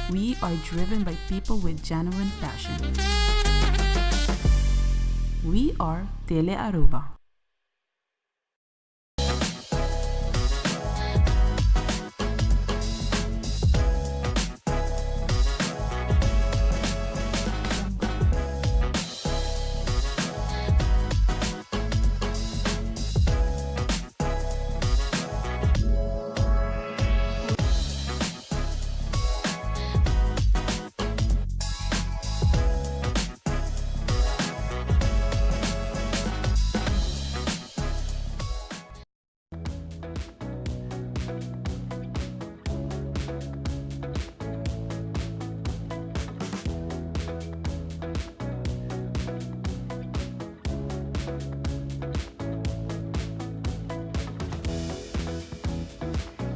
We are driven by people with genuine passion. We are Tele Aruba.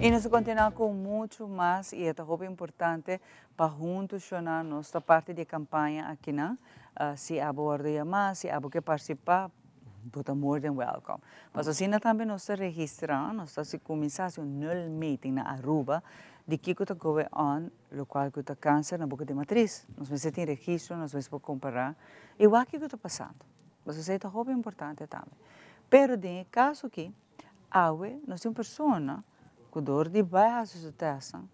Y nos ta continua cu mucho mas y e ta hopi importante pa hunto shona nos ta parti di e campaña akinan. Si abo wordo yama, si abo ke participa, bo ta more than welcome. Pasobra asina tambe nos ta registra, nos ta cuminsa haci un nul meting na Aruba di kico ta going on locual cu ta cancer na boca di matriz. Nos mester tin registro, nos mester por compara y wak kico ta pasando. Pasobra esey ta hopi importante tambe. Pero den e caso aki, awe nos tin un persona cu door di bay haci su testnan,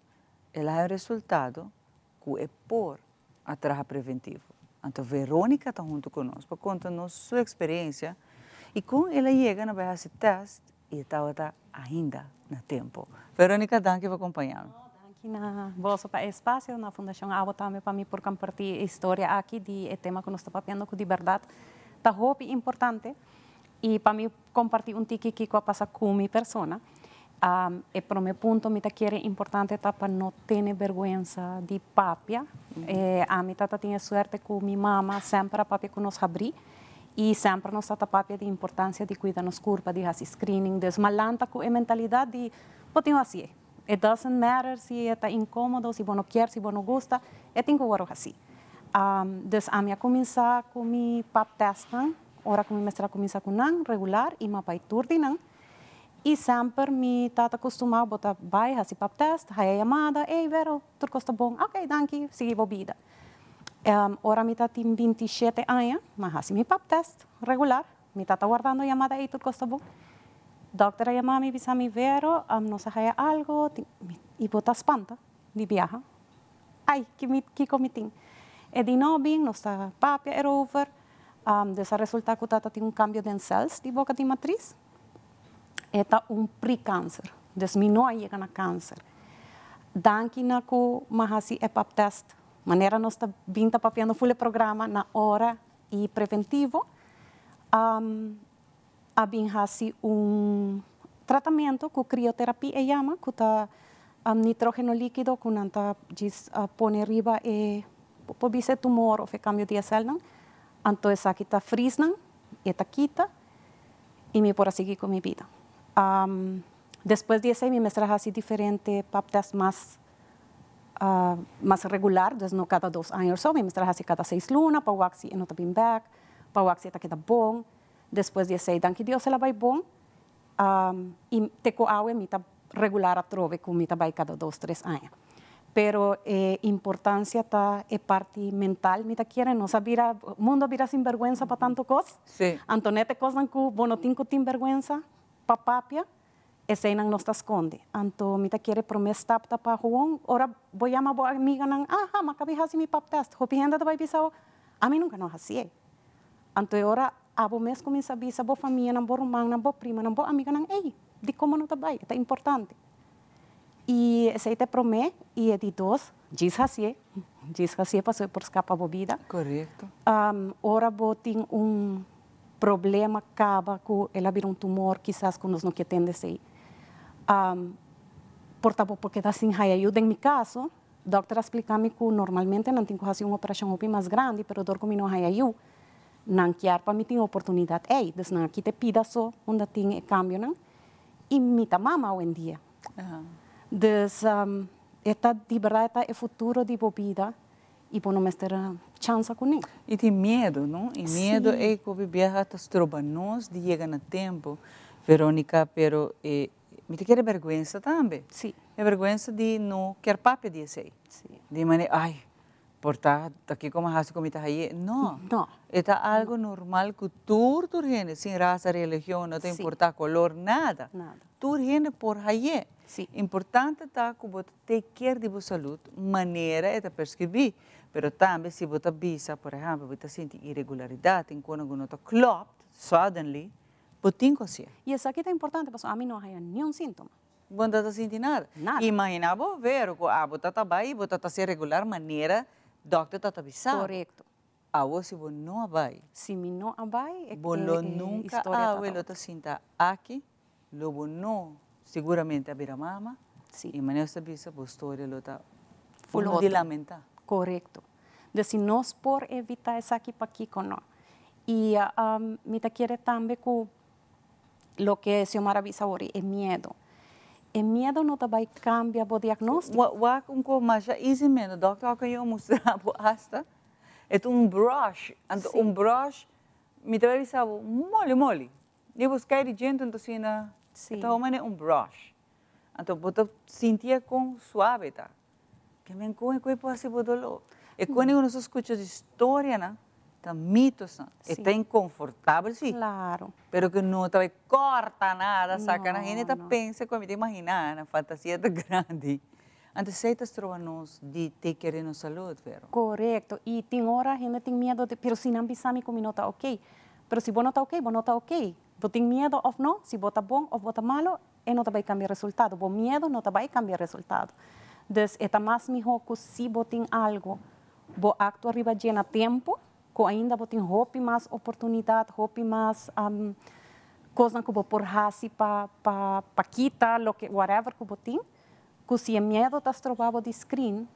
el a haya un resultado cu e por a traha preventivo. Anto Veronica ta hunto cu nos pa conta nos su experiencia y con el a yega na bay haci test y e tabata ainda na tempo. Veronica, danki pa acompaña mi. Danki na boso pa e espacio, na Fundacion Awo tambe pa mi por comparti e historia aki di e tema cu nos ta papiando cu di berdad ta hopi importante y pa mi comparti un tiki kico a pasa cu mi persona. E prome punto mi ta kere importante ta pa no tene berguensa di papia. Ami tata tin e suerte cu mi mama semper a papia cu nos habri y semper nos tata papia di importancia di cuida nos curpa, di haci screening. Dus m'a lanta cu e mentalidad di bo tin hacié. It doesn't matter si e ta incomodo, si bo no kier, si bo no gusta, e tin cu worde haci. Dus ami a cuminsa cu mi pap testnan ora cu mi mester a cuminsa cu nan regular y m'a bay tur di nan. I semper mi tata kustumá bo ta bai hasi pap test, haya yamada, ey Vero, tur kos ta bon, ok danki, sigui bo bida. Ora mi ta tin bintishete aña, m'a hasi mi pap test regular, mi tata wardando yamada ey tur kos ta bon. Dokter a yama mi bisa mi Vero, nos a haya algo, i bo ta spanta di biaha, ay kiko mi tin? E di no bin, nos ta papia erover, dus a resulta ku tata tin un kambio den sèls di boka di matris. E ta un pre-cancer, dus mi no a yega na cancer. Danki na cu m'a haci e pap test, manera nos ta bin ta papiando ful e programa na ora y preventivo, a bin haci un tratamento cu crioterapie e yama, cu ta nitrogeno likido cu nan ta djis pone riba e, por bisa e tumor of e cambio di e celnan, anto esaki ta freeze nan, e ta kita. y mi por a sigui cu mi bida. Despues di esey mi mester a haci diferente pap test mas mas regular, dus no cada dos aña or so, mi mester a haci cada seis luna pa wak si e no ta bin bek, pa wak si e ta keda bon. Despues di esey, danki Dios el a bay bon y te cu awe mi ta regular atrobe cu mi ta bay cada dos, tres aña. Pero e importancia ta e parti mental, mi ta kere nos a bira, mundo a bira sinberguensa pa tanto cos. Anto net e cosnan cu bo no tin cu tin berguensa pa papia, eseynan nos ta sconde. Anto mi ta kere prome stap ta pa gewoon ora bo yama bo amiganan, aha, m'a cabi haci mi pap test. Hopi hende ta bay bisa bo, ami nunca no hacié. Anto e ora abo mes cuminsa bisa bo famianan, bo rumannan, bo primanan, bo amiganan, ey, dicon bo no ta bay? E ta importante. I esei ta e promé i e di dos, djis hasié, djis hasié pasobra e por skapa bo bida. Korekto. Ora bo tin un problema kaba ku el a bira un tumor kisas ku nos no ke tende esei, por ta bo por keda sin haya ayuda. Den mi kaso, dòkter a splika mi ku normalmente nan tin ku hasi un operashon hopi mas grandi, pero dor ku mi no haya ayu, nan kier pa mi tin oportunidat ei. Dus nan a kita e pida so unda tin e kambionan. Y mi ta mama awendia. Dus e ta di berdad e ta e futuro di bo bida y bo no mester chansa cune. Y tin miedo, no? Y miedo ey cu hopi biaha ta stroba nos di yega na tempo, Veronica, pero e mi ta kere berguensa tambe. E berguensa di no kier papia di esey. Di manera, ay, Por ta ta kiko mi a hasi ku mi ta haye? No. No. E ta algo normal ku tur tur hende, sin rasa, religion, no ta importa kolor, nada. Nada. Tur hende por haye. Si. Importante ta ku bo ta take care di bo salud manera e ta perskribí. Pero tambe si bo ta bisa, por ehèmpel, bo ta sinti iregularidat, tin kona ku no ta klopt, suddenly, bo tin ku hasié. I esaki ta importante pasobra ami no a haya niun síntoma. Bo no ta sinti nada. Nada. Imagina bo Vero cu abo ta ta bay y bo ta ta haci regular manera dokter ta ta bisa bo. Corecto. Awo si bo no a bay. Si mi no a bay e Bo lo nunca historia ta awe lo otro. ta sinta aki, lo bo no seguramente a bira mama. Si. Y manera ta bisa bo storia lo ta Full uno di otro. lamenta. Corecto. Dus si nos por evita esaki pakico no. Y mi ta kere tambe cu Loke Xiomara bisa awor e miedo. E miedo no ta bai cambia bo diagnostico. Wak un cos masha easy mendo, dokter a yo mustra bo hasta. E ta un brush, anto un brush mi ta bai bisa bo moli moli. Ni bo sky di djente anto asina, e ta manera un brush. Anto bo ta sinti con suave ta. Ke men kon e koe por hasi bo doló? E kone ku nos a skucha di storianan ta mitosnan. E ta inkonfortabel si. Claro. Pero ku no ta bai kòrta nada, saka nan. Hende ta pensa ku mi ta imaginá, nan fantasia ta grandi. Anto esei ta stroba nos di take care di nos salud, Vero. Korekto. I tin ora hende tin miedo di, pero si nan bisa mi ku mi no ta oké. Pero si bo no ta oké, bo no ta oké. Bo tin miedo òf no, si bo ta bon òf bo ta malo, E no ta bai cambia resultado. Bo miedo no ta bai cambia resultado. Dus e ta mas miho cu si bo tin algo, bo actua riba dje na tempo, cu ainda bo tin hopi mas oportunidad, hopi mas cosnan cu bo por haci pa pa pa kita loke whatever cu bo tin, cu si e miedo ta stroba bo di screen,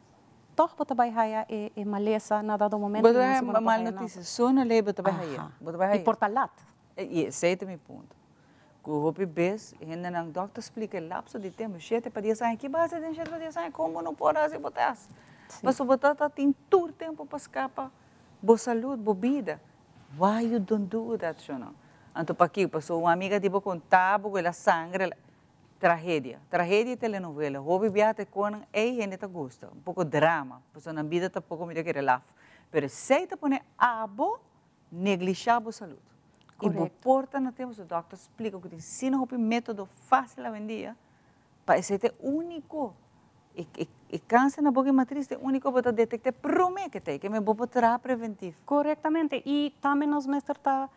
toch bo ta bai haya e e malesa na dado momento Bo ta y bai nan haya si bo no por mal haya nada. noticia, sooner or later bo ta bai haya. Aha. Bo ta bai Y haya. por ta lat. Y esey ta mi punto. Ku hopi bes hendenan dòkter splika e lapso di tempu, shete pa dies aña, ki base den shete pa dies aña? Kon bo no por hasi bo tèst? Pasobra bo ta ta tin tur tempu pa skapa bo salud, bo bida. Why you don't do that, shonnan? Anto pakiko? Pasobra un amiga di bo konta bo ku el a sangra, el a. Tragedia. Tragedia i telenovela. Hopi biaha ta e konan ei hende ta gusta. Un poko drama. Pasobra nan bida ta poko mi ta kere laf. Pero esei ta pone abo Neglishá bo salud. I bo por ta na tempu su dòkter splika ku tin asina hopi método fásil awendia pa esei ta e úniko e kanser na boka i matris ta e úniko bo ta detekt'é promé ke ta ei, ke men bo por traha preventif. Korektamente i tambe nos mester ta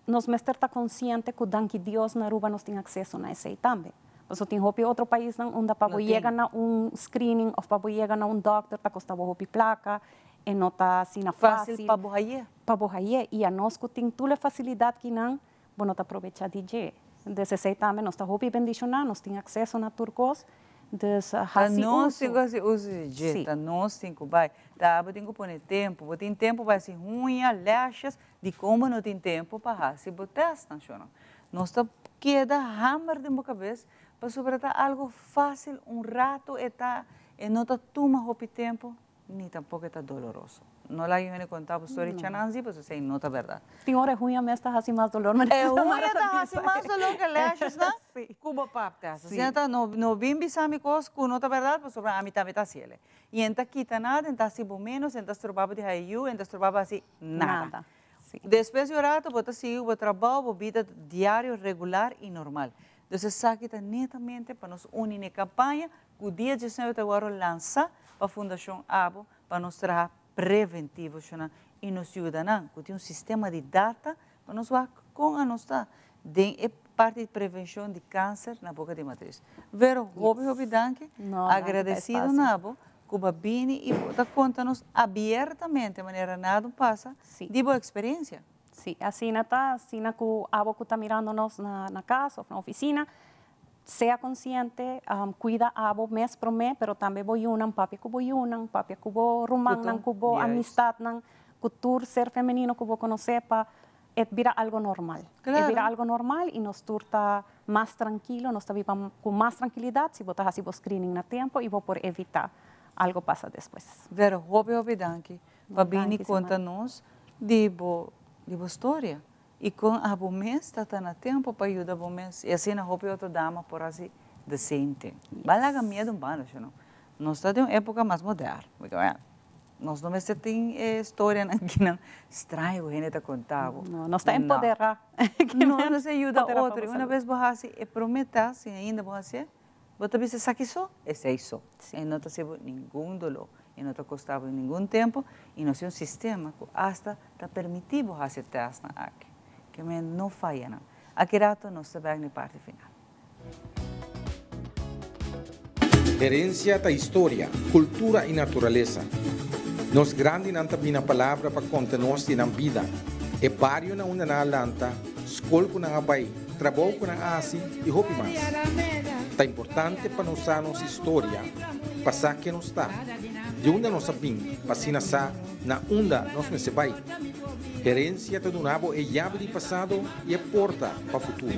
nos mester ta konsiente ku danki Dios na Aruba nos tin akseso na esei tambe. Pasobra tin hopi otro paisnan unda pa bo yega na un screening òf pa bo yega na un dòkter ta kosta bo hopi plaka E no ta asina Fácil fácil pa bo haye. pa bo haye. I anos ku tin tur e fasilidat kinan, bo no ta probechá di dje. Dus esei tambe nos ta hopi bendishoná, nos tin akseso na tur kos. Dus Ta hasi nos tin uso. ku hasi uso di dje, Sí. ta nos tin ku bai. Ta abo tin ku pone tempu. Bo tin tempu pa hasi huña, lashes, dikon bo no tin tempu pa hasi bo tèstnan, shornan? Nos ta keda hamer den bo kabes pasobra ta algu fásil, un ratu e ta, e no ta tuma hopi tempu. Ni tampoco e ta doloroso. No laga hende conta bo story chananzi pasobra esey no ta berdad. Tin ora e huña mes ta haci mas dolor. E huña ta haci mas dolor ke lashes nan cu bo pap ta haci. Asina ta no bin bisa mi cos cu no ta berdad pasobra ami tambe ta haci el'e. Y en ta kita nada, en ta haci bo menos, en ta stroba bo di haya yu, en ta stroba bo haci nada. Despues di un rato bo ta sigui cu bo trabao, bo bida diario regular y normal. Dus esaki ta netamente pa nos uni n'e campaña cu dia diesnuebe ta worde lansa pa Fundacion abo pa nos traha preventivo shona y nos yuda nan cu tin un sistema di data pa nos wak con a nos ta den e parti di prevencion di cancer na boca di matriz. Vero, hopi hopi danki, agradecido na bo cu bo a bini y bo ta conta nos abiertamente manera nada pasa di bo experiencia. Sí, asina ta, asina cu abo cu ta mirando nos na cas of na oficina, sea consciente, cuida abo mes prome, pero tambe bo yunan, papia cu bo yunan, papia cu bo rumannan, cu bo amistadnan, cu tur ser femenino cu bo conoce pa e bira algo normal. E bira algo normal y nos tur ta. mas trankilo, nos ta biba ku mas trankilidat si bo ta hasi bo screening na tempu i bo por evitá algo pasa despues. Vero, hopi hopi danki pa bini konta nos di bo di bo storia i kon abo mes ta ta na tempu pa yuda bo mes i asina hopi otro dama por hasi the same thing. Ba laga miedu un banda sho no. Nos ta den un epoka mas moderno. Nos no mester tin e storianan kinan straño ku hende ta konta bo. No, nos ta empoderá. No, nos ta yuda otro. I una bes bo hasi e promé tas i ainda bo hasié, bo ta bisa esaki so, esei so. E no ta hasi bo ningun doló, e no ta kosta bo ningun tempu i nos tin un sistema ku asta ta permití bo hasi e tèstnan aki. Ke men no faya nan. Aki rato nos ta bèk na e parti final. Herencia ta historia, cultura y naturalesa. Nos grandinan ta bina palabra pa conta nos di nan bida, e bario na unda nan a lanta, scol cu nan a bay, trabou cu nan a haci y hopi mas. Ta importante pa nos sa nos historia pa sa ken nos ta, di unda nos a bin pa asina sa na unda nos mester bay. Herencia ta duna bo e yabi di pasado y e porta pa futuro.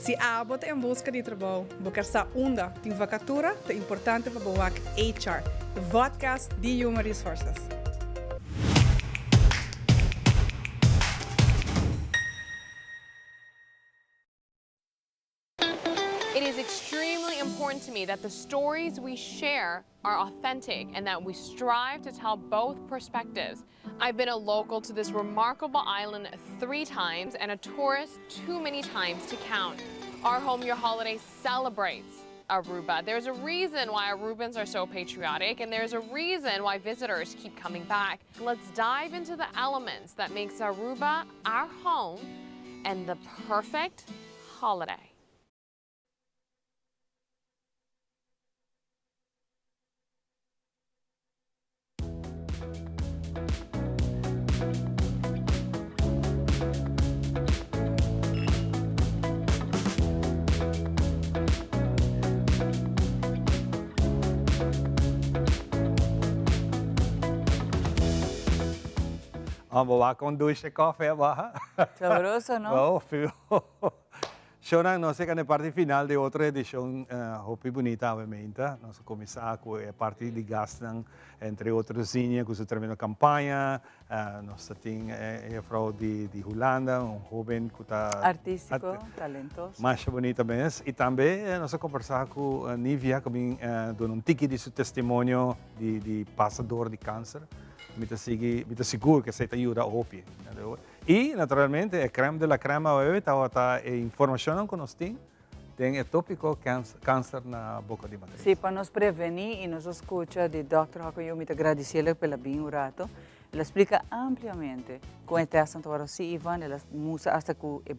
Si abo ta en buska di trabou, bo ker sa unda tin vakatura, ta importante pa bo wak HR, e vodcast di Human Resources. It is extremely important to me that the stories we share are authentic and that we strive to tell both perspectives. I've been a local to this remarkable island three times and a tourist too many times to count. Our Home Your Holiday celebrates Aruba. There's a reason why Arubans are so patriotic and there's a reason why visitors keep coming back. Let's dive into the elements that makes Aruba our home and the perfect holiday. Amo wak un dushi koffie baha. Sabroso, no? Oh, fiu. Shonan, nos yega na e parti final di otro edishon hopi bunita awe meinta. Nos a kuminsá ku e parti di gastnan, entre otro Zinnia ku su tremendo kampaña. Nos ta tin e juffrouw di Hulanda, un hoben ku ta. Artístiko, talentoso. Masha bunita mes. I tambe nos a kombersá ku Nivia ku bin duna un tiki di su testimonio di pasa dor di kanser. Mi ta sigui, mi ta sigur ku esei ta yuda hopi. I naturalmente e crème de la crème awe tabata e informashonnan ku nos tin den e tópiko kanser na boka di matris. Sí, pa nos prevení i nos a skucha di dòkter Hockenjung, mi ta gradisí el pa el a bin un rato. El a splika ampliamente kon e tèstnan ta wòrdu hasi, Ivan, el a mustra asta ku e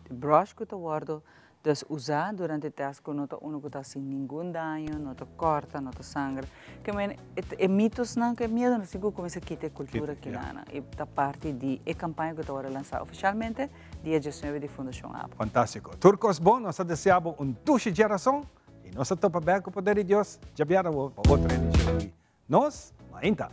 brush ku ta wòrdu Dus usa durante test ku no ta unu ku ta hasi ningun daño, no ta kòrta, no ta sangra. Ke men e mitosnan ku e miedonan si ku kuminsá kita e kultura kilanan i ta parti di e kampaña ku ta wòrdu lansá ofishalmente dia diesnuebe di Fundashon Abo. Fantástiko. Tur kos bon, nos ta desea bo un dushi djerason i nos ta topa bèk ku poder di Dios djabièrnè awor pa otro edishon di Nos Mainta.